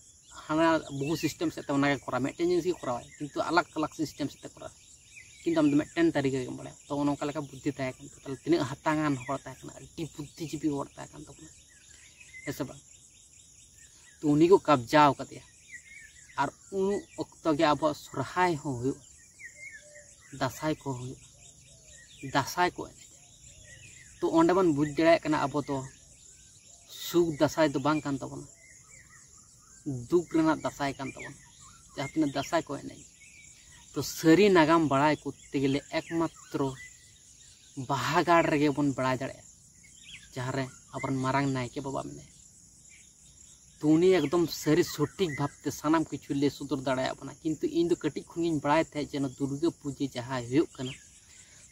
ᱦᱟᱱᱟ ᱵᱚᱦᱩ system ᱥᱮᱫ ᱛᱮ ᱚᱱᱟᱜᱮ ᱠᱚᱨᱟᱣᱟ᱾ ᱢᱤᱫᱴᱮᱱ ᱡᱤᱱᱤᱥ ᱜᱮ ᱠᱚᱨᱟᱣᱟᱭ, ᱠᱤᱱᱛᱩ ᱟᱞᱟᱜᱽ ᱟᱞᱟᱜᱽ system ᱥᱮᱫ ᱛᱮ ᱠᱚᱨᱟᱣᱟ᱾ ᱠᱤᱱᱛᱩ ᱟᱢ ᱫᱚ ᱢᱤᱫᱴᱮᱱ ᱛᱟᱹᱨᱤᱠᱟ ᱜᱮᱢ ᱵᱟᱲᱟᱭᱟ᱾ ᱛᱚ ᱚᱱᱮ ᱚᱱᱠᱟ ᱞᱮᱠᱟ ᱵᱩᱫᱽᱫᱷᱤ ᱛᱟᱦᱮᱸ ᱠᱟᱱ ᱛᱟᱭᱟ᱾ ᱛᱟᱦᱞᱮ ᱛᱤᱱᱟᱹᱜ ᱦᱟᱛᱟᱝᱟᱱ ᱦᱚᱲ ᱛᱟᱦᱮᱸ ᱠᱟᱱᱟ, ᱟᱹᱰᱤ ᱵᱩᱫᱽᱫᱷᱤᱡᱤᱵᱤ ᱦᱚᱲ ᱛᱟᱦᱮᱸ ᱠᱟᱱ ᱛᱟᱵᱚᱱᱟ, ᱦᱮᱸ ᱥᱮ ᱵᱟᱝ? ᱛᱚ ᱩᱱᱤ ᱠᱚ ᱠᱟᱵᱽᱡᱟᱣ ᱠᱟᱫᱮᱭᱟ᱾ ᱟᱨ ᱩᱱ ᱚᱠᱛᱚ ᱜᱮ ᱟᱵᱚᱣᱟᱜ ᱥᱚᱨᱦᱟᱭ ᱦᱚᱸ ᱦᱩᱭᱩᱜᱼᱟ, ᱫᱟᱸᱥᱟᱭ ᱠᱚ ᱦᱩᱭᱩᱜᱼᱟ, ᱫᱟᱸᱥᱟᱭ ᱠᱚ ᱮᱱᱮᱡᱟ᱾ ᱛᱚ ᱚᱸᱰᱮ ᱵᱚᱱ ᱵᱩᱡᱽ ᱫᱟᱲᱮᱭᱟᱜ ᱠᱟᱱᱟ, ᱟᱵᱚ ᱫᱚ ᱥᱩᱠ ᱫᱟᱸᱥᱟᱭ ᱫᱚ ᱵᱟᱝ ᱠᱟᱱ ᱛᱟᱵᱚᱱᱟ, ᱫᱩᱠ ᱨᱮᱱᱟᱜ ᱫᱟᱸᱥᱟᱭ ᱠᱟᱱ ᱛᱟᱵᱚᱱᱟ, ᱡᱟᱦᱟᱸ ᱛᱤᱱᱟᱹᱜ ᱫᱟᱸᱥᱟᱭ ᱠᱚ ᱮᱱᱮᱡ᱾ ᱛᱚ ᱥᱟᱹᱨᱤ ᱱᱟᱜᱟᱢ ᱵᱟᱲᱟᱭ ᱠᱚᱨᱛᱮ ᱜᱮᱞᱮ ᱮᱠᱢᱟᱛᱨᱚ ᱵᱟᱦᱟ ᱜᱟᱲ ᱨᱮᱜᱮ ᱵᱚᱱ ᱵᱟᱲᱟᱭ ᱫᱟᱲᱮᱭᱟᱜᱼᱟ, ᱡᱟᱦᱟᱸ ᱨᱮ ᱟᱵᱚᱨᱮᱱ ᱢᱟᱨᱟᱝ ᱱᱟᱭᱠᱮ ᱵᱟᱵᱟ ᱢᱮᱱᱟᱭᱟ᱾ ᱛᱚ ᱩᱱᱤ ᱮᱠᱫᱚᱢ ᱥᱟᱹᱨᱤ ᱥᱚᱴᱷᱤᱠ ᱵᱷᱟᱵᱽᱛᱮ ᱥᱟᱱᱟᱢ ᱠᱤᱪᱷᱩ ᱞᱟᱹᱭ ᱥᱚᱫᱚᱨ ᱫᱟᱲᱮᱭᱟᱜ ᱵᱚᱱᱟ᱾ ᱠᱤᱱᱛᱩ ᱤᱧ ᱫᱚ ᱠᱟᱹᱴᱤᱡ ᱠᱷᱚᱱ ᱜᱤᱧ ᱵᱟᱲᱟᱭ ᱛᱟᱦᱮᱸᱫ ᱡᱮ ᱱᱚᱣᱟ ᱫᱩᱨᱜᱟᱹ ᱯᱩᱡᱟᱹ ᱡᱟᱦᱟᱸ ᱦᱩᱭᱩᱜ ᱠᱟᱱᱟ,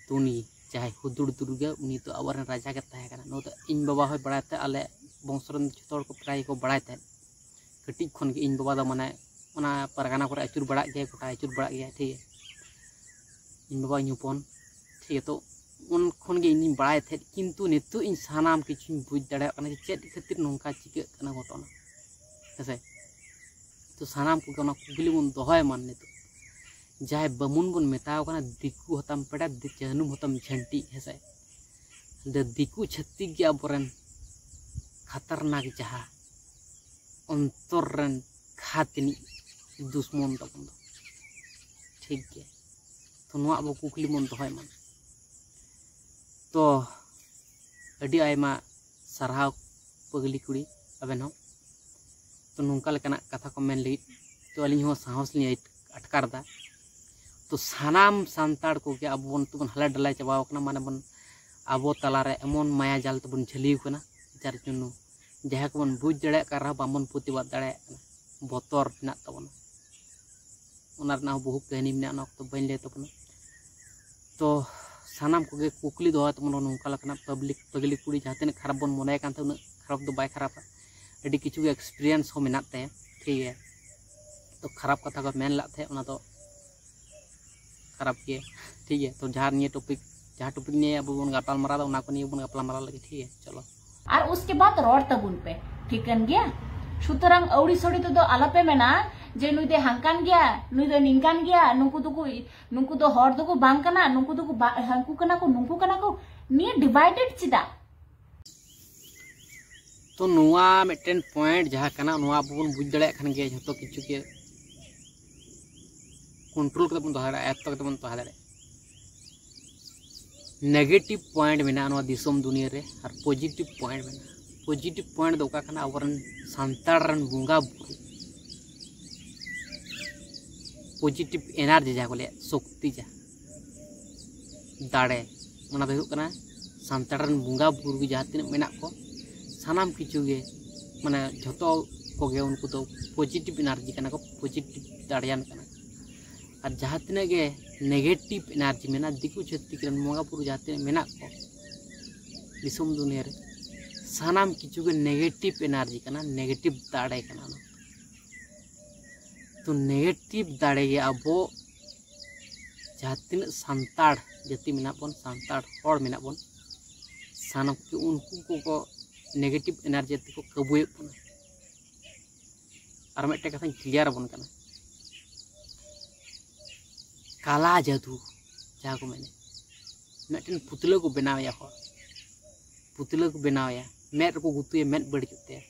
ᱛᱚ ᱩᱱᱤ ᱡᱟᱦᱟᱸᱭ ᱦᱩᱫᱩᱲ ᱫᱩᱨᱜᱟᱹ, ᱩᱱᱤ ᱫᱚ ᱟᱵᱚᱨᱮᱱ ᱨᱟᱡᱟ ᱜᱮ ᱛᱟᱦᱮᱸ ᱠᱟᱱᱟ᱾ ᱱᱚᱣᱟ ᱫᱚ ᱤᱧ ᱵᱟᱵᱟ ᱦᱚᱸᱭ ᱵᱟᱲᱟᱭ ᱛᱟᱦᱮᱸᱫ, ᱟᱞᱮ ᱵᱚᱝᱥᱚ ᱨᱮᱱ ᱡᱚᱛᱚ ᱦᱚᱲ ᱠᱚ ᱯᱨᱟᱭ ᱜᱮᱠᱚ ᱵᱟᱲᱟᱭ ᱛᱟᱦᱮᱸᱫ᱾ ᱠᱟᱹᱴᱤᱡ ᱠᱷᱚᱱ ᱜᱮ ᱤᱧ ᱵᱟᱵᱟ ᱫᱚ ᱢᱟᱱᱮ ᱚᱱᱟ ᱯᱟᱨᱜᱟᱱᱟ ᱠᱚᱨᱮ ᱟᱹᱪᱩᱨ ᱵᱟᱲᱟᱜ ᱜᱮᱭᱟᱭ, ᱜᱚᱴᱟ ᱟᱹᱪᱩᱨ ᱵᱟᱲᱟᱜ ᱜᱮᱭᱟᱭ, ᱴᱷᱤᱠ ᱜᱮᱭᱟ᱾ ᱤᱧ ᱵᱟᱵᱟ ᱤᱧ ᱦᱚᱯᱚᱱ, ᱴᱷᱤᱠ ᱜᱮᱭᱟ᱾ ᱛᱚ ᱩᱱ ᱠᱷᱚᱱ ᱜᱮ ᱤᱧᱤᱧ ᱵᱟᱲᱟᱭ ᱛᱟᱦᱮᱸᱫ, ᱠᱤᱱᱛᱩ ᱱᱤᱛᱚᱜ ᱤᱧ ᱥᱟᱱᱟᱢ ᱠᱤᱪᱷᱩᱧ ᱵᱩᱡᱽ ᱫᱟᱲᱮᱭᱟᱜ ᱠᱟᱱᱟ ᱡᱮ ᱪᱮᱫ ᱠᱷᱟᱹᱛᱤᱨ ᱱᱚᱝᱠᱟ ᱪᱤᱠᱟᱹᱜ ᱠᱟᱱᱟ ᱜᱷᱚᱴᱚᱱᱟ, ᱦᱮᱸᱥᱮ? ᱛᱚ ᱥᱟᱱᱟᱢ ᱠᱚᱜᱮ ᱚᱱᱟ ᱠᱩᱠᱞᱤ ᱵᱚᱱ ᱫᱚᱦᱚᱭ ᱢᱟ ᱱᱤᱛᱚᱜ᱾ ᱡᱟᱦᱟᱸᱭ ᱵᱟᱹᱢᱩᱱ ᱵᱚᱱ ᱢᱮᱛᱟᱣ ᱠᱟᱱᱟ, ᱫᱤᱠᱩ ᱦᱚᱛᱟᱢ ᱯᱮᱲᱟ, ᱫᱤ-, ᱡᱟᱹᱱᱩᱢ ᱦᱚᱛᱟᱢ ᱡᱷᱟᱹᱱᱴᱤ, ᱦᱮᱸᱥᱮ? ᱫᱤᱠᱩ ᱪᱷᱟᱹᱛᱤᱠ ᱜᱮ ᱟᱵᱚᱨᱮᱱ ᱠᱷᱟᱛᱟᱨᱱᱟᱠ ᱡᱟᱦᱟᱸ ᱚᱱᱛᱚᱨ ᱨᱮᱱ ᱠᱷᱟᱛᱤᱱᱤᱡ ᱫᱩᱥᱢᱚᱱ ᱛᱟᱵᱚᱱ ᱫᱚ᱾ ᱴᱷᱤᱠ ᱜᱮ᱾ ᱛᱚ ᱱᱚᱣᱟ ᱟᱵᱚ ᱠᱩᱠᱞᱤ ᱵᱚᱱ ᱫᱚᱦᱚᱭ ᱢᱟ᱾ ᱛᱚ ᱟᱹᱰᱤ ᱟᱭᱢᱟ ᱥᱟᱨᱦᱟᱣ ᱯᱟᱹᱜᱽᱞᱤ ᱠᱩᱲᱤ, ᱟᱵᱮᱱ ᱦᱚᱸ᱾ ᱛᱚ ᱱᱚᱝᱠᱟ ᱞᱮᱠᱟᱱᱟᱜ ᱠᱟᱛᱷᱟ ᱠᱚ ᱢᱮᱱ ᱞᱟᱹᱜᱤᱫ ᱛᱚ ᱟᱹᱞᱤᱧ ᱦᱚᱸ ᱥᱟᱦᱚᱥ ᱞᱤᱧ ᱟᱴᱠᱟᱨ ᱮᱫᱟ᱾ ᱛᱚ ᱥᱟᱱᱟᱢ ᱥᱟᱱᱛᱟᱲ ᱠᱚᱜᱮ ᱟᱵᱚ ᱵᱚᱱ ᱱᱤᱛᱚᱜ ᱵᱚᱱ ᱦᱟᱞᱮ ᱰᱟᱞᱮ ᱪᱟᱵᱟᱣ ᱠᱟᱱᱟ, ᱢᱟᱱᱮ ᱵᱚᱱ ᱟᱵᱚ ᱛᱟᱞᱟᱨᱮ ᱮᱢᱚᱱ ᱢᱟᱭᱟ ᱡᱟᱞ ᱛᱮᱵᱚᱱ ᱡᱷᱟᱹᱞᱤᱣ ᱠᱟᱱᱟ, ᱡᱟᱨ ᱡᱚᱱᱱᱚ ᱡᱟᱦᱟᱸ ᱠᱚᱵᱚᱱ ᱵᱩᱡᱽ ᱫᱟᱲᱮᱭᱟᱜ ᱠᱟᱱ ᱨᱮᱦᱚᱸ ᱵᱟᱵᱚᱱ ᱯᱨᱚᱛᱤᱵᱟᱫ ᱫᱟᱲᱮᱭᱟᱜ ᱠᱟᱱᱟ, ᱵᱚᱛᱚᱨ ᱢᱮᱱᱟᱜ ᱛᱟᱵᱚᱱᱟ᱾ ᱚᱱᱟ ᱨᱮᱱᱟᱜ ᱦᱚᱸ ᱵᱚᱦᱩ ᱠᱟᱹᱦᱱᱤ ᱢᱮᱱᱟᱜᱼᱟ, ᱚᱱᱟ ᱚᱠᱛᱚ ᱵᱟᱹᱧ ᱞᱟᱹᱭ ᱛᱟᱵᱚᱱᱟ᱾ ᱛᱚ ᱥᱟᱱᱟᱢ ᱠᱚᱜᱮ ᱠᱩᱠᱞᱤ ᱫᱚᱦᱚ ᱛᱟᱵᱚᱱ ᱱᱚᱝᱠᱟ ᱞᱮᱠᱟᱱᱟᱜ ᱯᱟᱵᱽᱞᱤᱠ ᱯᱟᱹᱜᱽᱞᱤ ᱠᱩᱲᱤ ᱡᱟᱦᱟᱸ ᱛᱤᱱᱟᱹᱜ ᱠᱷᱟᱨᱟᱯ ᱵᱚᱱ ᱢᱚᱱᱮᱭ ᱠᱟᱱ ᱛᱟᱦᱮᱸ ᱩᱱᱟᱹᱜ ᱠᱷᱟᱨᱟᱯ ᱫᱚ ᱵᱟᱭ ᱠᱷᱟᱨᱟᱯᱟ, ᱟᱹᱰᱤ ᱠᱤᱪᱷᱩ ᱜᱮ ᱮᱠᱥᱯᱤᱨᱤᱭᱮᱱᱥ ᱦᱚᱸ ᱢᱮᱱᱟᱜ ᱛᱟᱭᱟ, ᱴᱷᱤᱠ ᱜᱮᱭᱟ᱾ ᱛᱚ ᱠᱷᱟᱨᱟᱯ ᱠᱟᱛᱷᱟ ᱠᱚ ᱢᱮᱱ ᱞᱟᱜ ᱛᱟᱦᱮᱸᱫ ᱚᱱᱟ ᱫᱚ ᱠᱷᱟᱨᱟᱯ ᱜᱮ, ᱴᱷᱤᱠ ᱜᱮᱭᱟ᱾ ᱛᱚ ᱡᱟᱦᱟᱸ ᱱᱤᱭᱟᱹ ᱴᱚᱯᱤᱠ ᱡᱟᱦᱟᱸ ᱴᱚᱯᱤᱠ ᱱᱤᱭᱮ ᱟᱵᱚ ᱵᱚᱱ ᱜᱟᱯᱟᱞ ᱢᱟᱨᱟᱣ ᱮᱫᱟ ᱚᱱᱟ ᱠᱚ ᱱᱤᱭᱮ ᱵᱚᱱ ᱜᱟᱯᱟᱞ ᱢᱟᱨᱟᱣ ᱞᱮᱜᱮ, ᱴᱷᱤᱠ ᱜᱮᱭᱟ᱾ ᱪᱚᱞᱚ᱾ ᱟᱨ ᱩᱥᱠᱮ ᱵᱟᱫ ᱨᱚᱲ ᱛᱟᱵᱚᱱ ᱯᱮ, ᱴᱷᱤᱠᱟᱹᱱ ᱜᱮᱭᱟ? ᱥᱩᱛᱚᱨᱟᱝ ᱟᱹᱣᱲᱤ ᱥᱟᱹᱣᱲᱤ ᱛᱮᱫᱚ ᱟᱞᱚᱯᱮ ᱢᱮᱱᱟ ᱡᱮ ᱱᱩᱭ ᱫᱚᱭ ᱦᱟᱝᱠᱟᱱ ᱜᱮᱭᱟ, ᱱᱩᱭ ᱫᱚᱭ ᱱᱤᱝᱠᱟᱱ ᱜᱮᱭᱟ, ᱱᱩᱠᱩ ᱫᱚᱠᱚ ᱱᱩᱠᱩ ᱫᱚ ᱦᱚᱲ ᱫᱚᱠᱚ ᱵᱟᱝ ᱠᱟᱱᱟ, ᱱᱩᱠᱩ ᱫᱚᱠᱚ ᱵᱟ-, ᱦᱟᱹᱱᱠᱩ ᱠᱟᱱᱟ ᱠᱚ, ᱱᱩᱠᱩ ᱠᱟᱱᱟ ᱠᱚ᱾ ᱱᱤᱭᱟᱹ ᱰᱤᱵᱟᱭᱰᱮᱰ ᱪᱮᱫᱟᱜ? ᱛᱚ ᱱᱚᱣᱟ ᱢᱤᱫᱴᱮᱱ ᱯᱚᱭᱮᱱᱴ ᱡᱟᱦᱟᱸ ᱠᱟᱱᱟ, ᱱᱚᱣᱟ ᱟᱵᱚ ᱵᱚᱱ ᱵᱩᱡᱽ ᱫᱟᱲᱮᱭᱟᱜ ᱠᱷᱟᱱ ᱜᱮ ᱡᱷᱚᱛᱚ ᱠᱤᱪᱷᱩ ᱜᱮ ᱠᱚᱱᱴᱨᱳᱞ ᱠᱟᱛᱮ ᱵᱚᱱ ᱫᱚᱦᱚ ᱫᱟᱲᱮᱭᱟᱜᱼᱟ, ᱟᱭᱚᱛᱛᱚ ᱠᱟᱛᱮ ᱵᱚᱱ ᱫᱚᱦᱚ ᱫᱟᱲᱮᱭᱟᱜᱼᱟ᱾ ᱱᱮᱜᱮᱴᱤᱵᱷ ᱯᱚᱭᱮᱱᱴ ᱢᱮᱱᱟᱜᱼᱟ ᱱᱚᱣᱟ ᱫᱤᱥᱚᱢ ᱫᱩᱱᱤᱭᱟᱹ ᱨᱮ, ᱟᱨ ᱯᱚᱡᱤᱴᱤᱵᱷ ᱯᱚᱭᱮᱱᱴ ᱢᱮᱱᱟᱜᱼᱟ᱾ ᱯᱚᱡᱤᱴᱤᱵᱷ ᱯᱚᱭᱮᱱᱴ ᱫᱚ ᱚᱠᱟ ᱠᱟᱱᱟ? ᱟᱵᱚᱨᱮᱱ ᱥᱟᱱᱛᱟᱲ ᱨᱮᱱ ᱵᱚᱸᱜᱟ ᱵᱩᱨᱩ ᱯᱚᱡᱤᱴᱤᱵᱷ ᱮᱱᱟᱨᱡᱤ, ᱡᱟᱦᱟᱸ ᱠᱚ ᱞᱟᱹᱭᱟ ᱥᱚᱠᱛᱤ, ᱡᱟᱦᱟᱸ ᱫᱟᱲᱮ, ᱚᱱᱟ ᱫᱚ ᱦᱩᱭᱩᱜ ᱠᱟᱱᱟ ᱥᱟᱱᱛᱟᱲ ᱨᱮᱱ ᱵᱚᱸᱜᱟ ᱵᱩᱨᱩ ᱜᱮ ᱡᱟᱦᱟᱸ ᱛᱤᱱᱟᱹᱜ ᱢᱮᱱᱟᱜ ᱠᱚ, ᱥᱟᱱᱟᱢ ᱠᱤᱪᱷᱩ ᱜᱮ, ᱢᱟᱱᱮ ᱡᱷᱚᱛᱚ ᱠᱚᱜᱮ ᱩᱱᱠᱩ ᱫᱚ ᱯᱚᱡᱤᱴᱤᱵᱷ ᱮᱱᱟᱨᱡᱤ ᱠᱟᱱᱟ ᱠᱚ, ᱯᱚᱡᱤᱴᱤᱵᱷ ᱫᱟᱲᱮᱭᱟᱱ ᱠᱟᱱᱟ ᱠᱚ᱾ ᱟᱨ ᱡᱟᱦᱟᱸ ᱛᱤᱱᱟᱹᱜ ᱜᱮ ᱱᱮᱜᱮᱴᱤᱵᱷ ᱮᱱᱟᱨᱡᱤ ᱢᱮᱱᱟᱜᱼᱟ᱾ ᱫᱤᱠᱩ ᱪᱷᱟᱹᱛᱤᱠ ᱨᱮᱱ ᱵᱚᱸᱜᱟ ᱵᱩᱨᱩ ᱡᱟᱦᱟᱸ ᱛᱤᱱᱟᱹᱜ ᱢᱮᱱᱟᱜ ᱠᱚ ᱫᱤᱥᱚᱢ ᱫᱩᱱᱤᱭᱟᱹ ᱨᱮ, ᱥᱟᱱᱟᱢ ᱠᱤᱪᱷᱩ ᱜᱮ ᱱᱮᱜᱮᱴᱤᱵᱷ ᱮᱱᱟᱨᱡᱤ ᱠᱟᱱᱟ, ᱱᱮᱜᱮᱴᱤᱵᱷ ᱫᱟᱲᱮ ᱠᱟᱱᱟ ᱚᱱᱟ᱾ ᱛᱚ ᱱᱮᱜᱮᱴᱤᱵᱷ ᱫᱟᱲᱮ ᱜᱮ ᱟᱵᱚ ᱡᱟᱦᱟᱸ ᱛᱤᱱᱟᱹᱜ ᱥᱟᱱᱛᱟᱲ ᱡᱟᱹᱛᱤ ᱢᱮᱱᱟᱜ ᱵᱚᱱ, ᱥᱟᱱᱛᱟᱲ ᱦᱚᱲ ᱢᱮᱱᱟᱜ ᱵᱚᱱ, ᱥᱟᱱᱟᱢ ᱠᱚ ᱩᱱᱠᱩ ᱠᱚᱠᱚ ᱱᱮᱜᱮᱴᱤᱵᱷ ᱮᱱᱟᱨᱡᱤ ᱛᱮᱠᱚ ᱠᱟᱹᱵᱩᱭᱮᱫ ᱵᱚᱱᱟ᱾ ᱟᱨ ᱢᱤᱫᱴᱮᱱ ᱠᱟᱛᱷᱟᱧ ᱠᱞᱤᱭᱟᱨ ᱟᱵᱚᱱ ᱠᱟᱱᱟ, ᱠᱟᱞᱟ ᱡᱟᱹᱫᱩ ᱡᱟᱦᱟᱸ ᱠᱚ ᱢᱮᱱᱮᱫ, ᱢᱤᱫᱴᱮᱱ ᱯᱩᱛᱞᱟᱹ ᱠᱚ ᱵᱮᱱᱟᱣᱮᱭᱟ ᱦᱚᱲ, ᱯᱩᱛᱞᱟᱹ ᱠᱚ ᱵᱮᱱᱟᱣᱮᱭᱟ, ᱢᱮᱫ ᱨᱮᱠᱚ ᱜᱩᱛᱩᱭᱟ, ᱢᱮᱫ ᱵᱟᱹᱲᱤᱡᱚᱜ ᱛᱟᱭᱟ,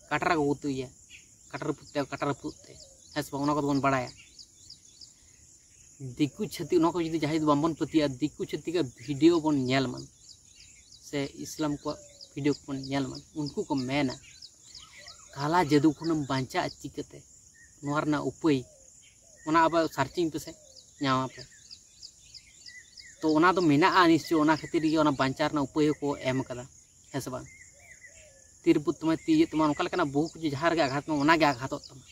ᱠᱟᱴᱟ ᱨᱮᱠᱚ ᱜᱩᱛᱩᱭᱟ, ᱠᱟᱴᱟ ᱨᱟᱹᱯᱩᱫ ᱛᱟᱭᱟ, ᱠᱟᱴᱟ ᱨᱟᱹᱯᱩᱫ ᱛᱟᱭᱟ, ᱦᱮᱸ ᱥᱮ ᱵᱟᱝ? ᱚᱱᱟ ᱠᱚᱫᱚ ᱵᱚᱱ ᱵᱟᱲᱟᱭᱟ᱾ ᱫᱤᱠᱩ ᱪᱷᱟᱹᱛᱤᱠ, ᱱᱚᱣᱟ ᱠᱚ ᱡᱩᱫᱤ ᱡᱟᱦᱟᱸᱭ ᱡᱩᱫᱤ ᱵᱟᱝᱵᱚᱱ ᱯᱟᱹᱛᱭᱟᱹᱜᱼᱟ, ᱫᱤᱠᱩ ᱪᱷᱟᱹᱛᱤᱠᱟᱜ ᱵᱷᱤᱰᱤᱭᱳ ᱵᱚᱱ ᱧᱮᱞ ᱢᱟ, ᱥᱮ ᱤᱥᱞᱟᱢ ᱠᱚᱣᱟᱜ ᱵᱷᱤᱰᱤᱭᱳ ᱠᱚᱵᱚᱱ ᱧᱮᱞ ᱢᱟ, ᱩᱱᱠᱩ ᱠᱚ ᱢᱮᱱᱟ, ᱠᱟᱞᱟ ᱡᱟᱹᱫᱩ ᱠᱷᱚᱱᱮᱢ ᱵᱟᱧᱪᱟᱜᱼᱟ ᱪᱤᱠᱟᱹᱛᱮ? ᱱᱚᱣᱟ ᱨᱮᱱᱟᱜ ᱩᱯᱟᱹᱭ, ᱚᱱᱟ ᱟᱵᱚ ᱥᱟᱨᱪᱤᱝ ᱯᱮᱥᱮ, ᱧᱟᱢᱟᱯᱮ᱾ ᱛᱚ ᱚᱱᱟ ᱫᱚ ᱢᱮᱱᱟᱜᱼᱟ ᱱᱤᱥᱪᱚᱭ, ᱚᱱᱟ ᱠᱷᱟᱹᱛᱤᱨ ᱜᱮ ᱚᱱᱟ ᱵᱟᱧᱪᱟᱣ ᱨᱮᱱᱟᱜ ᱩᱯᱟᱹᱭ ᱦᱚᱸᱠᱚ ᱮᱢ ᱠᱟᱫᱟ, ᱦᱮᱸ ᱥᱮ ᱵᱟᱝ? ᱛᱤ ᱨᱟᱹᱯᱩᱫ ᱛᱟᱢᱟᱭ, ᱛᱤ ᱤᱭᱟᱹᱜ ᱛᱟᱢᱟ, ᱚᱱᱠᱟ ᱞᱮᱠᱟᱱᱟᱜ ᱵᱚᱦᱩ ᱠᱤᱪᱷᱩ ᱡᱟᱦᱟᱸ ᱨᱮᱜᱮ ᱟᱜᱷᱟᱛ ᱢᱟ, ᱚᱱᱟᱜᱮ ᱟᱜᱷᱟᱛᱚᱜ ᱛᱟᱢᱟ᱾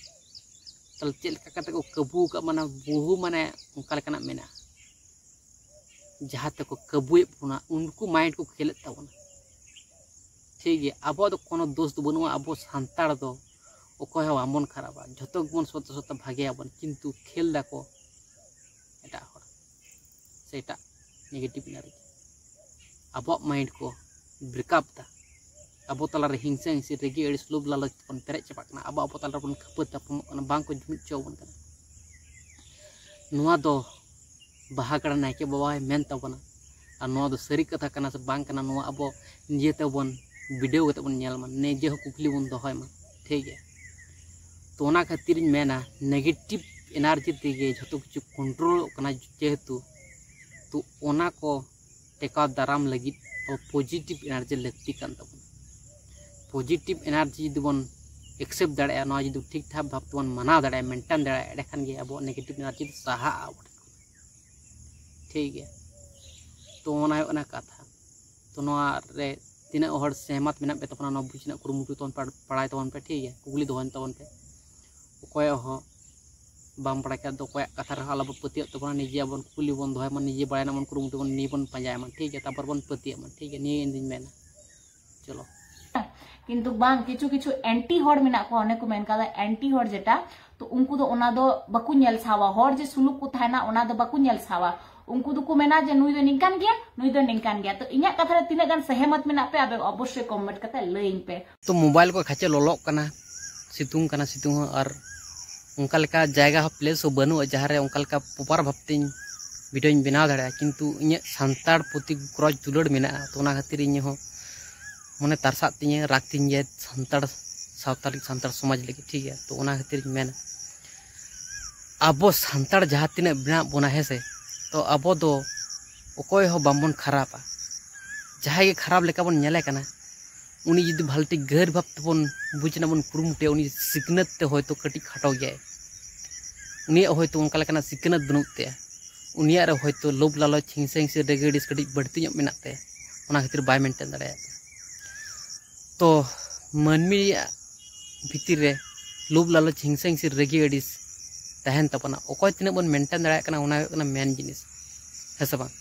ᱛᱟᱦᱞᱮ ᱪᱮᱫ ᱞᱮᱠᱟ ᱠᱟᱛᱮ ᱠᱚ ᱠᱟᱹᱵᱩ ᱟᱠᱟᱫ, ᱢᱟᱱᱮ ᱵᱚᱦᱩ, ᱢᱟᱱᱮ ᱚᱱᱠᱟ ᱞᱮᱠᱟᱱᱟᱜ ᱢᱮᱱᱟᱜᱼᱟ, ᱡᱟᱦᱟᱸ ᱛᱮᱠᱚ ᱠᱟᱹᱵᱩᱭᱮᱫ ᱵᱚᱱᱟ, ᱩᱱᱠᱩ ᱢᱟᱭᱤᱱᱰ ᱠᱚ ᱠᱷᱮᱞᱮᱫ ᱛᱟᱵᱚᱱᱟ᱾ ᱴᱷᱤᱠ ᱜᱮᱭᱟ, ᱟᱵᱚᱣᱟᱜ ᱫᱚ ᱠᱳᱱᱳ ᱫᱳᱥ ᱫᱚ ᱵᱟᱹᱱᱩᱜᱼᱟ, ᱟᱵᱚ ᱥᱟᱱᱛᱟᱲ ᱫᱚ ᱚᱠᱚᱭ ᱦᱚᱸ ᱵᱟᱝᱵᱚᱱ ᱠᱷᱟᱨᱟᱯᱟ, ᱡᱷᱚᱛᱚ ᱜᱮᱵᱚᱱ ᱥᱚᱛ ᱥᱚᱛ ᱵᱷᱟᱜᱮᱭᱟᱵᱚᱱ, ᱠᱤᱱᱛᱩ ᱠᱷᱮᱞ ᱫᱟᱠᱚ ᱮᱴᱟᱜ ᱦᱚᱲ ᱥᱮ ᱮᱴᱟᱜ ᱱᱮᱜᱮᱴᱤᱵᱷ ᱮᱱᱟᱨᱡᱤ᱾ ᱟᱵᱚᱣᱟᱜ ᱢᱟᱭᱤᱱᱰ ᱠᱚ ᱵᱨᱮᱠᱟᱯ ᱫᱟ᱾ ᱟᱵᱚ ᱛᱟᱞᱟᱨᱮ ᱦᱤᱝᱥᱟᱹ ᱦᱤᱝᱥᱤ, ᱨᱟᱹᱜᱤ ᱟᱹᱲᱤᱥ, ᱞᱳᱵᱷ ᱞᱟᱞᱚᱪ ᱛᱮᱵᱚᱱ ᱯᱮᱨᱮᱡ ᱪᱟᱵᱟᱜ ᱠᱟᱱᱟ᱾ ᱟᱵᱚ ᱟᱵᱚ ᱛᱟᱞᱟ ᱨᱮᱵᱚᱱ ᱠᱷᱟᱹᱯᱟᱹᱨ ᱛᱟᱯᱟᱢᱚᱜ ᱠᱟᱱᱟ, ᱵᱟᱝ ᱠᱚ ᱡᱩᱢᱤᱫ ᱦᱚᱪᱚ ᱟᱵᱚᱱ ᱠᱟᱱᱟ᱾ ᱱᱚᱣᱟ ᱫᱚ ᱵᱟᱦᱟ ᱜᱟᱲᱟ ᱱᱟᱭᱠᱮ ᱵᱟᱵᱟᱭ ᱢᱮᱱ ᱛᱟᱵᱚᱱᱟ, ᱟᱨ ᱱᱚᱣᱟ ᱫᱚ ᱥᱟᱹᱨᱤ ᱠᱟᱛᱷᱟ ᱠᱟᱱᱟ ᱥᱮ ᱵᱟᱝ ᱠᱟᱱᱟ, ᱱᱚᱣᱟ ᱟᱵᱚ ᱱᱤᱡᱮ ᱛᱮᱵᱚᱱ ᱵᱤᱰᱟᱹᱣ ᱠᱟᱛᱮ ᱵᱚᱱ ᱧᱮᱞ ᱢᱟ, ᱱᱤᱡᱮ ᱦᱚᱸ ᱠᱩᱠᱞᱤ ᱵᱚᱱ ᱫᱚᱦᱚᱭ ᱢᱟ, ᱴᱷᱤᱠ ᱜᱮᱭᱟ? ᱛᱚ ᱚᱱᱟ ᱠᱷᱟᱹᱛᱤᱨᱤᱧ ᱢᱮᱱᱟ, ᱱᱮᱜᱮᱴᱤᱵᱷ ᱮᱱᱟᱨᱡᱤ ᱛᱮᱜᱮ ᱡᱷᱚᱛᱚ ᱠᱤᱪᱷᱩ ᱠᱚᱱᱴᱨᱳᱞᱚᱜ ᱠᱟᱱᱟ᱾ ᱡᱮᱦᱮᱛᱩ, ᱛᱚ ᱚᱱᱟ ᱠᱚ ᱴᱮᱠᱟᱣ ᱫᱟᱨᱟᱢ ᱞᱟᱹᱜᱤᱫ ᱟᱵᱚ ᱯᱚᱡᱤᱴᱤᱵᱷ ᱮᱱᱟᱨᱡᱤ ᱞᱟᱹᱠᱛᱤ ᱠᱟᱱ ᱛᱟᱵᱚᱱᱟ᱾ ᱯᱚᱡᱤᱴᱤᱵᱷ ᱮᱱᱟᱨᱡᱤ ᱡᱩᱫᱤ ᱵᱚᱱ ᱮᱠᱥᱮᱯᱴ ᱫᱟᱲᱮᱭᱟᱜᱼᱟ, ᱱᱚᱣᱟ ᱡᱩᱫᱤ ᱴᱷᱤᱠ ᱴᱷᱟᱠ ᱵᱷᱟᱵ ᱛᱮᱵᱚᱱ ᱢᱟᱱᱟᱣ ᱫᱟᱲᱮᱭᱟᱜᱼᱟ, ᱢᱮᱱᱴᱮᱱ ᱫᱟᱲᱮᱭᱟᱜᱼᱟ, ᱮᱸᱰᱮᱠᱷᱟᱱ ᱜᱮ ᱟᱵᱚᱣᱟᱜ ᱱᱮᱜᱮᱴᱤᱵᱷ ᱮᱱᱟᱨᱡᱤ ᱫᱚ ᱥᱟᱦᱟᱜᱼᱟ ᱟᱵᱚ ᱴᱷᱮᱱ ᱠᱷᱚᱱ᱾ ᱴᱷᱤᱠ ᱜᱮᱭᱟ, ᱛᱚ ᱚᱱᱟ ᱦᱩᱭᱩᱜ ᱠᱟᱱᱟ ᱠᱟᱛᱷᱟ᱾ ᱛᱚ ᱱᱚᱣᱟ ᱨᱮ ᱛᱤᱱᱟᱹᱜ ᱦᱚᱲ ᱥᱮᱦᱢᱟᱛ ᱢᱮᱱᱟᱜ ᱯᱮ ᱛᱟᱵᱚᱱᱟ, ᱱᱚᱣᱟ ᱵᱩᱡᱽ ᱨᱮᱱᱟᱜ ᱠᱩᱨᱩᱢᱩᱴᱩ ᱛᱟᱵᱚᱱ ᱯᱮ, ᱵᱟᱲᱟᱭ ᱛᱟᱵᱚᱱ ᱯᱮ, ᱴᱷᱤᱠ ᱜᱮᱭᱟ? ᱠᱩᱠᱞᱤ ᱫᱚᱦᱚᱭ ᱛᱟᱵᱚᱱ ᱯᱮ᱾ ᱚᱠᱚᱭᱟᱜ ᱦᱚᱸ ᱵᱟᱢ ᱵᱟᱲᱟᱭ ᱠᱷᱟᱡ ᱫᱚ ᱚᱠᱚᱭᱟᱜ ᱠᱟᱛᱷᱟ ᱨᱮᱦᱚᱸ ᱟᱞᱚᱵᱚ ᱯᱟᱹᱛᱭᱟᱹᱜ ᱛᱟᱵᱚᱱᱟ, ᱱᱤᱡᱮ ᱟᱵᱚᱱ ᱠᱩᱞᱤ ᱵᱚᱱ ᱫᱚᱦᱚᱭ ᱢᱟ, ᱱᱤᱡᱮ ᱵᱟᱲᱟᱭ ᱨᱮᱱᱟᱜ ᱵᱚᱱ ᱠᱩᱨᱩᱢᱩᱴᱩᱭ ᱢᱟ, ᱱᱤᱡᱮ ᱵᱚᱱ ᱯᱟᱸᱡᱟᱭ ᱢᱟ, ᱴᱷᱤᱠ ᱜᱮᱭᱟ? ᱛᱟᱨᱯᱚᱨ ᱵᱚᱱ ᱯᱟᱹᱛᱭᱟᱹᱜ ᱢᱟ, ᱴᱷᱤᱠ ᱜᱮᱭᱟ? ᱱᱤᱭᱟᱹ ᱤᱧ ᱫᱩᱧ ᱢᱮᱱᱟ᱾ ᱪᱚᱞᱚ᱾ ᱠᱤᱱᱛᱩ ᱵᱟᱝ, ᱠᱤᱪᱷᱩ ᱠᱤᱪᱷᱩ anti ᱦᱚᱲ ᱢᱮᱱᱟᱜ ᱠᱚᱣᱟ, ᱚᱱᱮ ᱠᱚ ᱢᱮᱱ ᱠᱟᱫᱟ anti ᱦᱚᱲ ᱡᱮᱴᱟ, ᱛᱚ ᱩᱱᱠᱩ ᱫᱚ ᱚᱱᱟ ᱫᱚ ᱵᱟᱠᱚ ᱧᱮᱞ ᱥᱟᱦᱟᱣᱟ, ᱦᱚᱲ ᱡᱮ ᱥᱩᱞᱩᱠ ᱠᱚ ᱛᱟᱦᱮᱱᱟ ᱚᱱᱟ ᱫᱚ ᱵᱟᱠᱚ ᱧᱮᱞ ᱥᱟᱦᱟᱣᱟ᱾ ᱩᱱᱠᱩ ᱫᱚᱠᱚ ᱢᱮᱱᱟ ᱡᱮ ᱱᱩᱭ ᱫᱚ ᱱᱤᱝᱠᱟᱱ ᱜᱮᱭᱟ, ᱱᱩᱭ ᱫᱚ ᱱᱤᱝᱠᱟᱱ ᱜᱮᱭᱟ᱾ ᱛᱚ ᱤᱧᱟᱹᱜ ᱠᱟᱛᱷᱟ ᱨᱮ ᱛᱤᱱᱟᱹᱜ ᱜᱟᱱ ᱥᱮᱦᱮᱢᱚᱛ ᱢᱮᱱᱟᱜ ᱯᱮ, ᱟᱯᱮ ᱚᱵᱚᱥᱥᱳᱭ comment ᱠᱟᱛᱮ ᱞᱟᱹᱭᱟᱹᱧ ᱯᱮ᱾ ᱛᱚ ᱢᱳᱵᱟᱭᱤᱞ ᱠᱚ ᱠᱷᱟᱪᱮ ᱞᱚᱞᱚᱜ ᱠᱟᱱᱟ, ᱥᱤᱛᱩᱝ ᱠᱟᱱᱟ, ᱥᱤᱛᱩᱝ ᱦᱚᱸ, ᱟᱨ ᱚᱱᱠᱟ ᱞᱮᱠᱟ ᱡᱟᱭᱜᱟ ᱦᱚᱸ, place ᱦᱚᱸ ᱵᱟᱹᱱᱩᱜᱼᱟ ᱡᱟᱦᱟᱸ ᱨᱮ ᱚᱱᱠᱟ ᱞᱮᱠᱟ proper ᱵᱷᱟᱵᱽ ᱛᱤᱧ video ᱧ ᱵᱮᱱᱟᱣ ᱫᱟᱲᱮᱭᱟᱜᱼᱟ᱾ ᱠᱤᱱᱛᱩ ᱤᱧᱟᱹᱜ ᱥᱟᱱᱛᱟᱲ ᱯᱨᱚᱛᱤ ᱜᱚᱨᱚᱡᱽ ᱫᱩᱞᱟᱹᱲ ᱢᱮᱱᱟᱜᱼᱟ, ᱛᱚ ᱚᱱᱟ ᱠᱷᱟᱹᱛᱤᱨ ᱤᱧ ᱦᱚᱸ ᱢᱚᱱᱮ ᱛᱟᱨᱥᱟᱜ ᱛᱤᱧᱟᱹ, ᱨᱟᱜᱽ ᱛᱤᱧ ᱜᱮᱭᱟ ᱥᱟᱱᱛᱟᱲ ᱥᱟᱶᱛᱟ ᱞᱟᱹᱜᱤᱫ, ᱥᱟᱱᱛᱟᱲ ᱥᱚᱢᱟᱡᱽ ᱞᱟᱹᱜᱤᱫ, ᱴᱷᱤᱠ ᱜᱮᱭᱟ? ᱛᱚ ᱚᱱᱟ ᱠᱷᱟᱹᱛᱤᱨ ᱤᱧ ᱢᱮᱱᱟ, ᱟᱵᱚ ᱥᱟᱱᱛᱟᱲ ᱡᱟᱦᱟᱸ ᱛᱤᱱᱟᱹᱜ ᱢᱮᱱᱟᱜ ᱵᱚᱱᱟ, ᱦᱮᱸ ᱥᱮ, ᱛᱚ ᱟᱵᱚ ᱫᱚ ᱚᱠᱚᱭ ᱦᱚᱸ ᱵᱟᱝᱵᱚᱱ ᱠᱷᱟᱨᱟᱯᱟ᱾ ᱡᱟᱦᱟᱸᱭ ᱜᱮ ᱠᱷᱟᱨᱟᱯ ᱞᱮᱠᱟ ᱵᱚᱱ ᱧᱮᱞᱮ ᱠᱟᱱᱟ, ᱩᱱᱤ ᱡᱩᱫᱤ ᱵᱷᱟᱞᱮ ᱴᱷᱤᱠ ᱜᱟᱹᱦᱤᱨ ᱵᱷᱟᱵᱽ ᱛᱮᱵᱚᱱ ᱵᱩᱡᱽ ᱨᱮᱱᱟᱜ ᱵᱚᱱ ᱠᱩᱨᱩᱢᱩᱴᱩᱭᱟ, ᱩᱱᱤ ᱥᱤᱠᱷᱱᱟᱹᱛ ᱛᱮ ᱦᱚᱭᱛᱳ ᱠᱟᱹᱴᱤᱡ ᱠᱷᱟᱴᱚ ᱜᱮᱭᱟᱭ, ᱩᱱᱤᱭᱟᱜ ᱦᱚᱭᱛᱳ ᱚᱱᱠᱟ ᱞᱮᱠᱟᱱᱟᱜ ᱥᱤᱠᱷᱱᱟᱹᱛ ᱵᱟᱹᱱᱩᱜ ᱛᱟᱭᱟ, ᱩᱱᱤᱭᱟᱜ ᱨᱮ ᱦᱚᱭᱛᱳ ᱞᱳᱵᱷ ᱞᱟᱞᱚᱪ, ᱦᱤᱝᱥᱟᱹ ᱦᱤᱝᱥᱤ, ᱨᱟᱹᱜᱤ ᱟᱹᱲᱤᱥ ᱠᱟᱹᱴᱤᱡ ᱵᱟᱹᱲᱛᱤ ᱧᱚᱜ ᱢᱮᱱᱟᱜ ᱛᱟᱭᱟ, ᱚᱱᱟ ᱠᱷᱟᱹᱛᱤᱨ ᱵᱟᱭ maintain ᱫᱟᱲᱮᱭᱟᱜ ᱠᱟᱱᱟ᱾ ᱛᱚ ᱢᱟᱹᱱᱢᱤᱭᱟᱜ ᱵᱷᱤᱛᱤᱨ ᱨᱮ ᱞᱳᱵᱷ ᱞᱟᱞᱚᱪ, ᱦᱤᱝᱥᱟᱹ ᱦᱤᱝᱥᱤ, ᱨᱟᱹᱜᱤ ᱟᱹᱲᱤᱥ ᱛᱟᱦᱮᱱ ᱛᱟᱵᱚᱱᱟ, ᱚᱠᱚᱭ ᱛᱤᱱᱟᱹᱜ ᱵᱚᱱ maintain ᱫᱟᱲᱮᱭᱟᱜ ᱠᱟᱱᱟ, ᱚᱱᱟ ᱦᱩᱭᱩᱜ ᱠᱟᱱᱟ main ᱡᱤᱱᱤᱥ, ᱦᱮᱸ ᱥᱮ ᱵᱟᱝ?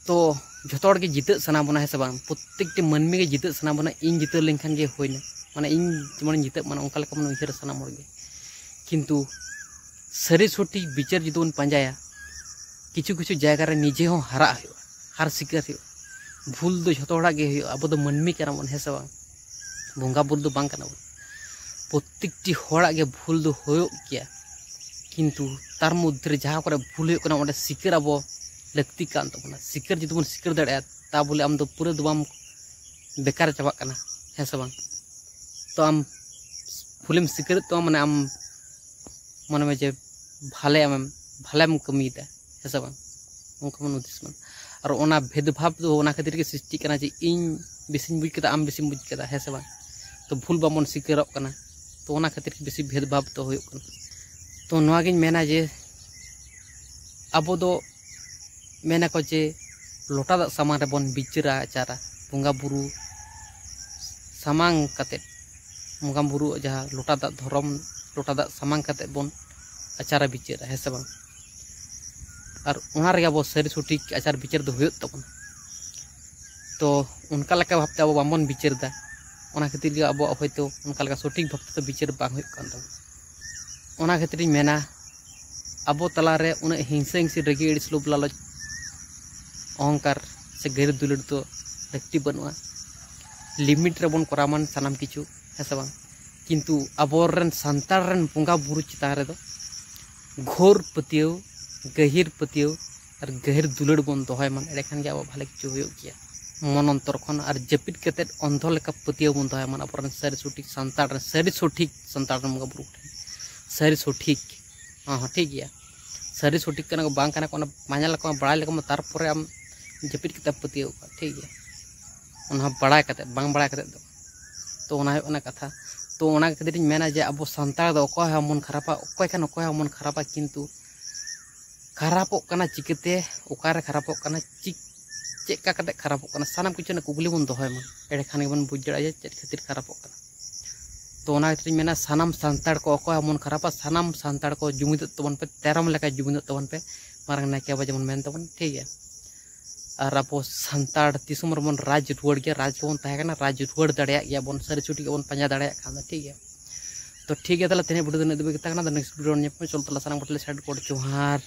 ᱛᱚ ᱡᱷᱚᱛᱚ ᱦᱚᱲ ᱜᱮ ᱡᱤᱛᱟᱹᱜ ᱥᱟᱱᱟ ᱵᱚᱱᱟ, ᱦᱮᱸ ᱥᱮ ᱵᱟᱝ? ᱯᱨᱚᱛᱛᱮᱠᱴᱤ ᱢᱟᱹᱱᱢᱤ ᱜᱮ ᱡᱤᱛᱟᱹᱜ ᱥᱟᱱᱟ ᱵᱚᱱᱟ, ᱤᱧ ᱡᱤᱛᱟᱹᱣ ᱞᱮᱱᱠᱷᱟᱱ ᱜᱮ ᱦᱩᱭᱱᱟ, ᱢᱟᱱᱮ ᱤᱧ ᱡᱮᱢᱚᱱᱤᱧ ᱡᱤᱛᱟᱹᱜ ᱢᱟ ᱚᱱᱠᱟ ᱞᱮᱠᱟ ᱵᱚᱱ ᱩᱭᱦᱟᱹᱨ ᱥᱟᱱᱟᱢ ᱦᱚᱲ ᱜᱮ᱾ ᱠᱤᱱᱛᱩ ᱥᱟᱹᱨᱤ ᱥᱚᱴᱷᱤᱠ ᱵᱤᱪᱟᱹᱨ ᱡᱩᱫᱤ ᱵᱚᱱ ᱯᱟᱸᱡᱟᱭᱟ, ᱠᱤᱪᱷᱩ ᱠᱤᱪᱷᱩ ᱡᱟᱭᱜᱟ ᱨᱮ ᱱᱤᱡᱮ ᱦᱚᱸ ᱦᱟᱨᱟᱜ ᱦᱩᱭᱩᱜᱼᱟ, ᱦᱟᱨ ᱥᱤᱠᱟᱹᱨ ᱦᱩᱭᱩᱜᱼᱟ᱾ ᱵᱷᱩᱞ ᱫᱚ ᱡᱷᱚᱛᱚ ᱦᱚᱲᱟᱜ ᱜᱮ ᱦᱩᱭᱩᱜᱼᱟ, ᱟᱵᱚ ᱫᱚ ᱢᱟᱹᱱᱢᱤ ᱠᱟᱱᱟ ᱵᱚᱱ, ᱦᱮᱸ ᱥᱮ ᱵᱟᱝ? ᱵᱚᱸᱜᱟ ᱵᱩᱨᱩ ᱫᱚ ᱵᱟᱝ ᱠᱟᱱᱟ ᱵᱚᱱ᱾ ᱯᱨᱚᱛᱛᱮᱠᱴᱤ ᱦᱚᱲᱟᱜ ᱜᱮ ᱵᱷᱩᱞ ᱫᱚ ᱦᱩᱭᱩᱜ ᱜᱮᱭᱟ, ᱠᱤᱱᱛᱩ ᱛᱟᱨ ᱢᱚᱫᱽᱫᱷᱮ ᱨᱮ ᱡᱟᱦᱟᱸ ᱠᱚᱨᱮ ᱵᱷᱩᱞ ᱦᱩᱭᱩᱜ ᱠᱟᱱᱟ, ᱚᱸᱰᱮ ᱥᱤᱠᱟᱹᱨ ᱟᱵᱚ ᱞᱟᱹᱠᱛᱤ ᱠᱟᱱ ᱛᱟᱵᱚᱱᱟ᱾ ᱥᱤᱠᱟᱹᱨ ᱡᱩᱫᱤ ᱵᱚᱱ ᱥᱤᱠᱟᱹᱨ ᱫᱟᱲᱮᱭᱟᱜᱼᱟ, ᱛᱟ ᱵᱚᱞᱮ ᱟᱢ ᱫᱚ ᱯᱩᱨᱟᱹ ᱫᱚ ᱵᱟᱢ ᱵᱮᱠᱟᱨ ᱪᱟᱵᱟᱜ ᱠᱟᱱᱟ, ᱦᱮᱸ ᱥᱮ ᱵᱟᱝ? ᱛᱚ ᱟᱢ ᱵᱷᱩᱞᱮᱢ ᱥᱤᱠᱟᱹᱨᱮᱫ ᱛᱟᱢᱟ, ᱢᱟᱱᱮ ᱟᱢ ᱢᱚᱱᱮ ᱢᱮ ᱡᱮ ᱵᱷᱟᱞᱮ ᱟᱢᱮᱢ, ᱵᱷᱟᱞᱮᱢ ᱠᱟᱹᱢᱤᱭᱮᱫᱟ, ᱦᱮᱸ ᱥᱮ ᱵᱟᱝ? ᱚᱱᱠᱟ ᱵᱚᱱ ᱦᱩᱫᱤᱥ ᱢᱟ᱾ ᱟᱨ ᱚᱱᱟ ᱵᱷᱮᱫᱽᱵᱷᱟᱵᱽ ᱫᱚ ᱚᱱᱟ ᱠᱷᱟᱹᱛᱤᱨ ᱜᱮ ᱥᱨᱤᱥᱴᱤᱜ ᱠᱟᱱᱟ ᱡᱮ ᱤᱧ ᱵᱮᱥᱤᱧ ᱵᱩᱡᱽ ᱠᱮᱫᱟ, ᱟᱢ ᱵᱮᱥᱤᱢ ᱵᱩᱡᱽ ᱠᱮᱫᱟ, ᱦᱮᱸ ᱥᱮ ᱵᱟᱝ? ᱛᱚ ᱵᱷᱩᱞ ᱵᱟᱵᱚᱱ ᱥᱤᱠᱟᱹᱨᱚᱜ ᱠᱟᱱᱟ, ᱛᱚ ᱚᱱᱟ ᱠᱷᱟᱹᱛᱤᱨ ᱜᱮ ᱵᱮᱥᱤ ᱵᱷᱮᱫᱽᱵᱷᱟᱵᱽ ᱫᱚ ᱦᱩᱭᱩᱜ ᱠᱟᱱᱟ᱾ ᱛᱚ ᱱᱚᱣᱟᱜᱤᱧ ᱢᱮᱱᱟ ᱡᱮ ᱟᱵᱚ ᱫᱚ ᱢᱮᱱᱟᱠᱚ ᱡᱮ ᱞᱚᱴᱟ ᱫᱟᱜ ᱥᱟᱢᱟᱝ ᱨᱮᱵᱚᱱ ᱵᱤᱪᱟᱹᱨᱟ ᱟᱪᱟᱨᱟ, ᱵᱚᱸᱜᱟ ᱵᱩᱨᱩ ᱥᱟᱢᱟᱝ ᱠᱟᱛᱮᱫ, ᱵᱚᱸᱜᱟ ᱵᱩᱨᱩ ᱡᱟᱦᱟᱸ ᱞᱚᱴᱟ ᱫᱟᱜ ᱫᱷᱚᱨᱚᱢ, ᱞᱚᱴᱟ ᱫᱟᱜ ᱥᱟᱢᱟᱝ ᱠᱟᱛᱮᱫ ᱵᱚᱱ ᱟᱪᱟᱨᱟ ᱵᱤᱪᱟᱹᱨᱟ, ᱦᱮᱸ ᱥᱮ ᱵᱟᱝ? ᱟᱨ ᱚᱱᱟ ᱨᱮᱜᱮ ᱟᱵᱚ ᱥᱟᱹᱨᱤ ᱥᱚᱴᱷᱤᱠ ᱟᱪᱟᱨ ᱵᱤᱪᱟᱹᱨ ᱫᱚ ᱦᱩᱭᱩᱜ ᱛᱟᱵᱚᱱᱟ᱾ ᱛᱚ ᱚᱱᱠᱟ ᱞᱮᱠᱟ ᱵᱷᱟᱵᱽᱛᱮ ᱟᱵᱚ ᱵᱟᱝᱵᱚᱱ ᱵᱤᱪᱟᱹᱨ ᱮᱫᱟ, ᱚᱱᱟ ᱠᱷᱟᱹᱛᱤᱨ ᱜᱮ ᱟᱵᱚᱣᱟᱜ ᱦᱚᱭᱛᱳ ᱚᱱᱠᱟ ᱞᱮᱠᱟ ᱥᱚᱴᱷᱤᱠ ᱵᱷᱟᱵᱽ ᱛᱮᱫᱚ ᱵᱤᱪᱟᱹᱨ ᱵᱟᱝ ᱦᱩᱭᱩᱜ ᱠᱟᱱ ᱛᱟᱵᱚᱱᱟ᱾ ᱚᱱᱟ ᱠᱷᱟᱹᱛᱤᱨᱤᱧ ᱢᱮᱱᱟ, ᱟᱵᱚ ᱛᱟᱞᱟᱨᱮ ᱩᱱᱟᱹᱜ ᱦᱤᱝᱥᱟᱹ ᱦᱤᱝᱥᱤ, ᱨᱟᱹᱜᱤ ᱟᱹᱲᱤᱥ, ᱞᱳᱵᱷ ᱞᱟᱞᱚᱪ, ᱚᱦᱚᱝᱠᱟᱨ ᱥᱮ ᱜᱟᱹᱦᱤᱨ ᱫᱩᱞᱟᱹᱲ ᱫᱚ ᱞᱟᱹᱠᱛᱤ ᱵᱟᱹᱱᱩᱜᱼᱟ᱾ ᱞᱤᱢᱤᱴ ᱨᱮᱵᱚᱱ ᱠᱚᱨᱟᱣ ᱢᱟ ᱥᱟᱱᱟᱢ ᱠᱤᱪᱷᱩ, ᱦᱮᱸ ᱥᱮ ᱵᱟᱝ? ᱠᱤᱱᱛᱩ ᱟᱵᱚᱨᱮᱱ ᱥᱟᱱᱛᱟᱲ ᱨᱮᱱ ᱵᱚᱸᱜᱟ ᱵᱩᱨᱩ ᱪᱮᱛᱟᱱ ᱨᱮᱫᱚ ᱜᱷᱳᱨ ᱯᱟᱹᱛᱭᱟᱹᱣ, ᱜᱟᱹᱦᱤᱨ ᱯᱟᱹᱛᱭᱟᱹᱣ ᱟᱨ ᱜᱟᱹᱦᱤᱨ ᱫᱩᱞᱟᱹᱲ ᱵᱚᱱ ᱫᱚᱦᱚᱭ ᱢᱟ, ᱮᱸᱰᱮᱠᱷᱟᱱ ᱜᱮ ᱟᱵᱚ ᱵᱷᱟᱞᱮ ᱠᱤᱪᱷᱩ ᱦᱩᱭᱩᱜ ᱜᱮᱭᱟ᱾ ᱢᱚᱱ ᱚᱱᱛᱚᱨ ᱠᱷᱚᱱ ᱟᱨ ᱡᱟᱹᱯᱤᱫ ᱠᱟᱛᱮᱫ ᱚᱱᱫᱷᱚ ᱞᱮᱠᱟ ᱯᱟᱹᱛᱭᱟᱹᱣ ᱵᱚᱱ ᱫᱚᱦᱚᱭ ᱢᱟ ᱟᱵᱚᱨᱮᱱ ᱥᱟᱹᱨᱤ ᱥᱚᱴᱷᱤᱠ ᱥᱟᱱᱛᱟᱲ ᱨᱮᱱ, ᱥᱟᱹᱨᱤ ᱥᱚᱴᱷᱤᱠ ᱥᱟᱱᱛᱟᱲ ᱨᱮᱱ ᱵᱚᱸᱜᱟ ᱵᱩᱨᱩ ᱠᱚᱴᱷᱮᱱ᱾ ᱥᱟᱹᱨᱤ ᱥᱚᱴᱷᱤᱠ, ᱦᱚᱸ, ᱦᱚᱸ, ᱴᱷᱤᱠ ᱜᱮᱭᱟ᱾ ᱥᱟᱹᱨᱤ ᱥᱚᱴᱷᱤᱠ ᱠᱟᱱᱟ ᱠᱚ ᱵᱟᱝ ᱠᱟᱱᱟ ᱠᱚ, ᱚᱱᱟ ᱯᱟᱸᱡᱟ ᱞᱮᱠᱚ ᱢᱮ, ᱵᱟᱲᱟᱭ ᱞᱮᱠᱚ ᱢᱮ, ᱛᱟᱨᱯᱚᱨᱮ ᱟᱢ ᱡᱟᱹᱯᱤᱫ ᱠᱟᱛᱮ ᱯᱟᱹᱛᱭᱟᱹᱣ ᱠᱚᱜᱼᱟ, ᱴᱷᱤᱠ ᱜᱮᱭᱟ᱾ ᱚᱱᱟ ᱦᱚᱸ ᱵᱟᱲᱟᱭ ᱠᱟᱛᱮ, ᱵᱟᱝ ᱵᱟᱲᱟᱭ ᱠᱟᱛᱮ ᱫᱚ᱾ ᱛᱚ ᱚᱱᱟ ᱦᱩᱭᱩᱜ ᱠᱟᱱᱟ ᱠᱟᱛᱷᱟ᱾ ᱛᱚ ᱚᱱᱟ ᱠᱷᱟᱹᱛᱤᱨ ᱤᱧ ᱢᱮᱱᱟ ᱡᱮ ᱟᱵᱚ ᱥᱟᱱᱛᱟᱲ ᱫᱚ ᱚᱠᱚᱭ ᱦᱚᱸ ᱢᱚᱱ ᱠᱷᱟᱨᱟᱯᱟ, ᱚᱠᱚᱭ ᱠᱷᱟᱱ ᱚᱠᱚᱭ ᱦᱚᱸ ᱢᱚᱱ ᱠᱷᱟᱨᱟᱯᱟ, ᱠᱤᱱᱛᱩ ᱠᱷᱟᱨᱟᱯᱚᱜ ᱠᱟᱱᱟ ᱪᱤᱠᱟᱹᱛᱮ, ᱚᱠᱟᱨᱮ ᱠᱷᱟᱨᱟᱯᱚᱜ ᱠᱟᱱᱟ, ᱪᱤᱠ-, ᱪᱮᱫ ᱠᱟ ᱠᱟᱛᱮ ᱠᱷᱟᱨᱟᱯᱚᱜ ᱠᱟᱱᱟ, ᱥᱟᱱᱟᱢ ᱠᱤᱪᱷᱩ ᱨᱮᱱᱟᱜ ᱠᱩᱠᱞᱤ ᱵᱚᱱ ᱫᱚᱦᱚᱭ ᱢᱟ, ᱮᱸᱰᱮᱠᱷᱟᱱ ᱜᱮᱵᱚᱱ ᱵᱩᱡᱽ ᱫᱟᱲᱮᱭᱟᱜᱼᱟ ᱡᱮ ᱪᱮᱫ ᱠᱷᱟᱹᱛᱤᱨ ᱠᱷᱟᱨᱟᱯᱚᱜ ᱠᱟᱱᱟ᱾ ᱛᱚ ᱚᱱᱟ ᱠᱷᱟᱹᱛᱤᱨ ᱤᱧ ᱢᱮᱱᱟ, ᱥᱟᱱᱟᱢ ᱥᱟᱱᱛᱟᱲ ᱠᱚ ᱚᱠᱚᱭ ᱦᱚᱸ ᱢᱚᱱ ᱠᱷᱟᱨᱟᱯᱟ, ᱥᱟᱱᱟᱢ ᱥᱟᱱᱛᱟᱲ ᱠᱚ ᱡᱩᱢᱤᱫᱚᱜ ᱛᱟᱵᱚᱱ ᱯᱮ, ᱛᱮᱨᱚᱢ ᱞᱮᱠᱟ ᱡᱩᱢᱤᱫᱚᱜ ᱛᱟᱵᱚᱱ ᱯᱮ, ᱢᱟᱨᱟᱝ ᱱᱟᱭᱠᱮ ᱵᱟᱵᱟ ᱡᱮᱢᱚᱱ ᱢᱮᱱ ᱛᱟᱵᱚᱱ, ᱴᱷᱤᱠ ᱜᱮᱭᱟ᱾ ᱟᱨ ᱟᱵᱚ ᱥᱟᱱᱛᱟᱲ ᱫᱤᱥᱚᱢ ᱨᱮᱵᱚᱱ ᱨᱟᱡᱽ ᱨᱩᱣᱟᱹᱲ ᱜᱮᱭᱟ, ᱨᱟᱡᱽ ᱨᱮᱵᱚᱱ ᱛᱟᱦᱮᱸ ᱠᱟᱱᱟ, ᱨᱟᱡᱽ ᱨᱩᱣᱟᱹᱲ ᱫᱟᱲᱮᱭᱟᱜ ᱜᱮᱭᱟ ᱵᱚᱱ, ᱥᱟᱹᱨᱤ ᱥᱚᱴᱷᱤᱠ ᱵᱚᱱ ᱯᱟᱸᱡᱟ ᱫᱟᱲᱮᱭᱟᱜ ᱠᱷᱟᱱ ᱫᱚ, ᱴᱷᱤᱠ ᱜᱮᱭᱟ᱾ ᱛᱚ ᱴᱷᱤᱠ ᱜᱮᱭᱟ, ᱛᱟᱦᱚᱞᱮ ᱛᱮᱦᱮᱧ ᱵᱷᱤᱰᱤᱭᱳ ᱫᱚ ᱤᱱᱟᱹᱜ ᱫᱷᱟᱹᱵᱤᱡ ᱜᱮ ᱛᱟᱦᱮᱸ ᱠᱟᱱᱟ᱾ ᱱᱮᱠᱥᱴ ᱵᱷᱤᱰᱤᱭᱳ ᱧᱮᱞ ᱯᱮ, ᱪᱚᱞ ᱛᱟᱦᱚᱞᱮ ᱥᱟᱱᱟᱢ ᱠᱚ ᱴᱷᱮᱱ ᱞᱮ ᱥᱮᱴ ᱜᱚᱰ ᱡᱚᱦᱟᱨ᱾